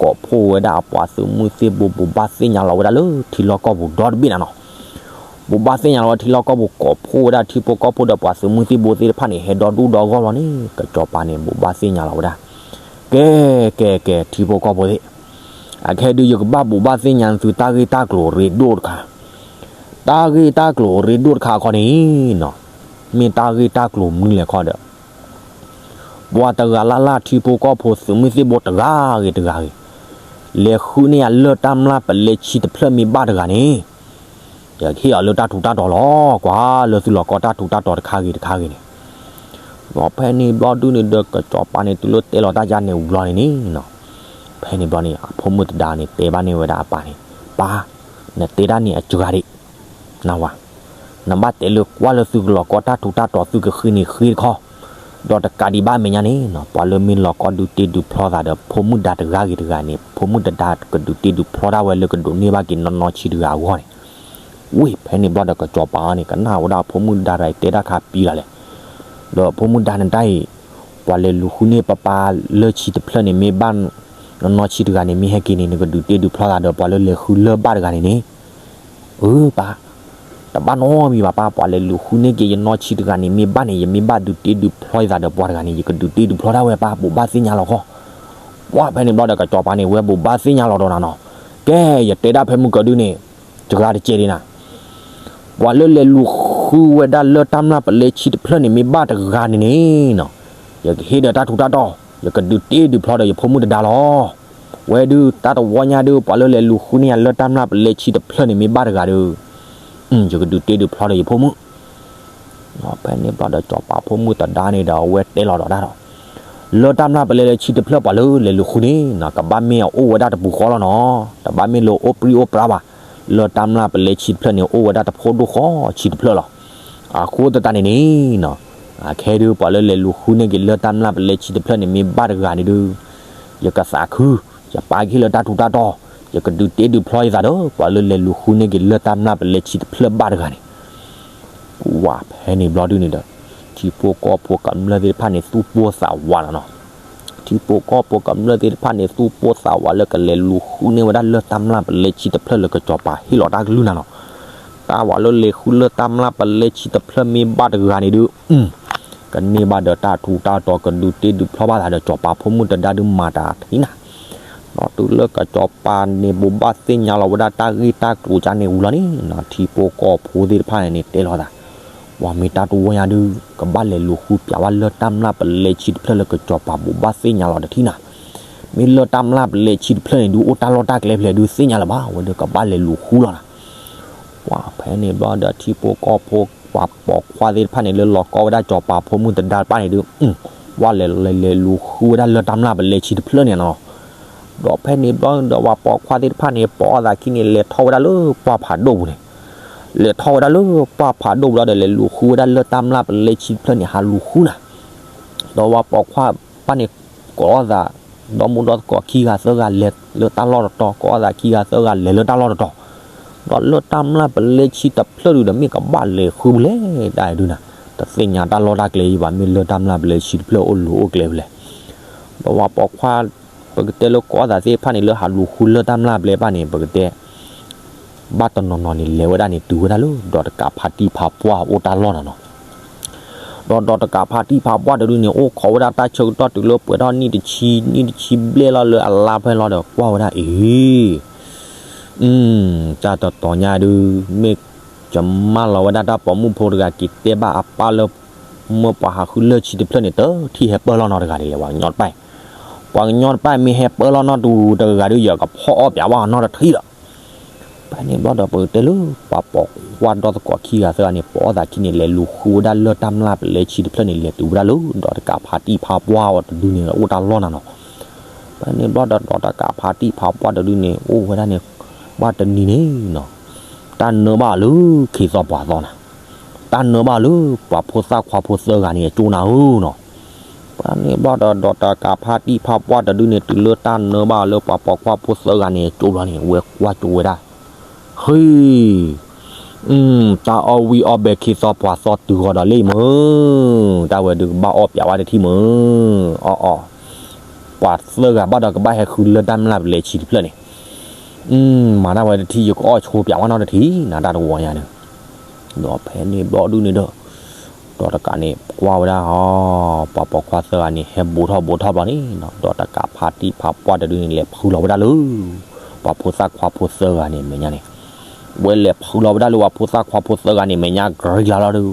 ကိးဖှိၣ်ဝဲဒၣ်အပှၤသုးမုၢ်သ့ၣ်ဘိ ဘိးဘၣ်သ့ၣ်ညါလီၤဝဲဒၣ်လၢထံလီၢ်ကီၢ်ပူၤဒီတဘ့ၣ်နၤနီၤ. ဘိးဘၣ်သ့ၣ်ညါလီၤဝဲထံလီၢ်ကီၢ်ပူၤ ကိးဖှိၣ်ဝဲဒၣ်ထံဖိကီၢ်ဖိဒီးပှၤသုးမုၢ်သ့ၣ်ဘိသ့ၣ်တဖၣ်န့ၣ် ဟဲဒီဒူၣ်ဒီဂီၢ်လီၤန့ၣ် ကစီၤပၤန့ၣ် ဘိးဘၣ်သ့ၣ်ညါလီၤဝဲဒၣ်, ကဲ ကဲ ကဲ ထံဖိကီၢ်ဖိသ့ၣ်, အခဲဒုးယကဘၣ်ဘိးဘၣ်သ့ၣ်ညါသုတၢ်ဂ့ၢ်တၢ်ကျိၤရ့ဒိၣ်တခါ, တၢ်ဂ့ၢ်တၢ်ကျိၤရ့ဒိၣ်တခါခီန့ၣ်နီၤ, မ့ၢ်တၢ်ဂ့ၢ်တၢ်ကျိၤမနုၤလဲၣ်ခီဒီး ပှၤတဂၤလၢ်လၢ်ထံဖိကီၢ်ဖိသုးမုၢ်သ့ၣ်ဘိတဂၤဂ့ၤတဂၤဂ့ၤ, လဲၤဃုန့ၢ်ယၤလၢၢ်တၢ်မျၢ်ပလဲဆံတဖျၢၣ်မ့ၢ်ဘၣ်တဂၤန့ၣ်, ယကဟ့ၣ်အီၤလၢတၢ်ထူးတၢ်တီၤလီၤ. ကွၢ်လၢသုလီၤကီတၢ်ထူးတၢ်တီၤတခါဂ့ၤတခါဂ့ၤန့ၣ်, ဒီးဖဲန့ၣ်ဘျီဒုန့ၣ်ဒီး ကစီၤပၤန့ၣ် တုၤလၢတဲလီၤတၢ်ယါန့ၣ်ဝံၤလီၤန့ၣ်န့ၣ်, ဖဲန့ၣ်ဘျီန့ၣ် အဖိမုၣ်တဒါန့ၣ် တဲဘၣ်န့ၢ်ဝဲဒၣ်အပၢ်န့ၣ်, ပၢ်, နတဲတၢ်န့ၣ်အစှၤဒံး နဝၤ, နဘၣ်တဲလၢကွၢ်လၢသုကလီၤကီတၢ်ထူးတၢ်တီၤ သုကဃ့န့ၣ်ဃ့တခီ, ဒီးတကးဒံးဘၣ်အမဲာ်ညါန့ၣ်နီၤ ပှၤလၢမ့ၢ်လီၤကီဒုးတ့ဒုးဖျီသးဒီး ဖိမုၣ်ဒါတဂၤဂ့ၤတဂၤန့ၣ် ဖိမုၣ်တဒါကဒုးတ့ဒုးဖျီဒၣ်ဝဲလၢကဒိးန့ၢ်ဘၣ်က့ၤနီၢ်နီၢ်ဆံးတဂၤအဂီၢ်န့ၣ်, ဝ့ၢ် ဖဲန့ၣ်ဘျီဒီးကစီၤပၤန့ၣ် ကနၣ်ဝဲဒၣ်ဖိမုၣ်ဒါတဂၤအံၤတဲတၢ်ခါပံဂၤလဲၣ်, ဒီးဖိမုၣ်ဒါနတၢ်အံၤ, ပှၤလဲၤလူၤဃုန့ၢ်ပၢ်ပၢ်လၢၢ်ဆံတဖျၢၣ်န့ၣ်မ့ၢ်ဘၣ်, နီၢ်နီၢ်ဆံးတဂၤန့ၣ်မ့ၢ်ဟဲက့ၤန့ၣ် နကဒုးတ့ဒုးဖျီသးဒီးပှၤလၢလဲၤဃုလၢၢ်ဘၣ်တဂၤန့ၣ်န့ၣ်, အၢ ပၢ်, တဘၣ်နီတမံၤဘၣ်ပၢ်, ပှၤလဲၤလူၤဃုန့ၢ်က့ၤယနီၢ်ဆံးတဂၤန့ၣ်မ့ၢ်ဘၣ်န့ၣ် ယမ့ၢ်ဘၣ်ဒုးတ့ဒုးဖျီယသးဒီးပှၤတဂၤန့ၣ် ယကဒုးတ့ဒုးဖျီဒၣ်ဝဲပၢ် ဘိးဘၣ်သ့ၣ်ညါလီၤခီ, ပှၢ် ဖဲန့ၣ်ဘျီဒီးကစီၤပၤန့ၣ် ဝဲဘိးဘၣ်သ့ၣ်ညါလီၤဒီးနၤနီၤ, ကဲ ယတဲဒၣ်ဖဲမုၢ်ကဒုန့ၣ်, စှၤတကဲဒံးနၤ ပှၤလၢလဲၤလူၤဃုဝဲဒၣ်လၢၢ်တၢ်မျၢ်ပလဲဆံတဖျၢၣ်န့ၣ်မ့ၢ်ဘၣ်တဂၤန့ၣ်န့ၣ်နီၤ, ယကဟ့ၣ်ဒီးတၢ်ထူးတၢ်တီၤ, ယကဒုးတ့ဒုးဖျီဒီးယဖိမုၣ်တဒါလီၤ. ဝဲဒုးတၢ်တဝီညါဒုး ပှၤလၢလဲၤလူၤဃုန့ၢ်ယၤလၢၢ်တၢ်မျၢ်ပလဲဆံတဖျၢၣ်န့ၣ်မ့ၢ်ဘၣ်တဂၤဒီး, ယကဒုးတ့ဒုးဖျီဒီးယဖိမုၣ် ဖဲန့ၣ်ဘျီဒီးစီၤပၤဖိမုၣ်တဒါန့ၣ်ဒီးအဝဲတဲလီၤဒီးတၢ်ဒီး, လၢၢ်တၢ်မျၢ်ပလဲလၢဆံတဖျၢၣ်ပှၤလၢလဲၤလူၤဃုန့ၣ်နီၤ ကဘၣ်မ့ၢ်အအိၣ်ဝဲဒၣ်တပူၤဃီလီၤနီၤ, တဘၣ်မ့ၢ်လၢအိၣ်ပြံအိၣ်ပြါဘၣ်, လၢၢ်တၢ်မျၢ်ပလဲဆံတဖျၢၣ်န့ၣ် အိၣ်ဝဲဒၣ်တဖိဒိၣ်ဃီဆံတဖျၢၣ်လီၤ. အဃိသတးန့ၣ်န့ၣ်နီၤ, အခဲဒုးပှၤလၢလဲၤလူၤဃုန့ၢ်က့ၤလၢၢ်တၢ်မျၢ်ပလဲဆံတဖျၢၣ်န့ၣ်မ့ၢ်ဘၣ်တဂၤန့ၣ်ဒုး, ယကသးခု, ယပာ်ကဟ့ၣ်လၢတၢ်ထူးတၢ်တီၤ, ယကဒုးတ့ဒုးဖျီယသးဒီး ပှၤလၢလဲၤလူၤဃုန့ၢ်က့ၤလၢၢ်တၢ်မျၢ်ပလဲဆံတဖျၢၣ်ဘၣ်တဂၤန့ၣ် ဝဲဖဲန့ၣ်ဘျီဒုန့ၣ်ဒီး, ထံဖိကီၢ်ဖိကမျၢၢ်သ့ၣ်တဖၣ်န့ၣ် သူၣ်ပိၢ်သးဝးလီၤနီၤ. ထံဖိကီၢ်ဖိကမျၢၢ်သ့ၣ်တဖၣ်န့ၣ် သူၣ်ပိၢ်သးဝးလၢကလဲၤလူၤဃုန့ၢ်ဝဲဒၣ်လၢၢ်တၢ်မျၢ်ပလဲဆံတဖျၢၣ်လၢကစီၤပၤဟ့ၣ်လီၤတၢ်ကလုၢ်နၤနီၤ. တၢ်ဝဲလၢလဲၤဃုလၢၢ်တၢ်မျၢ်ပလဲဆံတဖျၢၣ်မ့ၢ်ဘၣ်တဂၤန့ၣ်ဒုး, ကန့ၢ်ဘၣ်ဒီးတၢ်ထူးတၢ်တီၤ ကဒုးတ့ဒုးဖျီဘၣ်သးဒီးစီၤပၤဖိမုၣ်တဒါဒုးမၤတၢ်ထံၣ်နၤ ဒီးတုၤလၢကစီၤပၤန့ၣ်ဘိးဘၣ်သ့ၣ်ညါလီၤဝဲဒၣ်တၢ်ဂ့ၢ်တၢ်ကျိၤကန့ၣ်ဝံၤလီၤန့ၣ်, ထံဖိကီၢ်ဖိသ့ၣ်တဖၣ်န့ၣ်န့ၣ်တဲလီၤသး, ပှၤမ့ၢ်တၢ်တဝီညါဒုး, ကဘၣ်လဲၤလူၤဃုပျးဘၣ်လၢၢ်တၢ်မျၢ်ပလဲဆံတဖျၢၣ်လၢကစီၤပၤဘိးဘၣ်သ့ၣ်ညါလီၤတထံၣ်နၤ. မ့ၢ်လၢၢ်တၢ်မျၢ်ပလဲဆံတဖျၢၣ်န့ၣ်ဒုး အိၣ်တၢ်လီၢ်တၢ်ကျဲဖဲလဲၣ်ဒုးသ့ၣ်ညါလၢၤဘၣ်, အဝဲဒုးကဘၣ်လဲၤလူၤဃုလီၤနၤ. ပှၤဖဲန့ၣ်ဘျီဒီးထံဖိကီၢ်ဖိ ပှၤပိာ်ခွါသ့ၣ်တဖၣ်န့ၣ် လၢလီၤကီဝဲဒၣ်စီၤပၤဖိမုၣ်တဒါတဖၣ်န့ၣ်ဒုး, ပှၤလဲၤလဲၤလဲၤလူၤဃုဝဲဒၣ်လၢၢ်တၢ်မျၢ်ပလဲဆံတဖျၢၣ်န့ၣ်နီၤ. ဒီးဖဲန့ၣ်ဘျီဒီးပှၤပိာ်ခွါသ့ၣ်တဖၣ်န့ၣ် ပိာ်အီၣ်သးခံန့ၣ် လဲၤထီၣ်ဝဲဒၣ်လၢပှၢ်ဖးဒိၣ်ပူၤန့ၣ်, လဲၤထီၣ်ဝဲဒၣ်လၢပှၢ်ဖးဒိၣ်ပူၤလီၤဒီး လဲၤလူၤဃုဝဲဒၣ်လၢၢ်တၢ်မျၢ်ပလဲဆံတဖျၢၣ်န့ၣ် ဟးလူၤဃုနၤ. ဒီးပှၤပိာ်ခွါတဖၣ်န့ၣ် ကိးအီၣ်သး, ဒီမုၢ်ဒီသကိးခံဂၤသၢဂၤလဲၤလၢတၢ်လီၢ်တတီၤ, ကိးအီၣ်သးခံဂၤသၢဂၤလဲၤလၢတၢ်လီၢ်တတီၤ, ဒီးလၢၢ်တၢ်မျၢ်ပလဲဆံတဖျၢၣ်ဒုးဒီး မ့ၢ်ကဘၣ်လဲၤဃုပူၤလဲၣ်ဒၣ်ဒုးနၤ, တသ့ၣ်ညါတၢ်လီၢ်တၢ်ကျဲအံၤဘၣ်, မ့ၢ်လၢၢ်တၢ်မျၢ်ပလဲဆံတဖျၢၣ်အိၣ်လူၤအိၣ်ကျဲဖဲလဲၣ်. ဒီးပှၤပိာ်ခွါ ပကတဲလၢကိးအီၣ်သးသ့ၣ်တဖၣ်န့ၣ် လၢဟးလူၤဃုလၢၢ်တၢ်မျၢ်ပလဲတဖၣ်န့ၣ် ပကတဲ ဘၣ်တနီၤနီၤန့ၣ် လဲၤဝဲဒၣ်န့ၣ်တုၤဝဲဒၣ်လၢ ဒီးတကးဖးတံၢ်ဖးပှၢ်အိၣ်တၢ်လီၢ်နၤနီၤ. ဒီးဒီးတကးဖးတံၢ်ဖးပှၢ်တဒုန့ၣ် အိၣ်ခိးဝဲဒၣ်တၢ်ဆၢကတီၢ်တုၤလၢပှဲၤထီၣ်နံၣ်တဆံ, နံၣ်တဆံဘျဲၣ်လီၤလၢအလါဖဲလီၤဒီး ကွၢ်ဝဲဒၣ်အံၤ တၢ်တတီၤညါဒုး မ့ၢ်ကမၣ်လီၤဝဲဒၣ်တၢ်ပိာ်မုၣ်ဖိတဂၤက့ၤတဲဘၣ်အပၢ်လၢ မၢပှၤဟးဃုလၢၢ်ဆံတဖျၢၣ်န့ၣ် တထံၣ်ဟဲပၢၢ်လီၤနီတဂၤဒ်လဲၣ် ပှၤကညီတဖၣ်အံၤ. ပှၤကညီတဖၣ်အံၤမ့ၢ်ဟဲပၢၢ်လီၤနီတဂၤဒီး ယကဖီၣ်အီၣ်ပၠးဝဲအီၤနီတထံၣ်လီၤ. ဖဲန့ၣ်ဘျီဒီးပကတဲလၢ ပှၤပိာ်ခွါဒီသကိးခံဂၤသၢဂၤန့ၣ် ပိာ်အီၣ်သးခံန့ၣ် လဲၤလူၤဃုဝဲဒၣ်လၢၢ်တၢ်မျၢ်ပလဲဆံတဖျၢၣ်န့ၣ် လဲၤတုၤဝဲဒၣ်လၢ ဒီးတကးဖးတံၢ်ဖးပှၢ်အီၤတဒုန့ၣ် အိၣ်တၢ်လီၢ်နၤနီၤ. ဖဲန့ၣ်ဘျီဒီး ဒီးတကးဖးတံၢ်ဖးပှၢ်တဒုန့ၣ် အိၣ်ဝဲဒၣ်န့ၣ် ဘၣ်တနံၤန့ၣ်နီၤ တၢ်နၢဘၣ်လၢခ့သီပှၤသီနၤ, တၢ်နၢဘၣ်လၢ ပှၤဖိသၣ်ခွါဖိသၢဂၤန့ၣ် အကၠိနၤဧၢနီၤ. ဖဲန့ၣ်ဘျီဒီး ဒီးတကးဖးတံၢ်ဖးပှၢ်တဒုန့ၣ် တုၤလၢတၢ်နၢဘၣ်လၢပှၤပိာ်ခွါဖိသၢဂၤန့ၣ် အကၠိဘျီန့ၣ် အဝဲကွၢ်ကၠိဝဲဒၣ် ဟ့ တၢ်အီၣ်ဝံၣ်အီၣ်ဘဲခ့သီပှၤသီတုၤဃီၤဒီးလံမုၢ်, တၢ်ဝဲဒုးကဘၣ်အီၣ်ပၠးဝဲတထံၣ်မုၢ်, အီၣ်အီၣ် ပှၤသၢဂၤဘၣ်ဒီးကဘၣ်ဟဲဃုလၢတၢ်မျၢ်ပလဲဆံတဖျၢၣ်န့ၣ်, မၤတၢ်ဝဲတထံၣ် ယကအီၣ်ဆိပၠးဝဲနီတထံၣ် နၤတၢ်တဝီညါန့ၣ်, ဒီးဖဲန့ၣ်ဘျီဒုန့ၣ်ဒီး ဒီးတကးန့ၣ် ကွၢ်ဝဲဒၣ် ပှၤပိာ်ခွါသၢဂၤန့ၣ် ဟဲဘူးထီၣ်ဘူးထီၣ်ဘျီန့ၣ်, ဒီးတကးဖါတံၢ်ဖါပှၢ်တဒုန့ၣ် လဲၤဖုလီၤဝဲဒၣ်လၢ ပှၤဖိသၣ်ခွါဖိသၢဂၤန့ၣ်မဲာ်ညါန့ၣ်, ဝဲလဲၤဖုလီၤဝဲဒၣ်လၢပှၤဖိသၣ်ခွါဖိသၢဂၤန့ၣ် မဲာ်ညါကရံလီၤလီၤဒီး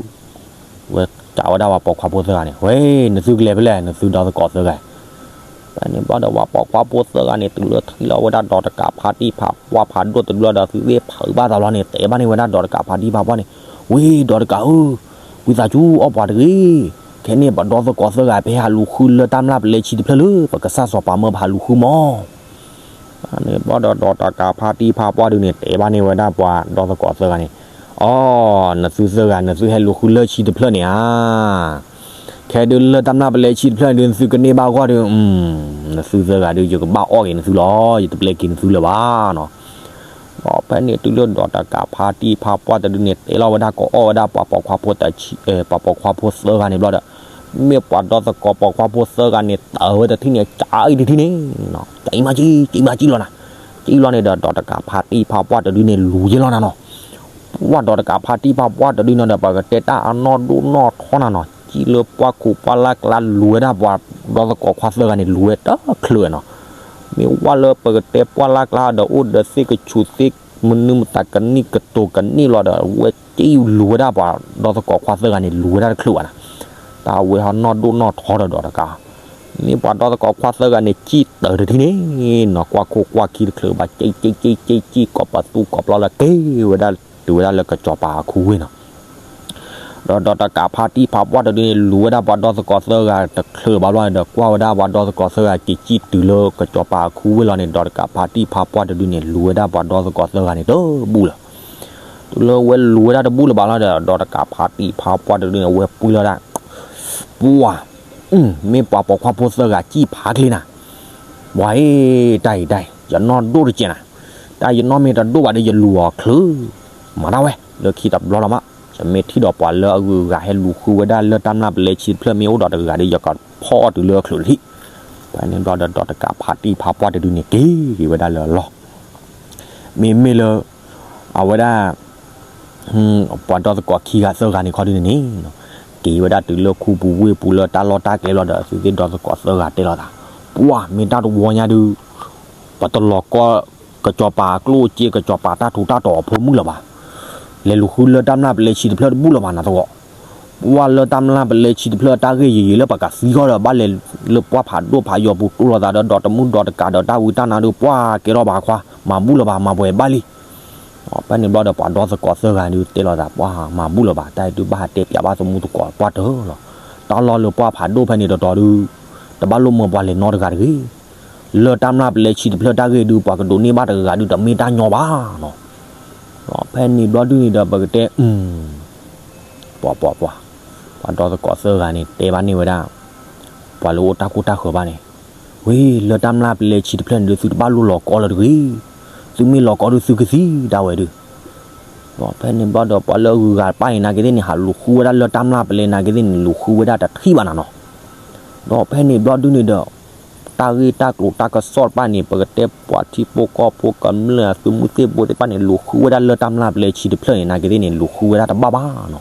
ဝဲကးဝဲဒၣ်ပှၤပိာ်ခွါဖိသၢဂၤန့ၣ်, ဝဲ နသုကလဲၤဖဲလဲၣ် နသုဒီသကိးသၢဂၤ, ဖဲန့ၣ်ဘျီဒီးပှၤပိာ်ခွါဖိသၢဂၤန့ၣ် တုၤလၢထံၣ်လီၤဝဲဒၣ်ဒီးတကးဖါတံၢ်ဖါပှၢ်ဖးဒိၣ်တဒုလီၤဒီး သုသ့ၣ်ဖုးဘၣ်သးလီၤန့ၣ် တဲဘၣ်န့ၢ်ဝဲဒၣ်ဒီးတကးဖါတံၢ်ဖါပှၢ်န့ၣ်, ဝံၤဒီးတကးဧၢ, ဝံသးစူၤအီၣ်ပှၤတဂ့ၤ, ခဲန့ၣ်ပဒီသကိးသၢဂၤ ပဟဲဟးလူၤဃုလၢတၢ်မျၢ်ပလဲဆံတဖျၢၣ်လၢ ပကစၢ်စီၤပၤမၢပဟးလူၤဃုမီၢ် ဖဲန့ၣ်ဘျီဒီးဒီးတကးဖါတံၢ်ဖါပှၢ်တဒုန့ၣ် တဲဘၣ်န့ၢ်ဝဲဒၣ်ပှၤဒီသကိးသၢဂၤန့ၣ်, အိ နသုသၢဂၤ နသုဟဲလူၤဃုလၢဆံတဖျၢၣ်န့ၣ်ဧါ, ခဲဒုလၢတၢ်မျၢ်ပလဲဆံတဖျၢၣ်န့ၣ်ဒု နသုကန့ၢ်ဘၣ်အဂီၢ်ဒီး နသုသၢဂၤဒု ယကဘၣ်အီၣ်က့ၤနသုလီၤ, ယတပျဲက့ၤနသုလၢၤဘၣ်နီၤ. ဒီးဖဲန့ၣ်တုၤလၢဒီးတကးဖါတံၢ်ဖါပှၢ်တဒုန့ၣ် တဲလီၤဝဲဒၣ်ကအီၣ်ဝဲဒၣ်ပှၤပိာ်ခွါဖိ ပှၤပိာ်ခွါဖိသၢဂၤန့ၣ်ဘျီဒီး မ့ၢ်ပှၤဒီသကိးပိာ်ခွါဖိသၢဂၤန့ၣ် တၢ်ဝဲတထံၣ်န့ၣ် ကးအံၤတထံၣ်န့ၣ်, ကးအံၤမၤကံ ကံမၤကံလီၤနၤ, ကံလီၤန့ၣ်ဒီး ဒီးတကးဖါတံၢ်ဖါပှၢ်တဒုန့ၣ် လူၤယဲလီၤနၤနီၤ. ပှၢ်ဒီးတကးဖါတံၢ်ဖါပှၢ်တဒုန့ၣ်ဒီး ပကတဲတၢ်အနီၢ်ဒိၣ်နီၢ်ထီနၤနီၤ, ကံလၢပှၢ်ခိးပှၢ်လၢ်ကျါလူၤဝဲဒၣ်ပှၤဒီသကိးခွါသၢဂၤန့ၣ် လူၤဝဲတချုးနီၤ. မ့ၢ်ဝဲလၢပကတဲပှၢ်လၢ်ကျါဒီး အိၣ်ဒီးသ့ၣ်ကဆူးသ့ၣ်မနုၤမတၤကနံၣ်ကတိၤကနံၣ်လီၤဒီး ဝဲကံလူၤဝဲဒၣ်ပှၤဒီသကိးခွါသၢဂၤန့ၣ် လူၤဝဲဒၣ်တချုးဘၣ်နၤ. တၢ်ဝဲဟီနီၢ်ဒိၣ်နီၢ်ထီဒီးဒီးတကး မ့ၢ်ပှၤဒီသကိးခွါသၢဂၤန့ၣ် ကံတၢ်တထံၣ်န့ၣ်နီၤ, ကွၢ်ခိၣ်ကွၢ်ခံတချုးဘၣ် ကံ ကံ ကံ ကံ ကံကိးပသူကိးပျီလၢက့ၤဝဲဒၣ်တုၤဝဲဒၣ်လၢကစီၤပၤအခူဝ့ၢ်နီၤ. ဒီးဒီးတကးဖါတံၢ်ဖါပှၢ်တဒုန့ၣ် လူၤဝဲဒၣ်ပှၤဒီသကိးသၢဂၤတချုးဘၣ်ဘျီန့ၣ်ဒီး ကွၢ်ဝဲဒၣ်ပှၤဒီသကိးသၢဂၤက့ၤကံတုၤလၢကစီၤပၤအခူဝ့ၢ်လီၤန့ၣ်, ဒီးတကးဖါတံၢ်ဖါပှၢ်တဒုန့ၣ် လူၤဝဲဒၣ်ပှၤဒီသကိးသၢဂၤန့ၣ်တဘူၣ်လၢၤ. တုၤလၢဝဲလူၤဝဲဒၣ်တဘူၣ်လၢၤဘၣ်လီၤဒီး ဒီးတကးဖါတံၢ်ဖါပှၢ်တဒုန့ၣ် အဝဲပှ့ၤလီၤဒၣ် ပှၢ် မ့ၢ်ပှၤပိာ်ခွါဖိသၢဂၤကံၢ်ဖးကျ့နၤ, ပှၤအ့ တၢ်အံၤတၢ်အံၤ ယနီၢ်ဒိၣ်တကဲးနၤ, တၢ်ယနီၢ်မ့ၢ်တဒိၣ်ဘၣ်ဒီး ယလူၤအီၤချုး, မၤတၢ်ဝဲ လၢခံတဘျီလီၤမး, ယမ့ၢ်ထံၣ်ဒီးပှၤလၢအဂုၤအဂၤဟဲလူၤဃုဝဲဒၣ်လၢတၢ်မျၢ်ပလဲဆံတဖျၢၣ် မ့ၢ်အိၣ်ဒီးတဂၤဒီး ယကဖီၣ်အီၣ်တုၤလၢအချုးတထံၣ်. ဖဲန့ၣ်ဘျီဒီး ဒီးတကးဖါတံၢ်ဖါပှၢ်တဒုန့ၣ် က့ၤက့ၤဝဲဒၣ်လၢအလီၢ် မ့မ့ၢ်လၢ အဝဲဒၣ် ပှၤဒီသကိးခံဂၤသၢဂၤန့ၣ်ခီဒုန့ၣ်န့ၣ် က့ၤဝဲဒၣ်တုၤလၢခူပူၤဝ့ၢ်ပူၤလၢတၢ်လီၢ်တၢ်ကျဲလီၤဒီး အဝဲသ့ၣ်ဒီသကိးသၢဂၤတဲလီၤသး, ပှၢ် မ့ၢ်တၢ်တဝီညါဒုး ပတလီၤကီ ကစီၤပၤအကျိၣ်အစ့ ကစီၤပၤတၢ်ထူးတၢ်တီၤအဖိမုၣ်လၢၤဘၣ်. လဲၤလူၤဃုလၢတၢ်မျၢ်ပလဲဆံတဖျၢၣ်တဘူၣ်လၢၤဘၣ်နၤသကိး. ပှၢ် လၢတၢ်မျၢ်ပလဲဆံတဖျၢၣ်အတၢ်ဂ့ၢ်ယံာ်ယံာ်လၢပှၤကသံဃီဒီး ဘၣ်လဲၤလၢပှၢ်ဖးဒိၣ်ဖးယိာ်ပူၤတိၢ်လိာ်သးဒီး ဒီးတမုၣ်ဒီးတကးဒီးတၢ်ဝံတၢ်နါဒုး ပှၢ် ကဲထီၣ်ဘၣ်ခွါ မၤဘူၣ်လၢၤဘၣ် မၤပှဲၤဘၣ်လံ. ဖဲန့ၣ်ဘျီဒီး ပှၤဒီသကိးသၢဂၤဒုးတဲလီၤသး ပှၢ် မၤဘူၣ်လၢၤဘၣ် တၢ်အံၤဒုးဘၣ်ဟးတဲပၠးဘၣ်သမူသကိးပှၢ်တၢၢ်လီၤ. တၢ်လီၢ်လၢပှၢ်ဖးဒိၣ်ဖဲန့ၣ်တတီၤဒုး တဘၣ်လိၣ်မၢပှၤလဲၤနီတဂၤတဂ့ၤ. လၢတၢ်မျၢ်ပလဲဆံတဖျၢၣ်တၢ်ဂ့ၢ်ဒုး ပှၤကဒိးန့ၢ်ဘၣ်တဂၤဒုးတမ့ၢ်တၢ်ညီဘၣ်နီၤ. ဖဲန့ၣ်ဘျီဒုးန့ၣ်ဒီး ပကတဲ ပှၤ ပှၤ ပှၤ ပှၤဒီသကိးသၢဂၤန့ၣ် တဲဘၣ်န့ၢ်ဝဲဒၣ် ပှၤလၢအိၣ်တၢ်ခိၣ်တၢ်ဃၢၤဘၣ်န့ၣ်, ဝံၤ လၢတၢ်မျၢ်ပလဲဆံတဖျၢၣ်န့ၣ်ဒုး သုတဘၣ်လိၣ်လီၤကီလၢၤတဂ့ၤ. သုမ့ၢ်လီၤကီဒုးသုကသံဒၣ်ဝဲဒုး. ဒီးဖဲန့ၣ်ဘျီဒီး ပှၤလၢအဂုၤအဂၤတဖၣ်န့ၣ် နာ်က့သ့ၣ်န့ၣ် ဟးလူၤဃုဝဲဒၣ်လၢတၢ်မျၢ်ပလဲဆံတဖျၢၣ်န့ၣ် လူၤဃုဝဲဒၣ်တထံၣ်ဘၣ်နၤနီၤ. ဒီးဖဲန့ၣ်ဘျီဒုးန့ၣ်ဒီး တၢ်ဂ့ၢ်တၢ်ကျိၤတၢ်ကစီၣ်တဖၣ်န့ၣ် ပကတဲပှၤထံဖိကီၢ်ဖိကမျၢၢ် သုးမုၢ်သ့ၣ်ဘိသ့ၣ်တဖၣ်န့ၣ် လူၤဃုဝဲဒၣ်လၢတၢ်မျၢ်ပလဲဆံတဖျၢၣ်န့ၣ် နာ်က့သ့ၣ်န့ၣ် လူၤဃုဝဲဒၣ်တဘၣ်ဘၣ်နီၤ.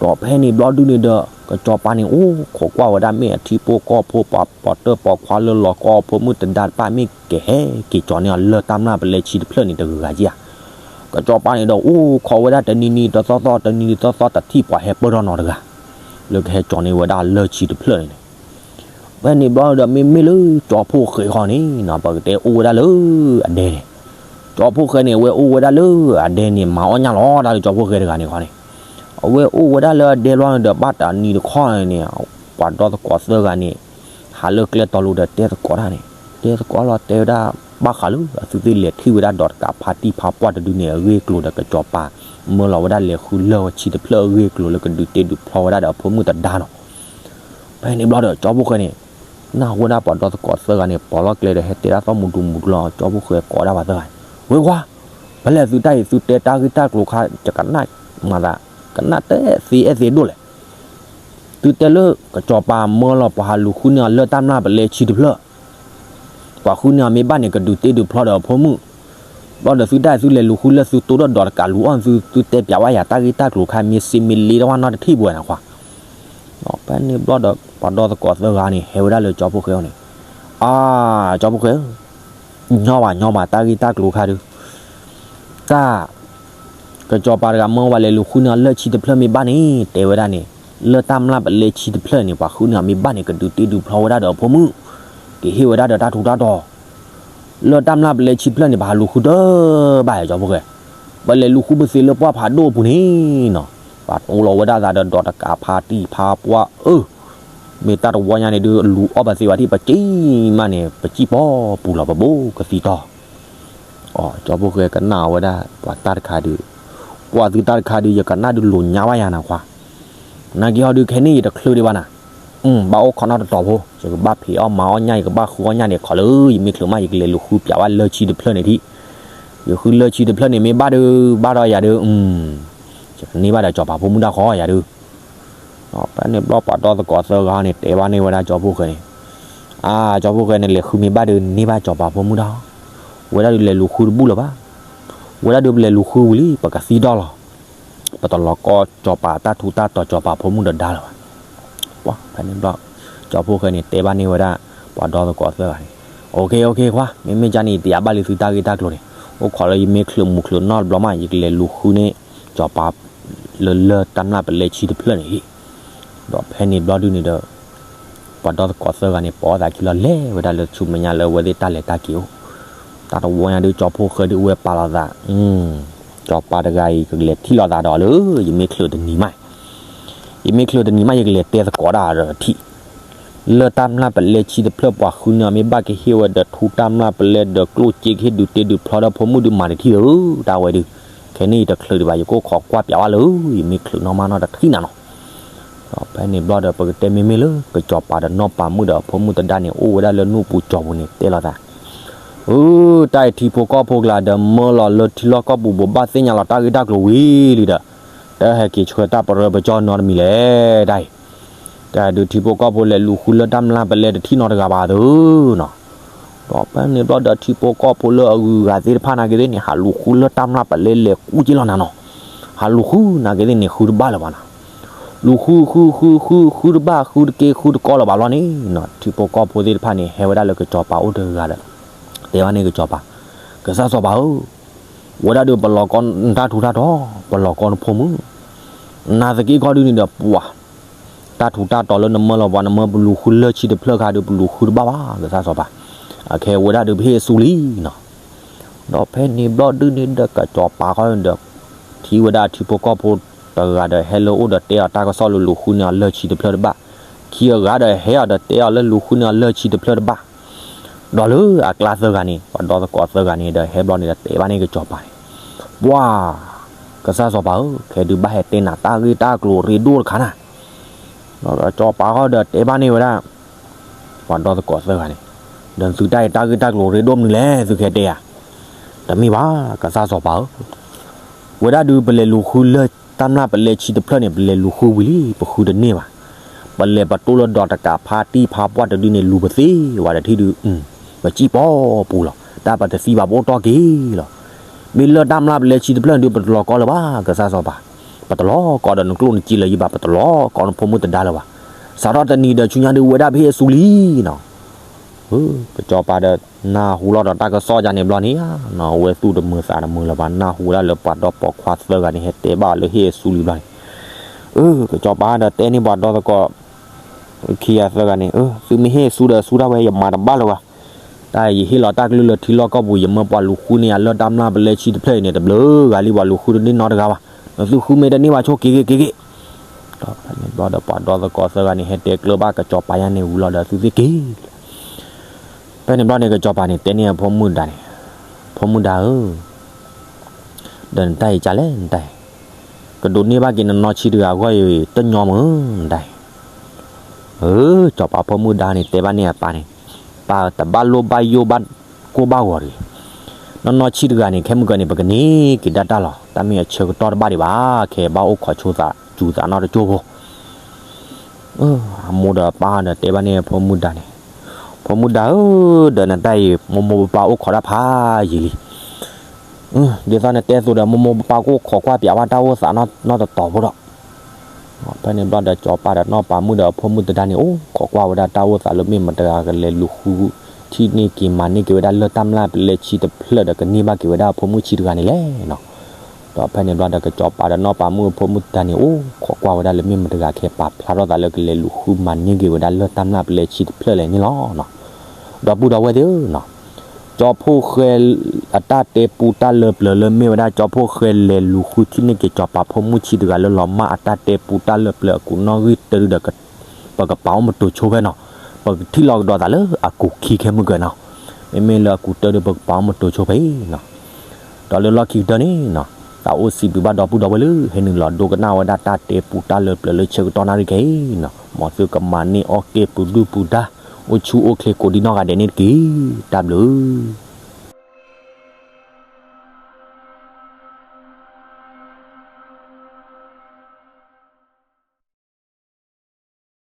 ဒီးဖဲန့ၣ်ဘျီဒုးန့ၣ်ဒီး ကစီၤပၤန့ၣ် အိၣ်ခိးကွၢ်ဝဲဒၣ်မ့ၢ်အထံဖိကီၢ်ဖိ ပှၤပိာ်တၢၢ်ပိာ်ခွါလၢလီၤကီအဖိမုၣ်တဒါတဖၣ် မ့ၢ်ကဟဲက့ၤကၠီၤန့ၢ်အီၤလၢတၢ်မျၢ်ပလဲဆံတဖျၢၣ်န့ၣ်တဂၤဂၤဧါ. ကစီၤပၤန့ၣ်ဒီး အိၣ်ခိးဝဲဒၣ်တနံၤနံၤတသီသီ တနံၤနံၤတသီသီ တထံၣ်ပှၤဟဲပၢၢ်ထီၣ်နီတဂၤ လၢကဟဲကၠီၤန့ၢ်ဝဲဒၣ်လၢဆံတဖျၢၣ်န့ၣ်န့ၣ်. ဖဲန့ၣ်ဘျီဒီး မ့မ့ၢ်လၢကၠီဖိဃဲဃီန့ၣ် ပကတဲအိၣ်ဝဲဒၣ်လၢအဒဲန့ၣ်, ကၠီဖိဃဲန့ၣ် အဝဲအိၣ်ဝဲဒၣ်လၢအဒဲန့ၣ် မၤအီၣ်ညၣ်လီၤတၢ်လၢကၠီဖိဃဲတဂၤန့ၣ်ဃီန့ၣ်, အဝဲအိၣ်ဝဲဒၣ်လၢအဒဲဘျီန့ၣ်ဒီး ဘၣ်တနံၤတခီန့ၣ် ပှၤဒီသကိးသၢဂၤန့ၣ် ဟးလၢကျဲတီၤလိၤဒီးတဲသကိးတၢ်န့ၣ်, တဲသကိးလီၤတဲဝဲဒၣ် ဘၣ်ဃးလၢအသုသ့ၣ်လဲၤထံၣ်ဝဲဒၣ်ဒီးတကးဖါတံၢ်ဖါပှၢ်တဒုန့ၣ် အဂ့ၢ်အကျိၤဒီး ကစီၤပၤ မၢလီၤဝဲဒၣ်လဲၤဃုလၢၢ်ဝဲဆံတဖျၢၣ်အဂ့ၢ်အကျိၤလၢကဒုးတ့ဒုးဖျီဝဲဒၣ်ဒီးအဖိမုၣ်တဒါနီၤ. ဖဲန့ၣ်ဘျီဒီး ကၠီဖိဃဲန့ၣ် နၢ်ဟူဝဲဒၣ်ပှၤဒီသကိးသၢဂၤန့ၣ် ပိာ်လီၤကျဲဒီး ဟဲတဲဒၣ်သီၣ်မူတူမူတူလီၤ ကၠီဖိဃဲကိးဒၣ်ပှၤသၢဂၤန့ၣ်, ဝ့ၢ်ဝါ, ဖဲလဲၣ်သုတၢ်အံၤ သုတဲတၢ်ဂ့ၢ်တၢ်ကျိၤခါ ယကနၣ်မၤသး ကနၣ်တသ့အဲၣ်သ့ဒိၣ်လဲၣ်. သုတဲလၢကစီၤပၤမၢလီၤပှၤဟးလူၤဃုန့ၢ်အီၤလၢတၢ်မျၢ်ပလဲဆံတဖျၢၣ် ပှၤဃုန့ၢ်အီၤမ့ၢ်ဘၣ်န့ၣ် ကဒုးတ့ဒုးဖျီဒီးအဖိမုၣ်, ဘျီဒီးသုတၢ်သုလဲၤလူၤဃုလၢသုတိဒီးဒီးတကးလူၤအီၣ်သု သုတဲပၠးဝဲယၤတၢ်ဂ့ၢ်တၢ်ကျိၤခါ မ့ၢ်စ့မ့ၢ်လ့တဝၣ်နီတထံၣ်ပဝဲနခွါ, ဖဲန့ၣ်ဘျီဒီး ပှၤဒီသကိးသၢဂၤန့ၣ် ဟဲဝဲဒၣ်လၢကၠီဖိဃဲအအိၣ်န့ၣ်, အၢ ကၠီဖိဃဲဧၢ, ညီဘၣ်ညီဘၣ် တၢ်ဂ့ၢ်တၢ်ကျိၤခါဒုး, တၢ် ကစီၤပၤတဂၤမၢဝဲလဲၤလူၤဃုန့ၢ်အီၤလၢၢ်ဆံတဖျၢၣ်မ့ၢ်ဘၣ်န့ၣ် တဲဝဲဒၣ်န့ၣ်, လၢတၢ်မျၢ်ပလဲဆံတဖျၢၣ်န့ၣ် ပှၤဃုန့ၢ်အီၤမ့ၢ်ဘၣ်န့ၣ် ကဒုးတ့ဒုးဖျီဝဲဒၣ်ဒီးအဖိမုၣ်, ကဟ့ၣ်ဝဲဒၣ်ဒီးတၢ်ထူးတၢ်တီၤ, လၢတၢ်မျၢ်ပလဲဆံတဖျၢၣ်န့ၣ် ပဟးလူၤဃုတဘၣ်ယၤကၠီဖိဃဲ, ပလဲၤလူၤဃုပသ့လၢပှၢ်ဖးဒိၣ်အပူၤန့ၣ်နီၤ, ပှၤတိလီၤဝဲဒၣ်သးဒီးဒီးတကးဖါတံၢ်ဖါပှၢ်အၢ မ့ၢ်တၢ်တဝီညါန့ၣ်ဒုး လူၤအီၣ်ပသ့ဝဲထံၣ်ပစံးမးန့ၣ် ပစံးပီပူၤလီၤပဘိကသံတီၤ အီၤ ကၠီဖိဃဲကနၣ်ဝဲဒၣ် ပှၤတၢ်တခါဒုး, ပှၤသုတၢ်တခါဒုး ယကနၣ်ဒုးလိာ်ညါဘၣ်ယၤနခွါ, နာ်က့ဟီဒုး ခဲန့ၣ်ယတချုးဒံးဘၣ်နၤ, ဘၣ်အိၣ်ခိးနီၢ်တတီၤဖိ, ယကဘၣ်ဖံးအီၣ်မၤအီၣ်ညၣ် ယကဘၣ်ဃုအီၣ်ညၣ်န့ၣ်ခီလၢ ယမ့ၢ်ချုးမး ယကလဲၤလူၤဃုပၠးဘၣ်လၢၢ်ဆံတဖျၢၣ်န့ၣ်ထံၣ်, ယဃုလၢၢ်ဆံတဖျၢၣ်န့ၣ်မ့ၢ်ဘၣ်ဒုး ဘၣ်ဒီးယၤဒုး, ယကန့ၢ်ဘၣ်ဒီးစီၤပၤဖိမုၣ်တၢ်ဃီယၤဒုး ဖဲန့ၣ်ဘျီပှၤဒီသကိးသၢဂၤန့ၣ် တဲဘၣ်န့ၢ်ဝဲဒၣ်ကၠီဖိဃဲန့ၣ်, အၢ ကၠီဖိဃဲန့ၣ် လဲၤဃုမ့ၢ်ဘၣ်ဒုးန့ၢ်ဘၣ်စီၤပၤဖိမုၣ်တၢ်, ဝဲဒၣ်ဒုးလဲၤလူၤဃုတဘူၣ်လၢၤဘၣ်, ဝဲဒၣ်ဒုးပလဲၤလူၤဃုဝံၤလံ ပကသံဒီလီၤ, ပတလီၤကီစီၤပၤတၢ်ထူးတၢ်တီၤ စီၤပၤဖိမုၣ်တဒါလၢၤဘၣ်, ဖဲန့ၣ်ဘျီ ကၠီဖိဃဲန့ၣ် တဲဘၣ်န့ၢ်ဝဲဒၣ် ပှၤဒီသကိးသၢဂၤန့ၣ်, အိၣ်ခ့ အိၣ်ခ့ခွါ, မ့မ့ၢ်ကန့ၣ် ယတယာ်ဘၣ်လံသုတၢ်ဂ့ၢ်တၢ်ကျိၤန့ၣ်, အိၣ်ခိးလၢယမ့ၢ်ချုးမူးချုးနီၢ်တဘျီမး ယကလဲၤလူၤဃုန့ၢ် စီၤပၤ လၢလၢၢ်တၢ်မျၢ်ပလဲဆံတဖျၢၣ်န့ၣ်, ဒီးဖဲန့ၣ်ဘျီဒုးန့ၣ်ဒီး ပှၤဒီသကိးသၢဂၤန့ၣ် ပိာ်အသးခံလီၤ လဲၤဝဲဒၣ်လၢဆူမဲာ်ညါလၢအဝဲသ့ၣ်တၢ်လဲၤတၢ်က့ၤအိၣ်, တၢ်တဝီညါဒုး ကၠီဖိဃဲဒုး အဝဲပာ်လီၤသး, စီၤပၤတဂၤအံၤ ကလဲၤထံၣ်လိာ်သးဒီးလၢ ယမ့ၢ်ချုးတနံၤမး ယမ့ၢ်ချုးတနံၤမး ယကလဲၤတဲသကိးဒၣ်ဒီးထံၣ်, လၢၢ်တၢ်မျၢ်ပလဲဆံတဖျၢၣ် ပှၤဃုန့ၢ်အီၤမ့ၢ်ဘၣ် ကဟ့ၣ်ဝဲဒီးထူးတၢ်မျၢ်ပလဲဒီးကျိၣ်စ့ ကဟ့ၣ်ဒုးတ့ဒုးဖျီဒီးဖိမုၣ်ဒုးမၤတထံၣ်ဧၢ, တၢ်ဝဲဒုး, ခဲန့ၣ်ယတချုးဒံးဘၣ် ယကအိၣ်ခိးကွၢ်ပၠးဘၣ်လၢ ယမ့ၢ်ချုးနီၢ်မးနီၢ်တထံၣ်နၤနီၤ, ဒီးဖဲန့ၣ်ဘျီဒီး ပကတဲမ့မ့ၢ်လၢ ကစီၤပၤဒီးနီၢ်ပၤမုၣ်ဒီးအဖိမုၣ်သဒါန့ၣ် အိၣ်ဝဲဒၣ်လၢနူၢ်ပူၤကၠီပူၤန့ၣ် တဲလိာ်သး အၢ တၢ်အံၤထံဖိကီၢ်ဖိကျါဒီး မၢလီၤလၢထံလီၢ်ကီၢ်ပူၤ ဘိးဘၣ်သ့ၣ်ညါလီၤတၢ်ဂ့ၢ်တၢ်ကျိၤဝံၤလံဒီး တဟဲက့ၤဆှၢတၢ်ပရၢပကၠီနီတမံၤလဲၣ် တၢ်အံၤ, တၢ်ဒုးထံဖိကီၢ်ဖိလဲၤလူၤဃုလၢတၢ်မျၢ်ပလဲတထံၣ်နီတဂၤဘၣ်သုနီၤ, ဒီးဖဲန့ၣ်ဘျီဒီးထံဖိကီၢ်ဖိလၢအဂုၤအဂၤသ့ၣ်တဖၣ်နာ်က့သ့ၣ်န့ၣ် ဟးလူၤဃုလၢတၢ်မျၢ်ပလဲလဲၤကူၣ်က့လီၤနၤနီၤ, ဟးလူၤဃုနာ်က့သ့ၣ်န့ၣ် ဃုတဘၣ်လၢၤဘၣ်နၤ လူၤဃုဃုဃုဃုဃုတဘၣ် ဃုတက့ဃုတကီလၢၤဘၣ်လီၤန့ၣ်, ထံဖိကီၢ်ဖိသ့ၣ်တဖၣ်န့ၣ် ဟဲဝဲဒၣ်လၢကစီၤပၤအိၣ်တဂၤဒီး တဲဘၣ်န့ၣ်ကစီၤပၤ, ကစၢ်စီၤပၤဧၢ, ဝဲဒၣ်ဒီးပလီၤကီနတၢ်ထူးတၢ်တီၤ ပလီၤကီနဖိမုၣ်, နာ်သက့ခီဒုးန့ၣ်ဒီးပှၤ တၢ်ထူးတၢ်တီၤလၢနမၢလီၤပှၤ နမၢပလူၤဃုလၢၢ်ဆံတဖျၢၣ်ခါဒုး ပလူၤဃုတဘၣ်ဘၣ် ကစၢ်စီၤပၤ, အခဲဝဲဒၣ်ဒုးပဟ့ၣ်အစုလံနီၤ, ဒီးဖဲန့ၣ်ဘျီဒုးန့ၣ်ဒီးကစီၤပၤခီဒီး ထံၣ်ဝဲဒၣ်ထံဖိကီၢ်ဖိတဂၤဒီး ဟဲလၢအအိၣ်ဒီးတဲအီၤတၢ်ကစီၣ်လၢလူၤဃုန့ၢ်အီၤလၢၢ်ဆံတဖျၢၣ်တဘၣ်, ခံအဂၤဒီးဟဲအီၤဒီးတဲအီၤလၢလူၤဃုန့ၢ်အီၤလၢၢ်ဆံတဖျၢၣ်တဘၣ်, ဒီးလၢအကျါသၢဂၤန့ၣ် ပှၤဒီသကိးသၢဂၤန့ၣ်ဒီး ဟဲဘျီန့ၣ်ဒီးတဲဘၣ်န့ၣ်ကစီၤပၤန့ၣ်, ပှၤ ကစၢ်စီၤပၤဧၢ, ခဲဒုးဘၣ်ဟဲတဲနၤတၢ်ဂ့ၢ်တၢ်ကျိၤရ့ဒိၣ်တခါနၤ, ဒီးကစီၤပၤဃီဒီးတဲဘၣ်န့ၣ်ဝဲဒၣ် ပှၤဒီသကိးသၢဂၤန့ၣ်, ဒီးသုတၢ်အံၤတၢ်ဂ့ၢ်တၢ်ကျိၤရ့ဒိၣ်မနုၤလဲၣ် သုကဟဲတဲယၤ, တမ့ၢ်ဘၣ် ကစၢ်စီၤပၤဧၢ, ဝဲဒၣ်ဒုးပလဲၤလူၤဃုလၢၢ်တၢ်မျၢ်ပလဲဆံတဖျၢၣ်န့ၣ် ပလဲၤလူၤဃုဝံၤလံ ပဃုတန့ၢ်ဘၣ်, ပလဲၤပတိၢ်လၢဒီးတကးဖါတံၢ်ဖါပှၢ်တဒုန့ၣ် လူၤပသ့ဝဲတထံၣ်ဒုး, ပစံၣ်ပီပူၤလီၤ တၢ်ပတသံဘၣ်ပအိၣ်တီၢ်က့ၤလီၤ, မ့ၢ်လၢၢ်တၢ်မျၢ်ပလဲဆံတဖျၢၣ်န့ၣ်ဒုး ပတလီၤကီလၢၤဘၣ် ကစၢ်စီၤပၤ, ပတလီၤကီဒီးနကျိၣ်နစ့လၢၤယံၤဘၣ် ပတလီၤကီနဖိမုၣ်သဒါလၢၤဘၣ်, စးထီၣ်တနံၤဒီးဆူညါဒုးဝဲဒၣ်ပဟ့ၣ်အစုလံနီၤ ကစီၤပၤဒီးနၢ်ဟူလီၤဒီးတၢ်ကစီၣ်ယါန့ၣ်ဘျီန့ၣ်, အဝဲသူၣ်တမုာ်သးတမုာ်လၢၤဘၣ် နၢ်ဟူဝဲဒၣ်လၢပှၤဒီပိာ်ခွါသၢဂၤန့ၣ် ဟဲတဲဘၣ်အီၤလၢဟ့ၣ်အစုလံဘျီန့ၣ်, ကစီၤပၤဒီးတဲန့ၢ်ပှၤဒီသကိး ခံဂၤသၢဂၤန့ၣ်, သုမ့ၢ်ဟ့ၣ်အစုဒီးအစုဒၣ်ဝဲ ယမၤတဘၣ်လၢၤဘၣ်, တၢ်ယဟ့ၣ်လီၤတၢ်ကလုၢ်လၢထံလီၢ်ကီၢ်ပူၤ ယမၢပှၤလူၤဃုန့ၢ်ယၤလၢၢ်တၢ်မျၢ်ပလဲဆံတဖျၢၣ်အံၤန့ၣ် တဘျုးဂၤလံ ပှၤလူၤဃုတန့ၢ်နီတဂၤဘၣ်, နသုဃုမ့ၢ်တန့ၢ်ဘၣ်ဆိက့ၤက့ၤက့ၤက့ၤ ဒီးဖဲန့ၣ်ဘျီဒီးပှၤဒီသကိးသၢဂၤန့ၣ် ဟဲတဲကျၢၤဘၣ်ကစီၤပၤယါန့ၣ်ဝံၤလီၤဒီးသုသ့ၣ်က့ၤလီၤ, ဖဲန့ၣ်ဘျီန့ၣ် ကစီၤပၤန့ၣ် တဲန့ၢ်အဖိမုၣ်ဒါန့ၣ်, ဖိမုၣ်ဒါဧၢ, ဒီးနတၢ်အံၤကလဲၣ် နတၢ်အံၤ, ကဒိးန့ၢ်ဘၣ်က့ၤနနီၢ်ဆံးတဂၤအဂီၢ်အံၤ တညီမုၢ် နတၢ်အံၤ, အၢ စီၤပၤဖိမုၣ်ဒါန့ၣ် တဲဘၣ်န့ၢ်အပၢ်န့ၣ်, ပၢ်တဘၣ်လိၣ်ဘၣ်ယိၣ်ဘၣ်ကိၢ်ဘၣ်ဂီၤတဂ့ၤ, နီၢ်နီၢ်ဆံးတဂၤန့ၣ် ခဲမုၢ်ကၢန့ၣ် ပကန့ၢ်က့ၤဒၣ်တၢ်လီၤ, တၢ်မ့ၢ်အဆၢကတီၢ်တဘၣ်ဒံးဘၣ်, ခဲဘၣ်အိၣ်ခိးဆိသးစူၤသးနီတကၠိဖိ အမိၢ်ဒီးပၢ်ဒီးတဲဘၣ်န့ၢ်အဖိမုၣ်ဒါန့ၣ်, ဖိမုၣ်တဒါဧၢ, ဒီးနတၢ်အံၤ မိၢ်မိၢ်ပၢ်ပၢ်အိၣ်ခိးတၢ်ဖးယံာ်လံ. ဒ်သိးနတဲအသိးဒီး မိၢ်မိၢ်ပၢ်ပၢ်ကအိၣ်ခိးကွၢ်ပၠးဘၣ်တၢ်အိၣ်သးနီတတီၤဖိဒီး, ဖဲန့ၣ်ဘျီဒီး ကၠီၤပၤဒီးနီၢ်ပၤမုၣ်ဒီးအဖိမုၣ်တဒါန့ၣ် အိၣ်ခိးကွၢ်ဝဲဒၣ်တၢ်အိၣ်သးလၢမ့ၢ်မတၤတဂၤကလဲၤလူၤဃု ထံၣ်န့ၢ်က့ၤမၤန့ၢ်က့ၤဝဲဒၣ်လၢတၢ်မျၢ်ပလဲဆံတဖျၢၣ်ဒီး ကန့ၢ်ဘၣ်က့ၤဝဲဒၣ်အဖိမုၣ်ဆံးတဂၤန့ၣ်လဲၣ်နီၤ. ဒီးဖဲန့ၣ်ဘျီဒီး ကၠီၤပၤဒီးနီၢ်ပၤမုၣ်အဖိမုၣ်တဒါန့ၣ် အိၣ်ခိးကွၢ်ဝဲဒၣ်လၢမ့ၢ်မတၤတဂၤကဟဲပာ်ဖျါထီၣ်သးလၢ ကလဲၤလူၤဃုမၤန့ၢ်က့ၤဝဲဒၣ်လၢတၢ်မျၢ်ပလဲဆံတဖျၢၣ်လဲၣ်န့ၣ်လီၤ. ဒီပုၢ်ဒီဝဲၢ်သ့ၣ်ဧၢနီၤ, ကၠီဖှိၣ်ဃဲအတၢ်တဲပူတၢ်လၢပျၢၤလၢမ့ၢ်ဝဲဒၣ် ကၠီဖှိၣ်ဃဲလဲၤလူၤဃုထံၣ်န့ၢ်က့ၤ ကၠီၤပၤဖိမုၣ်ဆံးတဂၤလၢလီၤမၢ်အတၢ်တဲပူတၢ်လၢပျၢၤအကူးနီၣ်ဂံၢ်တၢဒုဒီး ပကပာ်အိၣ်မတိၤဆိဖဲနီၤ, ပကထံၣ်လီၤကဒီးသးလၢအကူးခံခဲမုၢ်ကၢနီၤ, မ့မ့ၢ်လၢအကူးတၢဒု ပကပာ်အိၣ်မတိၤဆိဖဲအံၤနီၤ. ဒီးလၢလီၢ်ခံကတၢၢ်န့ၣ်နီၤ, သးအိၣ်စံးဘျုးဘၣ်ဒီပုၢ်ဒီဝဲၢ်လၢ ဟဲနုာ်လီၤဒိကနၣ်ဝဲဒၣ်တၢ်တဲပူတၢ်လၢပျၢၤလၢဆၢကတီၢ်နၣ်ရံၣ်ခဲအံၤနီၤ, မ်သုကမၤန့ၢ်အီၣ်က့ၢ်ပူၤဒုၣ်ပူၤဒါ, အိၣ်ဆူၣ်အိၣ်ချ့ကိးဒံနီၢ်ဂၤဒဲးန့ၣ်တက့ၢ်. တၢ်ဘျုး